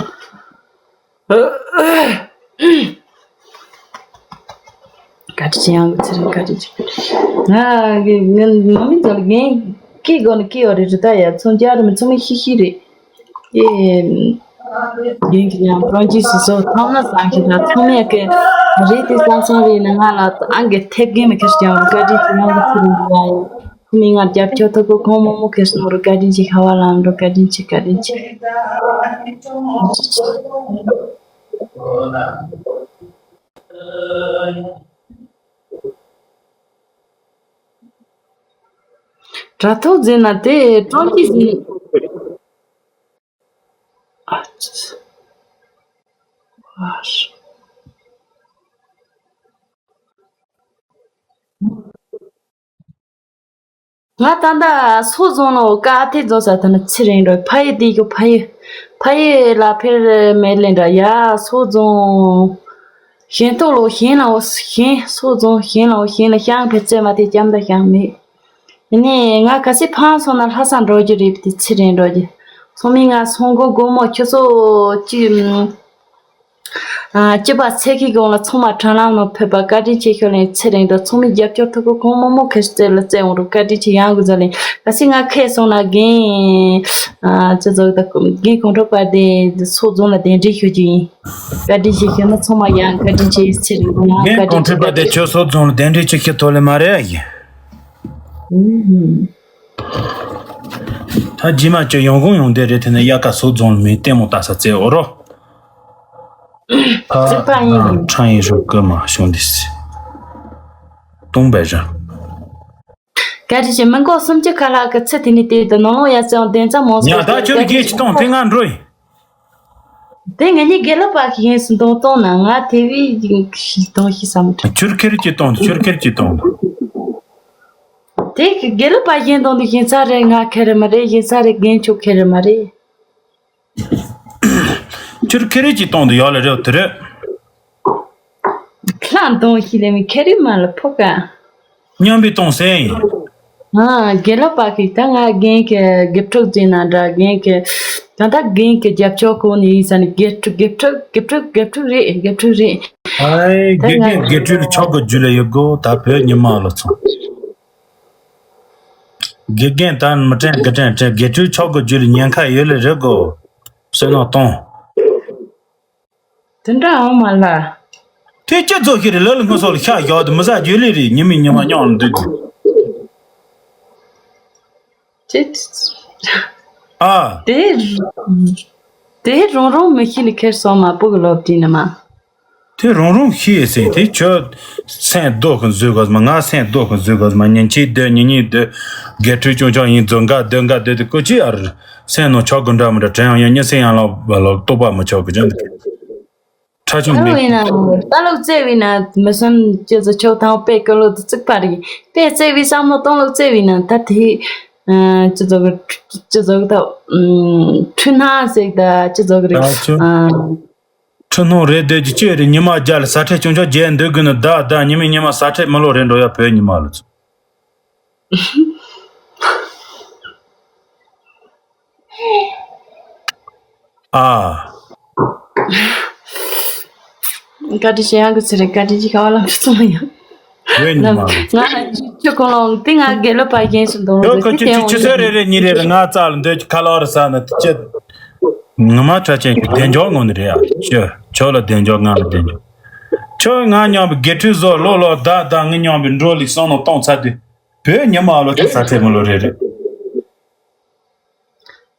བཀའ་དྲིན་ཡང་གི་ཚེ་རིང་བཀའ་དྲིན་ཆེ། ང་གི་ང་མ་མི་ཚོ་ལ་རྒན་སྐྱེ་དགོས་ནི་སྐྱེ་ཡོད་རེད་རེད་ད་ཡ་ཚོང་རྒྱག་རེད་མི་ཚོང་མི་ཤི་ཤི་རེད། ཨེ། རྒན་གྱི་ཡང་སྤྲོ་འཇིགས་སུ་སོ་ཐོག་མ་སང་ཤི་ད་ཚོང་མེད་ཀི་རེད་དེ་སང་སང་རེད་ནི་ང་ལ་ཨང་གི་ཐེབས་རྒན་མི་ཁེར་ཀྱང་བཀའ་དྲིན་ཆེ་ཡང་གི་ཚེ་རིང་ཡ་ཡ། ཁོ་མོས་ང་རྒྱབ་སྐྱོར་ཐུབ་ཀི་ཁོང་མོ་མོ་ཁེ་སོང་རུ་བཀའ་དྲིན་ཆེ། ཁ་བ་ལམ་འགྲོ་བཀའ་དྲིན་ཆེ། བཀའ་དྲིན་ཆེ། དྲ་ཐོག་ཟེར་ན་དེ་ཀྲོང་ཅི་ཟེར། ཨ་ཙི། ཨ་ཧྲ། ང་ད་ལྟ་སོ་བཟུང་ནོ་ཀ་ཐེ་བཟོ་ས་ད་ནི་ཚེ་རིང་འགྲོ་ཕ་ཡི་དེ་གི་ཕ་ཡི་ཕ་ཡི་ལ་ཕེར་མེད་ལེ་འདྲ་ཡ་སོ་བཟུང་། ཞེན་ཏོག་ལོ་ཞེན་ལའོ་ཞེན་སོ་བཟུང་ཞེན་ལའོ་ཞེན་ལ་ཤང་ཕེ་ཙེ་མ་ཐེ་ཅམ་ད་ཤང་མེད། ཡིན་ནའི་ང་ག་སི་ཕང་སོང་ན་ལྷ་ས་འགྲོ་རྒྱུ་རེད་དེ་ཚེ་རིང་འགྲོ་རྒྱུ། སོང་མི་ང་སོང་གོ་དགོང་མོ་ཁྱོད་ཚོ་ཅི། ཨ། སྐྱིད་པ་ཚེ་གི་གོང་ལ་ཚང་མ་དྲ་ལམ་ནང་ཕེབས་པ་བཀའ་དྲིན་ཆེ་ཞུ་ལེ། ཚེ་རིང་དང་ཚང་མས་རྒྱབ་སྐྱོར་ཐུབ་ཁུར་གང་མང་མང་ཁེར་རྩེ་ལ་བརྩེ་འོང་རུ་བཀའ་དྲིན་ཆེ། ཡང་གུ་ཟ་ལེ། ག་སི་ང་ཁེ་སོང་ན་རྒན། ཨ། ཅི་ཟེར་ད་རྒན་གོང་ཁྲོ་པ་དེ་སོག་རྫོང་ལ་གདན་འདྲེན་ཞུ་རྒྱུ་ཡིན། བཀའ་དྲིན་ཆེ་ཞུ་ན་ཚང་མ་ཡང་བཀའ་དྲིན་ཆེ། ཚེ་རིང་དང་ཡང་རྒན་བཀའ་དྲིན་གོང་ཁྲོ་པ་དེ་ཆེ། ཁྱོད་སོག་རྫོང་ལ་གདན་འདྲེན་ཅིག་ཞུ་ཐུབ་ལེ་མ་རེད་ཨ་ཡིན། ད་རྗེས་མ་ཁྱོད་ཡོང་གོང་ཡོང་བསྡད་རེད། དེ་ནས་དབྱར་ཁ་སོག་རྫོང་ལ་མི་ལྟད་མོ་ལྟ་ས་བཙལ་འོ་རོ། ཨ། རྩིག་པ་ཡིན། ཨ། ཁྲང་ཡིན་རོགས་སྐུ་མ་བྱུང་དེ་སི། སྟོང་པའི་རང་། གལ་ཏེ་ཞེ་མི་འགོག་སུམ་ཅུ་ཁ་ལག་གི་ཚེ་དེ་ནི་དེ་དུ་ནང་ལོང་ཡ་ཚེའང་བདེན་ཙམ་མང་སུ། ཡ་ད་ཁྱོད་རྒྱལ་ཅི་གཏོང་དེ་ང་འགྲོ་ཡིན། དེ་ང་གཉིས་དགེ་ལོ་པ་ཞིག་ཡིན་སུ་འདོང་གཏོང་ན་ང་དེ་བས་ཞིག་གཏོང་ཤི་བསམ་དྲན། ཁྱོད་ཁེར་གྱི་གཏོང་དུ་ཁྱོད་ཁེར་གྱི་གཏོང་དུ། དེ་གི་དགེ་ལོ་པ་གཞན་གཏོང་དུ་ཞིང་ས་རེད། ང་ཁེ་རེ་མ་རེད། ཞིང་ས་རེད། རྒན་ཆོག་ཁེ་རེ་མ་རེད། ཁྱོད་ཁེ་རེ་གྱི་གཏོང་དུ་ཡོད་ལ་རེད་དེ་རེད། ཁ་གཏོང་ཤི་ལེ་མི་ཁེ་རེ་མ་ལ་ཕོ་ཀ་མཉམ་པའི་གཏོང་སེ་ཡིན། ཨ། དགེ་ལོ་པ་གིས་ད་ང་རྒན་གྱི་དགེ་ཕྲུག་ཅིག་ན་འདྲ་རྒན་གྱི་ད་ད་རྒན་གྱི་རྒྱབ་སྐྱོར་གོ་ནི་ཡིན་ས་ནི་དགེ་ཕྲུག་དགེ་ཕྲུག་དགེ་ཕྲུག་དགེ་ཕྲུག་རེད། དགེ་ཕྲུག་རེད། ཨའི་ད་དགེ་ང་རྒན་དགེ་ཕྲུག་ལ་ཆོག་གི་རྒྱུ་ལ་ཡོད་གོ་ད་བོད་ཉི་མ་ལ་ཚོ། དགེ་རྒན་ད་མི་དྲན་དགེ་དྲན་དྲན་དགེ་ཕྲུག་ཆོག་གི་རྒྱུ་ལ་ཉེན་ཁ་ཡོད་ལ་རེད་གོ་བསོད་ནམས་གཏོང་། དེ་འདྲ་འོང་མ་ལ། དེ་ཅི་ཚོ་ཞིག་རེད། ལ་ལ་སྔོན་སོགས་ལ་ཤ་བཞག་དུ་མི་ཟ་རྒྱུ་ལས་རེད། ཉི་མི་ཉི་མ་སྙོང་ལ་འདུག་གི་ཅི། ཨ། དེ་དེ་རང་རང་མི་ཤི་ལ་ཁེར་སོང་མ་སྤུ་གུ་ལོབ་དྲིན་ནི་མ། དེ་རང་རང་ཤི་ཡི་ཟེར་དེ་ཁྱོད་སེམས་རྡོ་གི་བཟོས་གོ་མ། ང་སེམས་རྡོ་གི་བཟོས་གོ་མ། ཉིན་གཅིག་སྡོད་ཉིན་གཉིས་སྡོད། དགེ་ཕྲུག་ཆུང་ཆུང་ཡིན་ཙང་འགའ་སྡོད་འགའ་སྡོད་དེ་ཀོ་ཅི་ཨར། སེམས་ནང་ཆོག་གི་འདྲ་མི་འདྲ་དྲན་ཡང་ཡང་ཉིན་སེམས་ཡང་ལ་བ་ལ་རྟོགས་པ་མི་ཆོག་གི་ཅང་འདུག་ཁྲ་ཆུང་ད་མེད། ལོ་ཡིན་ན་ད་ལོ་བཙལ་བས་ན་མི་སེམས་ཅི་ཚོ་ཆོག་ཐང་པའི་ཀ་ལོ་དུ་བཙུགས་པ་རེད། པས་བཙལ་བའི་བསམ་བློ་གཏོང་ལོ་བཙལ་བས་ན་ད་དེ་ཅི་ཚོ་གི་ཅི་ཚོ་གི་ད་འཁྲུལ་སྣང་ཟེར་ད་ཅི་ཚོ་གི་རེད། ད་ཁྱོད་འཁྲུལ་སྣང་རེད་སྡོད་ཀྱི་ཅི་རེད། ཉི་མ་རྒྱ་ལ་ས་ཁྲལ་ཆུང་ཆུང་རྒྱལ་འདོད་དགོས་ན་ད་ད་ཉི་མ་ཉི་མ་ས་ཁྲལ་མི་ལོ་རེད་འགྲོ་ཡ་བོད་ཉི་མ་ལ་ཚོ། ཨ། བཀའ་དྲིན་ཆེ་ཡང་གི་ཚེ་རིང་བཀའ་དྲིན་ཆེ་ཁ་བ་ལ་མི་སོང་ཡང་། ཡོད་ཉི་མ། ང་ལ་ཅི་ཅི་གོ་ལོང་དེ་ང་དགེ་ལོ་པ་རྒན་ཞིག་འདོང་ཡོད་ལོ་ཁ་དེ་ཅི་ཅི་ཅི་སོ་རེ་རེ་ཉི་རེ་རེ་ང་རྩ་ལ་འདོད་ཀྱི་ཁ་ལོ་རེ་ས་ན་དེ་ཅི། ངོ་མ་ཁྲ་ཆེན་གྱི་བདེ་འཇོག་ངོ་ནི་རེད་ཨ། ཅི་ཁྱོད་ལ་བདེ་འཇོག་ང་ལ་བདེ་འཇོག་ཁྱོད་ང་མཉམ་པའི་དགེ་ཕྲུག་བཟོ་ལོ་ལོ་ད་ད་ངི་མཉམ་པའི་འགྲོ་ལིག་སོང་ནོ་གཏོང་ཚར་དུས། བོད་ཉི་མ་ལོ་ཁྱོད་ས་ཁྲལ་མི་ལོ་རེ་རེད།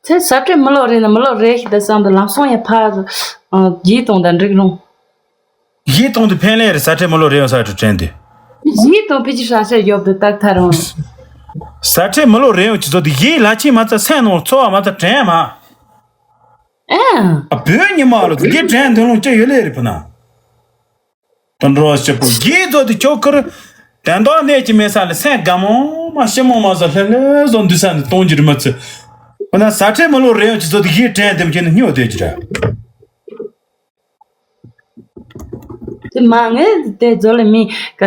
ཚེ་ས་ཁྲལ་མི་ལོ་རེ་ནི་མི་ལོ་རེ་ཞིག་ད་བསམ་དུ་ལམ་སང་ཡང་ཕར་ཡིད་གཏོང་དང་འགྲིག་རུང་། ཡིད་གཏོང་དུ་ཕན་ལས་རེ་ས་ཁྲལ་མི་ལོ་རེ་ཡང་ས་ཁྲལ་དྲན་དུ། ཡིད་གཏོང་ཕི་ཅི་ས་ཁྲལ་ཡོབ་དུ་ཏག་ཐ་རུང་། ས་ཁྲལ་མི་ལོ་རེ་ཡང་ཅི་ཚོ་དུ་ཡིད་ལ་ཆེས་མ་ཚ་སེམས་ནང་ཚོ་བ་མ་ཚ་དྲན་མ། ཨ། བོད་ཉི་མ་ལོ་དུ་དེ་དྲན་དུ་ལོང་ཅི་ཡོད་ལས་རེ་ཕུ་ན། དོན་འགྲོ་སྤྱི་པོ་རྒྱས་རྫོགས་དེ་ཁྱོད་ཁར། དན་རྟོགས་གནས་ཀྱི་མེད་ས་ལ་སེམས་དགའ་མོ་མ་ཞི་མོ་མ་ཟ་ལྷེ་ལྷེ་བཟོ་འདུས་ས་ནས་གཏོང་རྒྱུ་རེད་མ་ཚུ། འོ་ན་ས་ཁྲལ་མི་ལོ་རེ་ཡོང་ཅི་ཚོ་དེ་གིས་དྲན་དེམ་ཁྱེད་ནི་སྨྱོ་བསྡད་ཀྱི་རེད། དེ་མ་ངས་དེ་ཚོ་ལ་མི་ག་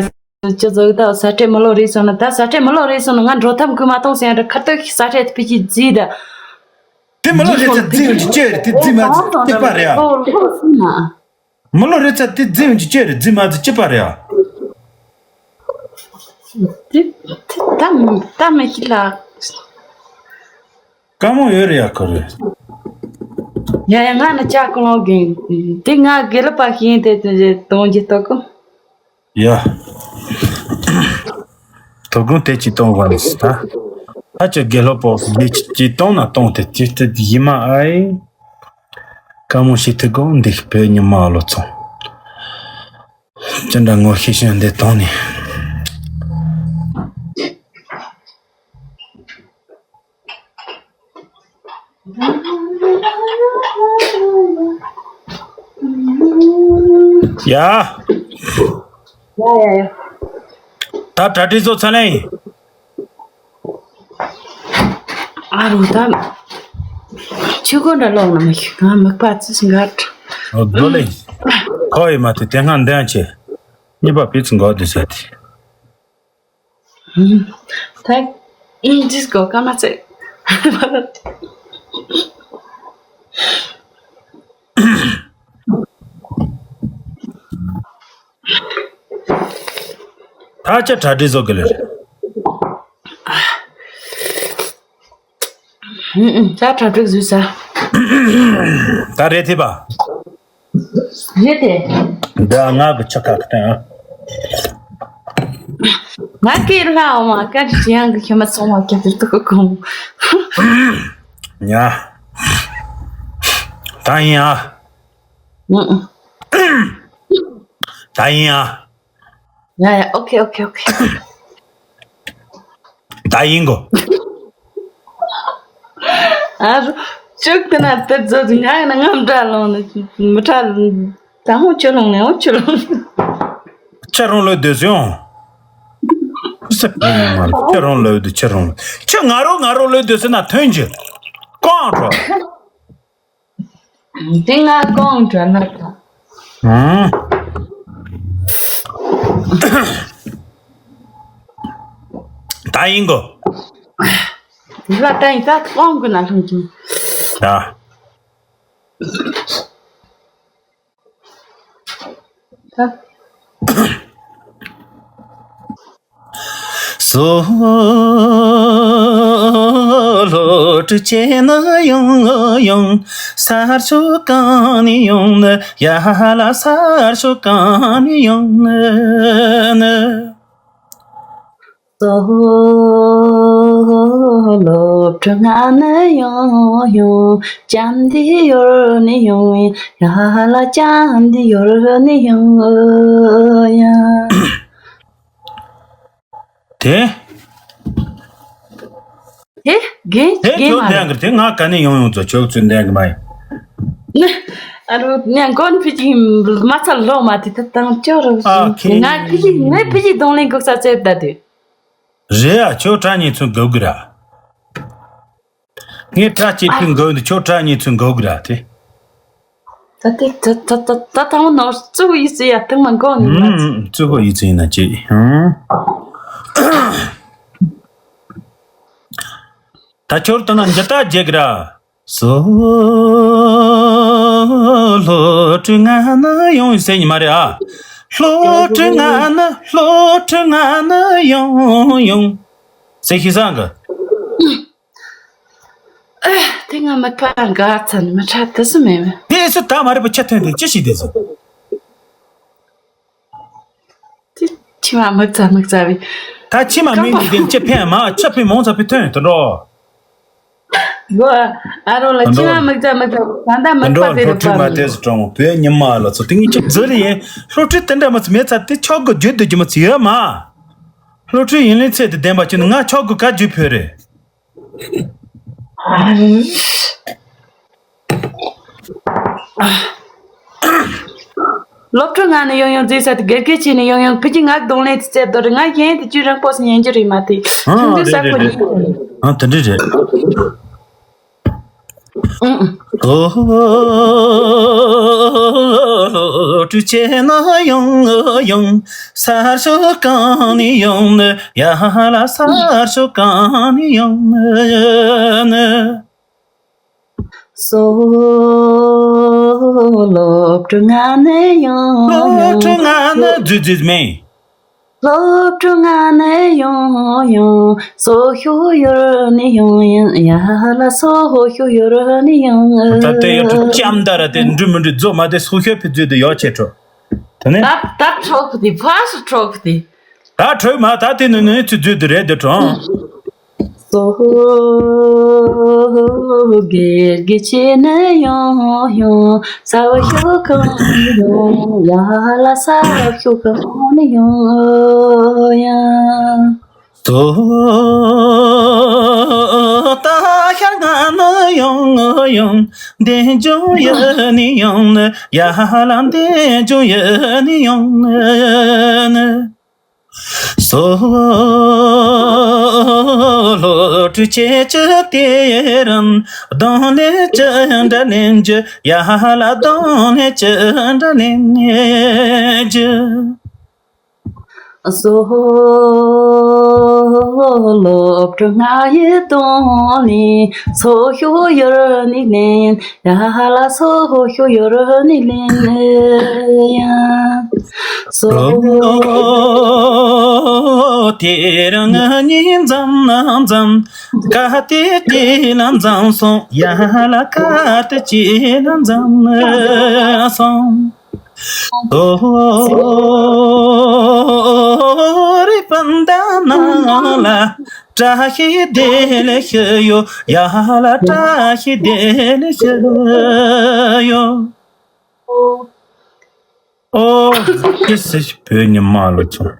ཅི་ཚོ་ད་ས་ཁྲལ་མི་ལོ་རེ་སོང་ན་ད་ས་ཁྲལ་མི་ལོ་རེ་སོང་ན་ང་འགྲོ་ཐབས་ཁུ་མ་གཏོང་ཟེར་ཡང་འདྲ་ཁ་ཏོག་ས་ཁྲལ་དེ་ཕི་ཅི་རྫི་ད། དེ་མི་ལོ་རེ་ཚ་རྫི་ཡོང་ཅི་ཅི་རེད་དེ་རྫི་མ་ཚ་སྐྱིད་པ་རེད་ཨ། མི་ལོ་རེ་ཚ་དེ་རྫི་ཡོང་ཅི་ཅི་རེད་རྫི་མ་ཚ་སྐྱིད་པ་རེད་ཨ། དེ་དེ་ད་ད་མི་ཤི་ལ། དཀའ་མོ་ཡོད་རེད་ཡ་ཁོ་རེ། ཡ་ཡ་ང་ནི་ཅག་ཀུན་ལོག་གིན་དེ་ང་དགེ་ལོ་པ་ཤིན་དེ་དེ་དོན་གྱི་ལྟོ་གོ། ཡ། དོ་དགོང་དེ་ཅི་གཏོང་བ་ནི་ད། ད་ཅི་དགེ་ལོ་པོ་ཡི་ཅི་གཏོང་ན་གཏོང་དེ་ཅི་སྟེ་ཡི་མ་ཨའི། དཀའ་མོ་ཞིག་ཐུག་གོ་འདི་བོད་ཉི་མ་ལོ་ཚོང་། ཅི་འདྲ་ངོ་ཤེས་ཤིང་འདི་གཏོང་ནས། ཡ། ཡ་ཡ་ཡ། ད་གྲ་སྒྲིག་བཟོ་ཚར་ལེ་ཡིན། ཨ་རོ་ད། ཆུ་གོ་འདྲ་ལོག་ན་མི་ཤེས་ང་མིག་པ་ཙི་སི་འགར། ཨོ་རྡོ་ལེ། ཁོ་ཡི་མ་དེ་དེ་སྔ་འདོན་ཆེ། གཉིས་པ་ཕི་ཙི་འགོ་དེ་ཟེར་དེ། ད། ཨིན་ཇིས་གོ་ཀ་མ་ཚེ། ད་ཅི་གྲ་སྒྲིག་བཟོ་གི་ལེ་རེད། ཨུ་ཨུ། ད་གྲ་སྒྲིག་བཟོས་ས། ད་རེད་ཐེ་པ། རེད་དེ། འདི་ང་གི་ཆུ་ཁ་གི་སྟེང་ཨ། ང་སྐད་ལྷག་འོང་བ་སྐད་ཅིག་ཡང་གི་ཤི་མ་སོང་བ་སྐད་ཅིག་ཏུ་གོ་གོང་། ཉ། ད་ཡིན་ཨ། ཨུ་ཨུ། ད་ཡིན་ཨ། ཡ་ཡ། ཨོ་ཁེ་ཨོ་ཁེ་ཨོ་ཁེ། ད་ཡིན་གོ། ཨ་རོ། ཅུག་ཏི་ན་དེ་ཛོ་ཛི་ང་ཡིན་ན་ངམ་དྲ་ལོང་ནི་མི་དྲ་ལོང་། ད་ཧོ་ཅི་ལོང་ནི་ཧོ་ཅི་ལོང་། ཁྱེད་རང་ལོས་སྡོད་སོང་། སེ་ཕ་ཡིན་མ་རེད། ཁྱེད་རང་ལོས་སྡོད། ཁྱེད་རང་ལོས། ཁྱེད་ང་རོ་ང་རོ་ལོས་སྡོད་སོང་ན་ཐོན་གྱི། ཀོང་འགྲོ། དེ་ང་ཀོང་འགྲོ་ན་ད། ཨང་། ད་ཡིན་གོ། ལ་ད་ཡིན་ད་ཀོང་གི་ན་ལྷུང་གི། ད། ད། སོ། སློབ་ཕྲུག་ཁྱེད་ནི་ཡོང་ཡོང་། གསར་ཤོག་གང་ནས་ཡོང་ནི། ཡ་ཧ་ལ་གསར་ཤོག་གང་ནས་ཡོང་ནི། སོ། སློབ་ཕྲུག་ང་ནི་ཡོང་ཡོང་། ཅམ་འདི་ཡོར་ནས་ཡོང་། ཡ་ཧ་ལ་ཅམ་འདི་ཡོར་ནས་ཡོང་ཡ། དེ། དེ་རྒན་དེ་རྒན་ཁྱོད་མ་འདན་གི་དེ་ང་ག་ནས་ཡོང་ཡོང་ཚོ་ཁྱོད་ཚོས་འདན་གི་མ་ཡིན། ཨ་རོ་ནས་མགོན་ཕི་ཅི་མ་ཚ་ལོ་མ་དེ་ད་དང་ཅོ་རོ། ཨ་ཁེ། ང་ཕི་ཅི་ངས་ཕི་ཅི་གདོང་ལེན་གོ་ས་ཚེ་ད་དེ། རེད་ཨ། ཁྱོད་གྲ་ཉིན་ཚུན་འགོ་གི་ར། ངས་གྲ་གཅིག་ཕི་འགོ་འདི་ཁྱོད་གྲ་ཉིན་ཚུན་འགོ་གི་ར་དེ། ད་དེ་ད་ད་ད་ད་དང་ནོར་བཙུགས་ཡིས་ཡ་ཐང་མ་འགོ་ནི་མ། ཨུམ། བཙུགས་ཡིས་ཡིན་ན་ཅི་ཧང་། ད་ཁྱོད་ལྟ་ན་འཇི་ལྟ་རྒྱག་གི་ར། སོ། སློབ་ཕྲུག་ང་ནི་ཡོང་ཟེར་ཉི་མ་རེད་ཨ། སློབ་ཕྲུག་ང་ནི། སློབ་ཕྲུག་ང་ནི་ཡོང་ཡོང་ཟེར་ཤི་སང་གི། ཨེ། དེ་ང་མི་ཁ་འགའ་ཚ་ནི་མི་ཁྲ་དུ་སུ་མེད་མེད། དེ་སུ་ད་མ་རེད་པ། ཁྱི་ཐོན་དེ་ཅི་ཞིག་དེ་སུ། དེ་ཕྱི་མ་མི་ཚ་མི་ཚ་བའི། ད་ཕྱི་མ་མི་འདི་དེ་ཅི་ཕན་མ། ཁྱི་ཕན་མོང་ཚ་ཕི་ཐོན་དུ་འགྲོ། གོ། ཨ་རོ་ལ་ཕྱི་མ་མི་ཚ་མི་ཚ་ད་ད་མི་ཁ་དེ་རུ་སློབ་ཕྲུག་མ་དེ་སུ་གྲོང་བོད་ཉི་མ་ལ་ཚོ་དེ་ངས་ཁྱི་ཟེར་ཡིན། སློབ་ཕྲུག་དེ་འདྲ་མི་ཚ་མེད་ཚ་དེ་ཆོག་གི་བརྗོད་འདོད་ཀྱི་མི་ཚ་ཡོད་མ། སློབ་ཕྲུག་ཡིན་ལེ་ཚད་དེ་ལྡན་པ་ཅི་ནི་ང་ཆོག་གི་བཀའ་བརྒྱུད་ཕོད་རེད། སློབ་ཕྲུག་ང་ནི་ཡོང་ཡོང་རྫིས་ས་དེ་དགེ་རྒན་བྱས་ནས་ཡོང་ཡོང་ཕི་ཅི་ང་གདོང་ལེན་དུ་བཙལ་དོ་རེད། ང་གཞན་དུ་ཅི་རང་པོ་སུ་ཉན་རྒྱུ་རེད་མ་དེ་ཆུང་དུས་ས་ཁོ་ཉིད། ཨ་དེ་འདྲ་རེད། ཨུང་། ཨོ། སློབ་ཕྲུག་ཁྱེད་ནི་ཡོང་ཡོང་། གསར་ཤོག་གང་ནས་ཡོང་ནི། ཡ་ཧ་ལ་གསར་ཤོག་གང་ནས་ཡོང་ནི། སོ། སློབ་ཕྲུག་ང་ནི་ཡོང་ཡོང་། སློབ་ཕྲུག་ང་ནི་རྫུས་རྫུས་མེད། སློབ་ཕྲུག་ང་ནི་ཡོང་ཡོང་། སོ་ཤོ་ཡོར་ནི་ཡོང་ཡོང་། ཡ་ཧ་ལ་སོ་ཤོ་ཡོར་ནི་ཡོང་ཡོང་། ད་ལྟ་ཡོད་ཁྲོ་ལྕམ་ད་ར་དེ་འགྲུ་མི་འགྲུ་རྫོ་མ་དེ་སོ་ཤོ་ཕི་རྫུས་དུ་ཡོ་ཆེ་ཁྲོ། ད་ནི། ད་ད་ཁྲོག་དེ་ཕ་སུ་ཁྲོག་དེ། ད་ཁྲོ་མ་ད་དེ་ནི་ནི་ཚུ་རྫུས་དུ་རེད་དུ་ཁྲོ། སོ། དགེ་རྒན་ཁྱེད་ནི་ཡོང་ཡོང་། ས་བ་ཤོ་གང་ནས་ཡོང་། ཡ་ཧ་ལ་ས་བ་ཤོ་གང་ནས་ཡོང་ཡ། སོ། ད་ཤར་ང་ནི་ཡོང་ཡོང་། འདན་ལྗོངས་ཡུལ་ནས་ཡོང་ནི། ཡ་ཧ་ལ་འདན་ལྗོངས་ཡུལ་ནས་ཡོང་ནི། སོ། སློབ་ཕྲུག་ཁྱེད་ཀྱི་དེ་རིང་གདོང་ལེན་ཅི་འདྲ་ལེན་རྒྱུ། ཡ་ཧ་ལ་གདོང་ལེན་ཅི་འདྲ་ལེན་རྒྱུ། སོ་ལོ་བྲ་ང་ཡི་དོན་ལི་སོ་ཤོ་ཡོར་ནི་ནན་ཡ་ལ་སོ་ཤོ་ཡོར་ནི་ནན་ཡ་སོ། དེ་རང་ཉིད་འཛམ་ན་འཛམ། ག་དེ་དེ་ལ་འཛམ་སོང་། ཡ་ལ་ག་དེ་ཅི་ལ་འཛམ་སོང་། ཨོ་རི་པན་ད་ན་ལ་བཀྲ་ཤིས་བདེ་ལེགས་ཞུ་ཡོ། ཡ་ལ་བཀྲ་ཤིས་བདེ་ལེགས་ཞུ་ཡོ། ཨོ། ཨོ། ཅི་སེ་བོད་ཉི་མ་ལོ་ཚོ།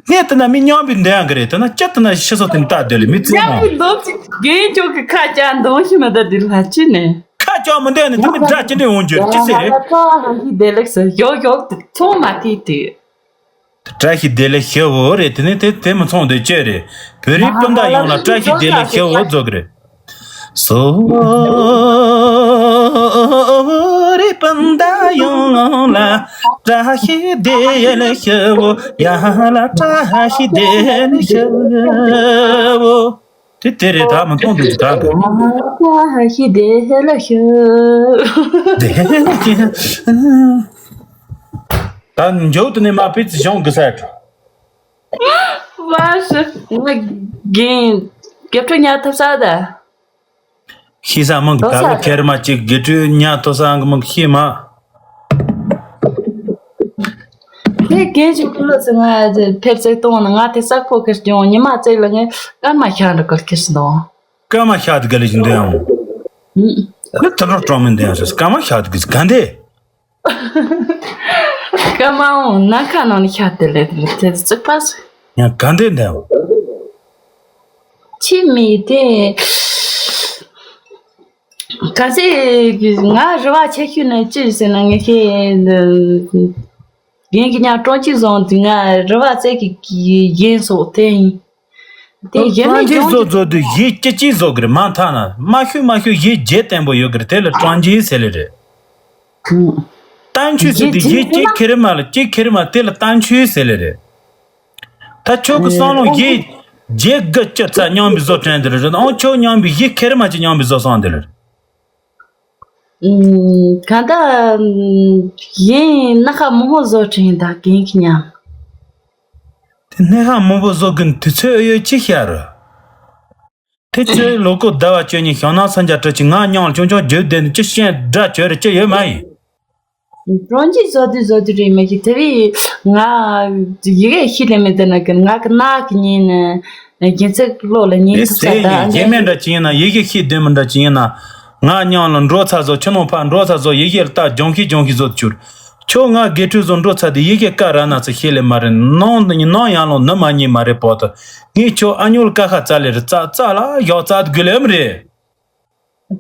ངས་ལྟ་ན་མི་མཉམ་པའི་འདོན་ཡང་གི་རེད། ལྟ་ན་ཅི་ལྟ་ན་ཤི་སོ་དེ་ལྟ་སྡོད་ལེ་མི་ཚེ་མང་། མཉམ་པའི་འདོན་ཅིག་རྒན་ཁྱོད་ཀྱི་ཁ་བཅག་འདོན་ཤི་མི་ད་དེ་ལ་ཅི་ནས། ཁ་བཅག་མི་འདོན་ནི་དེ་མི་འདྲ་ཅི་འདྲ་འོང་རྒྱུ་ཅི་སེ་རེད། ལ་ཁ་ཧ་ཧི་བདེ་ལེགས་སུ་ཡོག་ཡོག་ཏུ་ཚོང་མ་ཐིག་དུས། བཀྲ་ཤིས་བདེ་ལེགས་ཞུ་བོ་རེད། དེ་ནི་དེ་དེ་མི་ཚོང་དེ་ཅི་རེད། བོད་རིགས་སྤུན་ཟླ་ཡོངས་ལ་བཀྲ་ཤིས་བདེ་ལེགས་ཞུ་བོ་རྫོགས་རེད། སོ་རི་སྤུན་ཟླ་ཡོངས་ལ་བཀྲ་ཤིས་བདེ་ལེགས་ཞུ་བོ། ཡ་ལ་བཀྲ་ཤིས་བདེ་ལེགས་ཞུ་བོ། དེ་དེ་རེད། ད་མི་མཐོང་འདུག་ད་གི། བཀྲ་ཤིས་བདེ་ལེགས་ཞུ། བདེ་ལེགས་ཞུ། ད་མཇུག་ཏུ་ནས་མ་པི་ཙི་གཞུང་གི་ས་ཁྲ། བ་ཤི་ང་རྒན་རྒྱབ་ཁྲོད་ཉར་ཐུབ་ས་ད། ཤི་ས་མང་གི་ད་ལོ་ཁེར་མ་གཅིག་དགེ་ཕྲུག་ཉག་ཐོ་སང་གི་མང་གི་ཤི་མ། དེ་རྒན་ཞིག་ཀུ་ལོ་ཚེ་ང་ཕེབས་ཚེ་གཏོང་ན་ང་དེ་སག་པོ་ཁེར་ཀྱང་ཉི་མ་བཙལ་ལ་ངས་སྐར་མ་ཤ་འདྲ་ཀར་ཁེར་སི་འདུག་སྐར་མ་ཤ་དེ་ག་ལེ་ཞིག་འདུག་ཡང་། ཁོ་ཐུར་རོ་ཀྲོང་མིན་འདུག་ཡང་ཤ་སྐར་མ་ཤ་དེ་གི་ག་འདེ། སྐར་མ་འོང་ན་ཁ་ནང་ནས་ཤ་དེ་ལེ་དེ་ཚིག་པ་སི། ཡང་ག་འདེ་འདུག་ཡང་། ཁྱི་མི་དེ། གལ་སྲིད་ང་རེ་བ་ཆེ་ཤོས་ནི་ཅི་ཟེར་ན་ངས་ཁྱེད་རྒན་གྱི་ཉག་ཀྲོང་གཅིག་བཟུང་དུས་ང་རེ་བ་རྩེ་གི་གཞན་སོགས་དེ་ཡིན། དེ་གཞན་མི་ཀྲོང་གཅིག་ཀྲོང་བཟོ་གཅིག་བཟོ་དུས་གཞས་སྐྱིད་སྐྱིད་བཟོ་གི་རེད། མ་མཐའ་ན་མ་ཤོད་མ་ཤོད་གཞས་རྒྱས་བརྟན་པོ་ཡོད་གི་རེད། དེ་ལ་ཀྲོང་གཅིག་ཟེར་ལེ་རེད། གཏམ་ཆོས་ཟེར་དུས་གཞས་གཅིག་ཁེ་རི་མ་ལ་གཅིག་ཁེ་རི་མ་དེ་ལ་གཏམ་ཆོས་ཟེར་ལེ་རེད། ད་ཁྱོད་ཀྱི་བསམ་བློ་ཡིད་བརྗེད་དགུ་བཅུ་ཚ་མཉམ་པའི་བཟོ་དྲན་འདི་རེད། ཨང་ཁྱོད་མཉམ་པའི་ཡིད་ཁེར་མ་ཅིག་མཉམ་པའི་བཟོ་སོང་འདི་རེད། གང་ལྟར་གཞན་སྣ་ཁ་མང་པོ་བཟོ་དྲན་ད་རྒན་གྱི་མཉམ། དེ་སྣ་ཁ་མང་པོ་བཟོ་གི་དུས་ཚོད་ཨེ་ཡོད་ཅི་ཤར། དེ་ཚོའི་ལོ་ཀོ་ཟླ་བ་བཅུ་གཉིས་ཞང་ནང་སངས་རྒྱས་བཀྲ་ཤིས་ང་མཉམ་ལ་ཆུང་ཆུང་རྒྱུད་ལྡན་ནས་ཅི་ཤེས་འདྲ་བྱོས་རེ་ཅི་ཡོད་མ་ཡིན། རང་གིས་བཟོ་དུས་བཟོ་དུས་རེད་མ་གཞི་དེ་བས་ང་ཡི་གེ་ཤེས་ལེ་མི་དེ་ན་གི་ང་གི་ནག་གི་ཉིན་ནི་རྒྱན་ཚིག་ཀློག་ལ་ཉིན་ཨེ་ཐུབ་ས་ཟེར་ད་ཡིན་ཨ་རྒན་མེད་འདྲ་ཅི་ཡིན་ན་ཡི་གེ་ཤེས་ལྡན་མི་འདྲ་ཅི་ཡིན་ན། ང་མཉམ་ལ་འགྲོ་ཚ་བཟོ་ཁྱི་ནང་ཕར་འགྲོ་ཚ་བཟོ་ཡི་གེ་ལྟ་སྦྱོང་ཤེས་སྦྱོང་ཤེས་བཟོ་དུ་གྱུར། ཁྱོད་ང་དགེ་ཕྲུག་བཟོ་འགྲོ་ཚ་དེ་ཡི་གེ་ཀ་ར་ན་ཚ་ཤེས་ལེ་མ་རེད། ནང་ནང་ཡང་ལོང་ནི་མ་ཉེས་མ་རེད་པོ་ཏི། ངས་ཁྱོད་ཨ་ཉོལ་ཀ་ཁ་རྩ་ལེ་རེད། རྩ་རྩ་ལ་ཡག་རྩ་དགོས་ལེ་མ་རེད།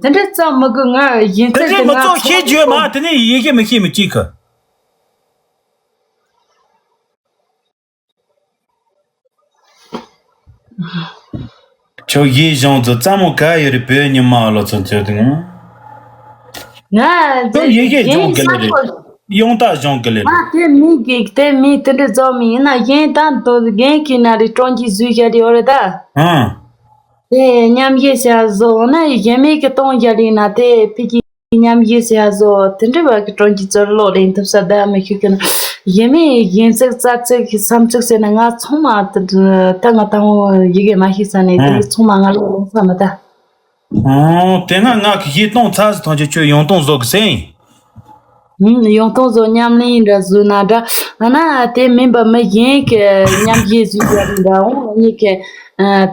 དེ་འདྲ་རྩ་མི་དགོས། ང་ཡིན་དེ་ཚད་འདྲའི་དེ་མི་ང་ཚོགས་ཤེས་རྒྱུ་མ་དེ་ནས་ཡི་གེ་མི་ཤེས་མི་གཅིག་གི། ཁྱོད་ཡིད་གཞུང་དུ་རྩ་མོ་ག་ཡོད་རེད། བོད་ཉི་མ་ལོ་ཚོད་ཚོད་དུ་ང་ཁྱོད་ཡི་གེ་སྦྱོང་གི་ལེ་རེད། ཡོང་ད་སྦྱོང་གི་ལེ་རེད། ང་དེ་མི་གི་དེ་མི་དེ་འདྲ་རྩ་མི་ཡིན་ན་གཞན་ད་དོ་རྒན་གྱི་ན་རེ་ཀྲོང་གི་བཟོས་བཞག་རེ་ཡོད་རེད་ད། ཨང་། དེ་མཉམ་ཡེ་བྱ་བཟོ་ན་གཞན་མེད་ཀྱི་གཏོང་རྒྱ་ལི་ན་དེ་ཕི་གི་མཉམ་ཡེ་བྱ་བཟོ་དེ་འདྲ་བ་གི་གྲོང་གི་ཚོར་ལོག་ལེན་ཐུབ་ས་ད་མི་ཤུགས་ཀྱི་ན་གཞན་མེད་ཡིན་ཚིག་རྩ་ཚིག་གི་བསམ་ཚིག་ཟེར་ན་ང་ཚང་མ་ད་ང་དང་ཡི་གེ་མ་ཤེས་ས་ནས་དེ་ཚང་མ་ང་ལོག་ལེན་ས་མི་ད། ཨོ་དེ་སྔ་ང་གི་ཡེ་གཏོང་ཚ་ཟི་ཐང་ཆེ་ཁྱོད་ཡོང་གཏོང་བཟོ་གི་ཟེ་ཡིན། ཡོང་ཐོང་བཟོ་མཉམ་ལེན་འདྲ་བཟོས་ན་འདྲ་ཨ་ན་དེ་མིན་པ་མི་གཞན་གྱི་མཉམ་གཞས་བཟོས་ཡ་འདྲ་འོང་གཉིས་ཀྱི་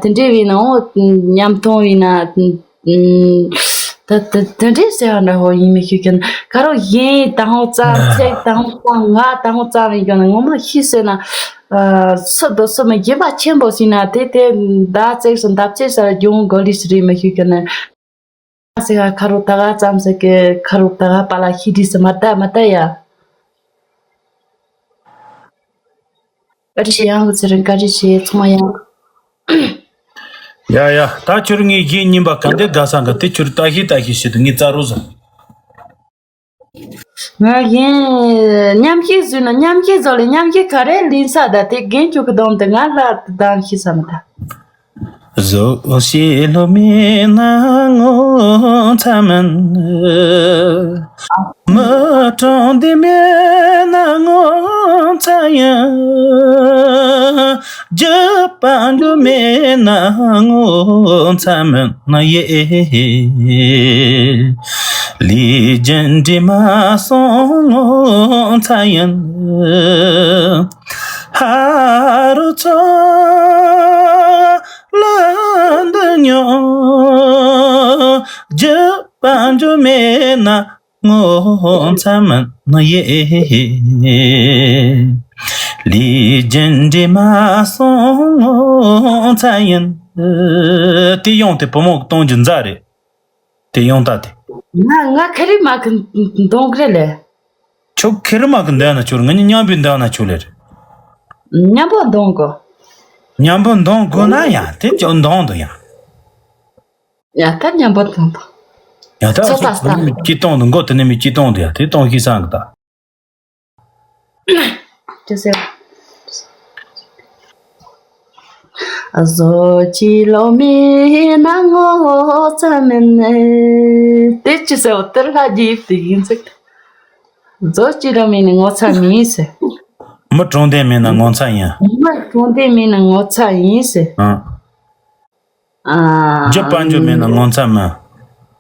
དེ་འདྲས་བས་ན་འོང་མཉམ་མཐོང་བས་ན་ད་དེ་འདྲས་ཟེར་བ་འདྲ་ཧོ་ཡིན་མི་ཤེས་ཀྱི་ན་ཁ་རོག་གཞན་དང་ཧོ་ཙམ་ཚེག་དང་ཧོ་ཙམ་ང་དང་ཧོ་ཙམ་ཡིན་ཀྱང་ངོ་མ་ཤེས་ཟེར་ན་སུ་དོ་སུ་མི་རྒྱན་པ་ཆེན་པོ་ཟིན་ན་དེ་དེ་ཟླ་ཚེག་སུ་འདབ་ཆེ་སར་རྒྱུང་གོ་ལི་སི་རེད་མི་ཤེས་ཀྱི་ན། ཟེར་ག་ཁ་རུ་ད་ག་ཙམ་ཟེར་གི་ཁ་རུ་ད་ག་པ་ལ་ཤི་དྲི་སི་མ་ད་མ་ད་ཡ། བཀའ་དྲིན་ཆེ་ཡང་གི་ཚེ་རིང་བཀའ་དྲིན་ཆེ་ཚང་མ་ཡང་། ཡ་ཡ་ད་ཁྱོད་ངའི་རྒྱན་རྙིང་པ་ག་འདི་དགའ་ས་ག་དེ་ཁྱོད་ལྟ་ཤི་ལྟ་ཤི་ཤི་དུ་ངའི་རྩ་རུ་ཟ། ང་གཞན་མཉམ་ཤེས་བཟོས་ན་མཉམ་ཤེས་བཟོ་ལས་མཉམ་ཤེས་ག་རེ་ལིན་ས་ད་དེ་རྒན་ཁྱོད་ཀྱི་གདོང་དུ་ང་ལ་གདམ་ཤེས་སམ་ད། བཟོ་ཤེས་ལོ་མེད་ན་ངོ་ཚ་མིན། མི་གྲོང་སྡེ་མེད་ན་ངོ་ཚ་ཡིན། རྒྱུ་པ་འགྱུར་མེད་ན་ངོ་ཚ་མིན་ཡེ། ལས་རྒྱུ་འབྲས་མ་སོང་ངོ་ཚ་ཡིན། ཧ་རུ་ཚོ་ལ་འདི་ཉོ་རྒྱུ་པ་འགྱུར་མེད་ན། ངོ་ཚ་མིན་ཡེ། ལས་རྒྱུ་འབྲས་མ་སོང་ངོ་ཚ་ཡིན། དེ་ཡོང་དེ་བུ་མོ་གཏོང་རྒྱུ་མཛའ་རེད། དེ་ཡོང་ད་དེ། ང་ང་ཁ་རི་མ་གི་འདོང་གི་རེད་ལེ། ཁྱོད་ཁ་རི་མ་གི་འདོན་ན་ཆོག་ང་གཉིས་མཉམ་པོའི་འདོན་ན་ཆོག་ལེ་རེད། མཉམ་པོ་འདོང་གོ། མཉམ་པོ་འདོང་དགོས་ན་ཡང་དེ་ཁྱོད་འདོང་འདུག་ཡང་། ཡ་ད་མཉམ་པོ་གཏོང་དང་། ཡ་ད་ཚོད་ལྟ་སྟངས། སྐྱིད་གཏོང་དུ་མགོ་དེ་ནས་མི་སྐྱིད་གཏོང་དུ་ཡ་དེ་གཏོང་ཤེས་སང་གི་ད། ཅི་ཟེར། བཟོ་ཅི་ལོ་མེད་ན་ངོ་ཚ་མིན་ནས། དེ་ཅི་ཟེར་བ་དེར་ལྷ་རྒྱས་དེ་ཡིན་ཟེར། བཟོ་ཅི་ལོ་མེད་ན་ངོ་ཚ་མིན་ཟེར། མི་གྲོང་སྡེ་མེད་ན་ངོ་ཚ་ཡིན། མི་གྲོང་སྡེ་མེད་ན་ངོ་ཚ་ཡིན་ཟེར། ཨང་། ཨ། རྒྱུ་དཔལ་འབྱོར་མེད་ན་ངོ་ཚ་མིན།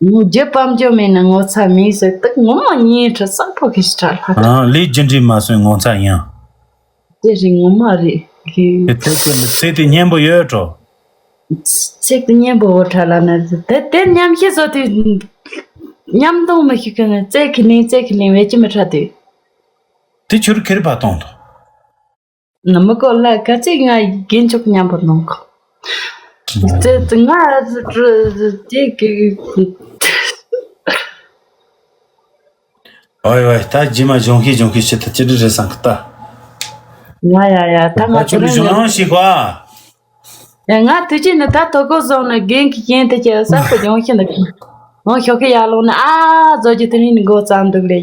རྒྱུ་དཔལ་འབྱོར་མེད་ན་ངོ་ཚ་མིན་ཟེར་དུས་ངོ་མ་ཉིན་ཁྲི་སང་ཕོ་གི་ཤི་ཁྲ་ལྷ། ཨང་། ལས་རྒྱུ་འབྲས་མ་སོན་ངོ་ཚ་ཡིན། དེ་རིང་ངོ་མ་རེད་གི། དེ་ཚེ་དེ་ཚེ་དེ་སྙན་པོ་ཡོད་འགྲོ། ཚེ་དེ་སྙན་པོ་འོ་ཁྲ་ལ་ན་དེ་དེ་མཉམ་ཤེས་བཟོ་དུས་མཉམ་གཏོང་མི་ཤེས་གི་ནི་རྩེ་ཁི་ལིང་རྩེ་ཁི་ལིང་བེད་ཀྱི་མི་ཁྲ་དུས། དེ་ཆུར་ཁེར་ཕ་གཏོང་དོ། ནམ་གོ་ལ་ག་ཚིག་ང་རྒན་ཆོག་མཉམ་པོ་གནང་གོ། ཙེ་ཙེ་ང་ཙེ་ཀི། ཨོའི་ཨོའི་ད་རྗེས་མ་གཞོན་ཤེས་གཞོན་ཤེས་ཤི་ད་ཅི་འདྲ་རེད་བསམ་གི་ད། ང་ཡ་ཡ་ད་ང་ད་ཁྱོད་ཚོ་རང་གཞོན་ཡང་ཤེས་གོ་ཨ། ཡ་ང་དུས་ཅི་ནི་ད་ཐོ་གོ་བཟོ་ནི་རྒན་གི་རྒན་དེ་ཀྱི་གསར་པ་གཞོན་ཤེས་འདུག་ང་ཞོགས་ཀི་ཡར་ལོང་ནི་ཨ་བཟོ་རྒྱུ་དེ་ནི་མགོ་བརྩམས་འདུག་ལེ།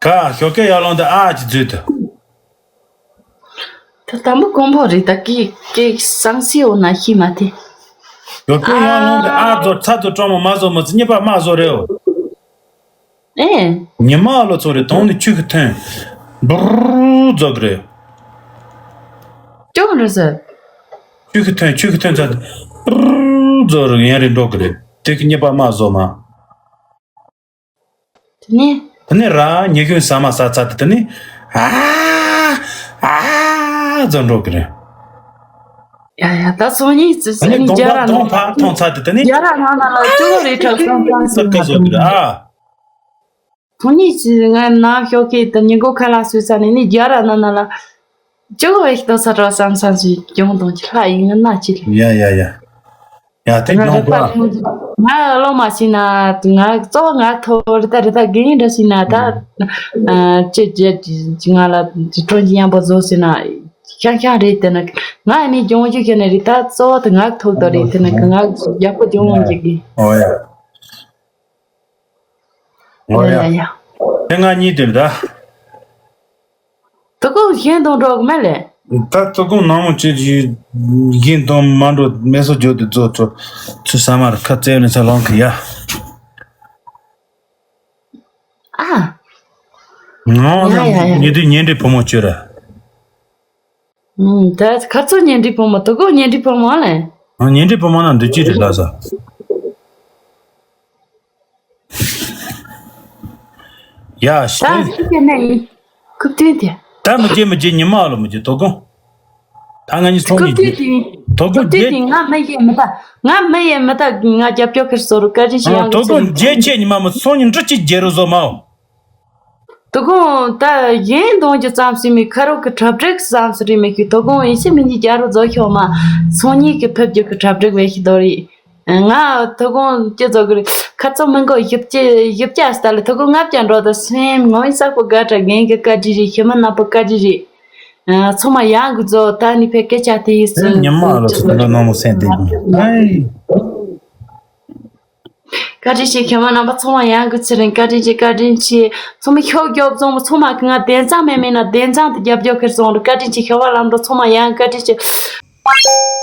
ག་ཞོགས་ཀས་ཡར་ལངས་ཏེ་ཨ་ཅི་བརྫུས་ཏེ། ད་དང་པོ་དཀོན་པོ་རེད་ད་ཀི་ཀི་སང་སི་འོ་ན་ཤི་མ་ཐེ། ཞོགས་ཀས་ཡར་ལངས་ཏེ་ཨ་ཨ་ཛོ་ཚ་ཛོ་ཀྲོ་མོ་མ་ཛོ་མ་ཙི་གཉིས་པ་མ་ཛོ་རེད་འོ། ཨེ། ཉི་མ་ཨ་ལོ་ཚོ་རེད་དོང་ནི་ཆུ་གི་ཐོན། འབུར་ཛོ་གི་རེད། ཅོག་རེད་ཟེར། ཆུ་གི་ཐོན་ཆུ་གི་ཐོན་ཚ་འབུར་ཛོ་རེད་ཡན་རེད་འགྲོ་གི་རེད་དེ་གི་གཉིས་པ་མ་ཛོ་མ། དེ་ནས། དེ་ནས་ར་ཉི་གུང་ཟ་མ་ཟ་ཚར་ཏེ་དེ་ནས་ཨ་ཨ་ཟེར་འགྲོ་གི་རེད། ཡ་ཡ་ད་སང་ཉིན་ཙི་དེ་ནས་ནས་རྒྱ་ར་གདོང་ནང་ཕར་མཐོང་ཚར་ཏེ་དེ་ནས་རྒྱ་ར་ནང་ན་ལ་ཅོ་རེ་ཁྲ་སང་སང་ཟེར་ཀ་ཟོ་གི་རེད་ཨ། སང་ཉིན་ཙི་ང་ནང་ཞོགས་ཀས་དེ་ཉི་གུང་ཁ་ལག་ཟོས་ཚར་ནས་ནི་རྒྱ་ར་ནང་ན་ལ་ཅོ་བའི་ལྟོ་ས་ར་སང་སང་ཟིག་གྱོང་དང་ཅི་ལྷ་ཡིན་ན་ཅི་རེད། ཡ་ཡ་ཡ། ཡ་དེ་ང་རེ་ཡོང་པ་གོ་ང་ལོ་མ་ཤི་ན་ང་གཙོ་བོ་ང་ཐོག་རེ་ད་རེ་ད་རྒན་འདྲ་ཤི་ན་ད་ཅེ་ཅེ་ང་ལ་ཁྲོན་གྱི་མཉམ་པོ་བཟོ་ཤི་ན་ཤང་ཤང་རེད་དེ་ན་ང་ནི་གྱོང་རྒྱུ་ཤི་ན་རེད་ད་གཙོ་བོ་དེ་ང་ཐོག་ད་རེད་དེ་ན་ང་རྒྱབ་པོ་གྱོང་ཡོང་གི་གི་ཨོ་ཡ་ཨོ་ཡ་ཡ་ཡ་ཡ་དེ་ང་གཉིས་དེ་རེད་ད། དོ་དགོང་གཞན་དང་འགྲོགས་མེད་ལེ། ད་དོ་དགོང་ནང་མོ་ཅི་ཞིག་གཞན་དང་མ་འགྲོ་མེ་སོ་བརྗོད་དུ་རྫོགས་ཚོ་ཚུ་ས་མར་ཁ་བཙལ་ནས་ཚ་ལོང་གི་ཡ། ཨ། ནང་ཡ་ཡ་ཡ། ཉི་དུས་ཉེ་འབྲེལ་བུ་མོ་བཅོས་ར། ད་ཁ་ཚོ་ཉེ་འབྲེལ་བུ་མོ་དོ་དགོང་ཉེ་འབྲེལ་བུ་མོ་ལེ། ཉེ་འབྲེལ་བུ་མོ་ན་འདི་ཅི་རེད་ལ་ས། ཡ་ད་ཤི་ཤི་ཀྱི་ནས་ཡིན། ཁུབ་ཏུན་དེ། ད་མི་རྒྱལ་མི་རྒྱལ་ཉི་མ་ལོ་མི་རྒྱལ་དོ་དགོང་། ད་ང་གཉིས་ཚོང་ཁུབ་གཉིས་ཏུན་རྒྱལ། དེ། དོ་ཁུབ་དགོང་ཏུན་རྒྱལ། དེ་ང་མི་ཡེ་མི་ད། ང་མི་ཡེ་མི་ད་ང་རྒྱབ་སྐྱོར་ཁེར་སོ་རུ་བཀའ་དྲིན་ཞུ་ཡང་དོ་གི་དགོང་ཚེ་རྒྱལ་ཆེ་ཉི་མ་མི་ཚོང་གཉིས་འགྲུལ་གཅིག་རྒྱལ་རུ་བཟོ་མའོ། དོ་དགོང་ད་གཞན་གདོང་གི་ཙམ་སི་མི་ཁ་རོག་གི་གྲ་སྒྲིག་ཙམ་སི་རེད་མི་ཤི་དོ་དགོང་ཡིན་ཤི་མི་གཉིས་རྒྱལ་རུ་བཟོ་ཤོག་མ། ཚོང་གཉིས་ཀྱི་ཕེབས་རྒྱུ་གི་གྲ་སྒྲིག་བས་ཤི་དོ་རེད། ང་ཐོ་གོང་ཅི་ཚོ་གི་རེད། ཁ་ཚོ་མི་མགོ་ཞིབ་ཅི་ཞིབ་ཅི་ཨ་སྟ་ལ་ཐོ་གོང་ལྔ་བརྒྱ་འགྲོ་དང་སེམས་ངོ་མི་གསར་པོ་དགའ་དྲ་རྒན་གི་བཀའ་དྲིན་རེད་ཤི་མ་ནག་པོ་བཀའ་དྲིན་རེད། ཚོ་མ་ཡང་གི་ཚོ་ད་ནི་ཕེ་སྐད་ཆ་དེ་ཡིས་ཚོ་ཉི་མ་ལོ་ཚོ་འགྲོ་ནང་མོ་སེམས་དེ་ཨེ། བཀའ་དྲིན་ཆེ། མཁས་པ་རྣམ་པ་ཚང་མ་ཡང་སྒོས་ཚེ་རིང་བཀའ་དྲིན་ཆེ། བཀའ་དྲིན་ཆེ། ཚང་མ་ཤོག་རྒྱོབ་ཚང་མ་ཚང་མ་གི་ང་དན་ཚང་མེད་མེད་ན་དན་ཚང་དུ་རྒྱབ་རྒྱོབ་ཁེར་སོང་རུ་བཀའ་དྲིན་ཆེ། མཁས་པ་ལམ་འགྲོ་ཚང་མ་ཡང་བཀའ་དྲིན་ཆེ།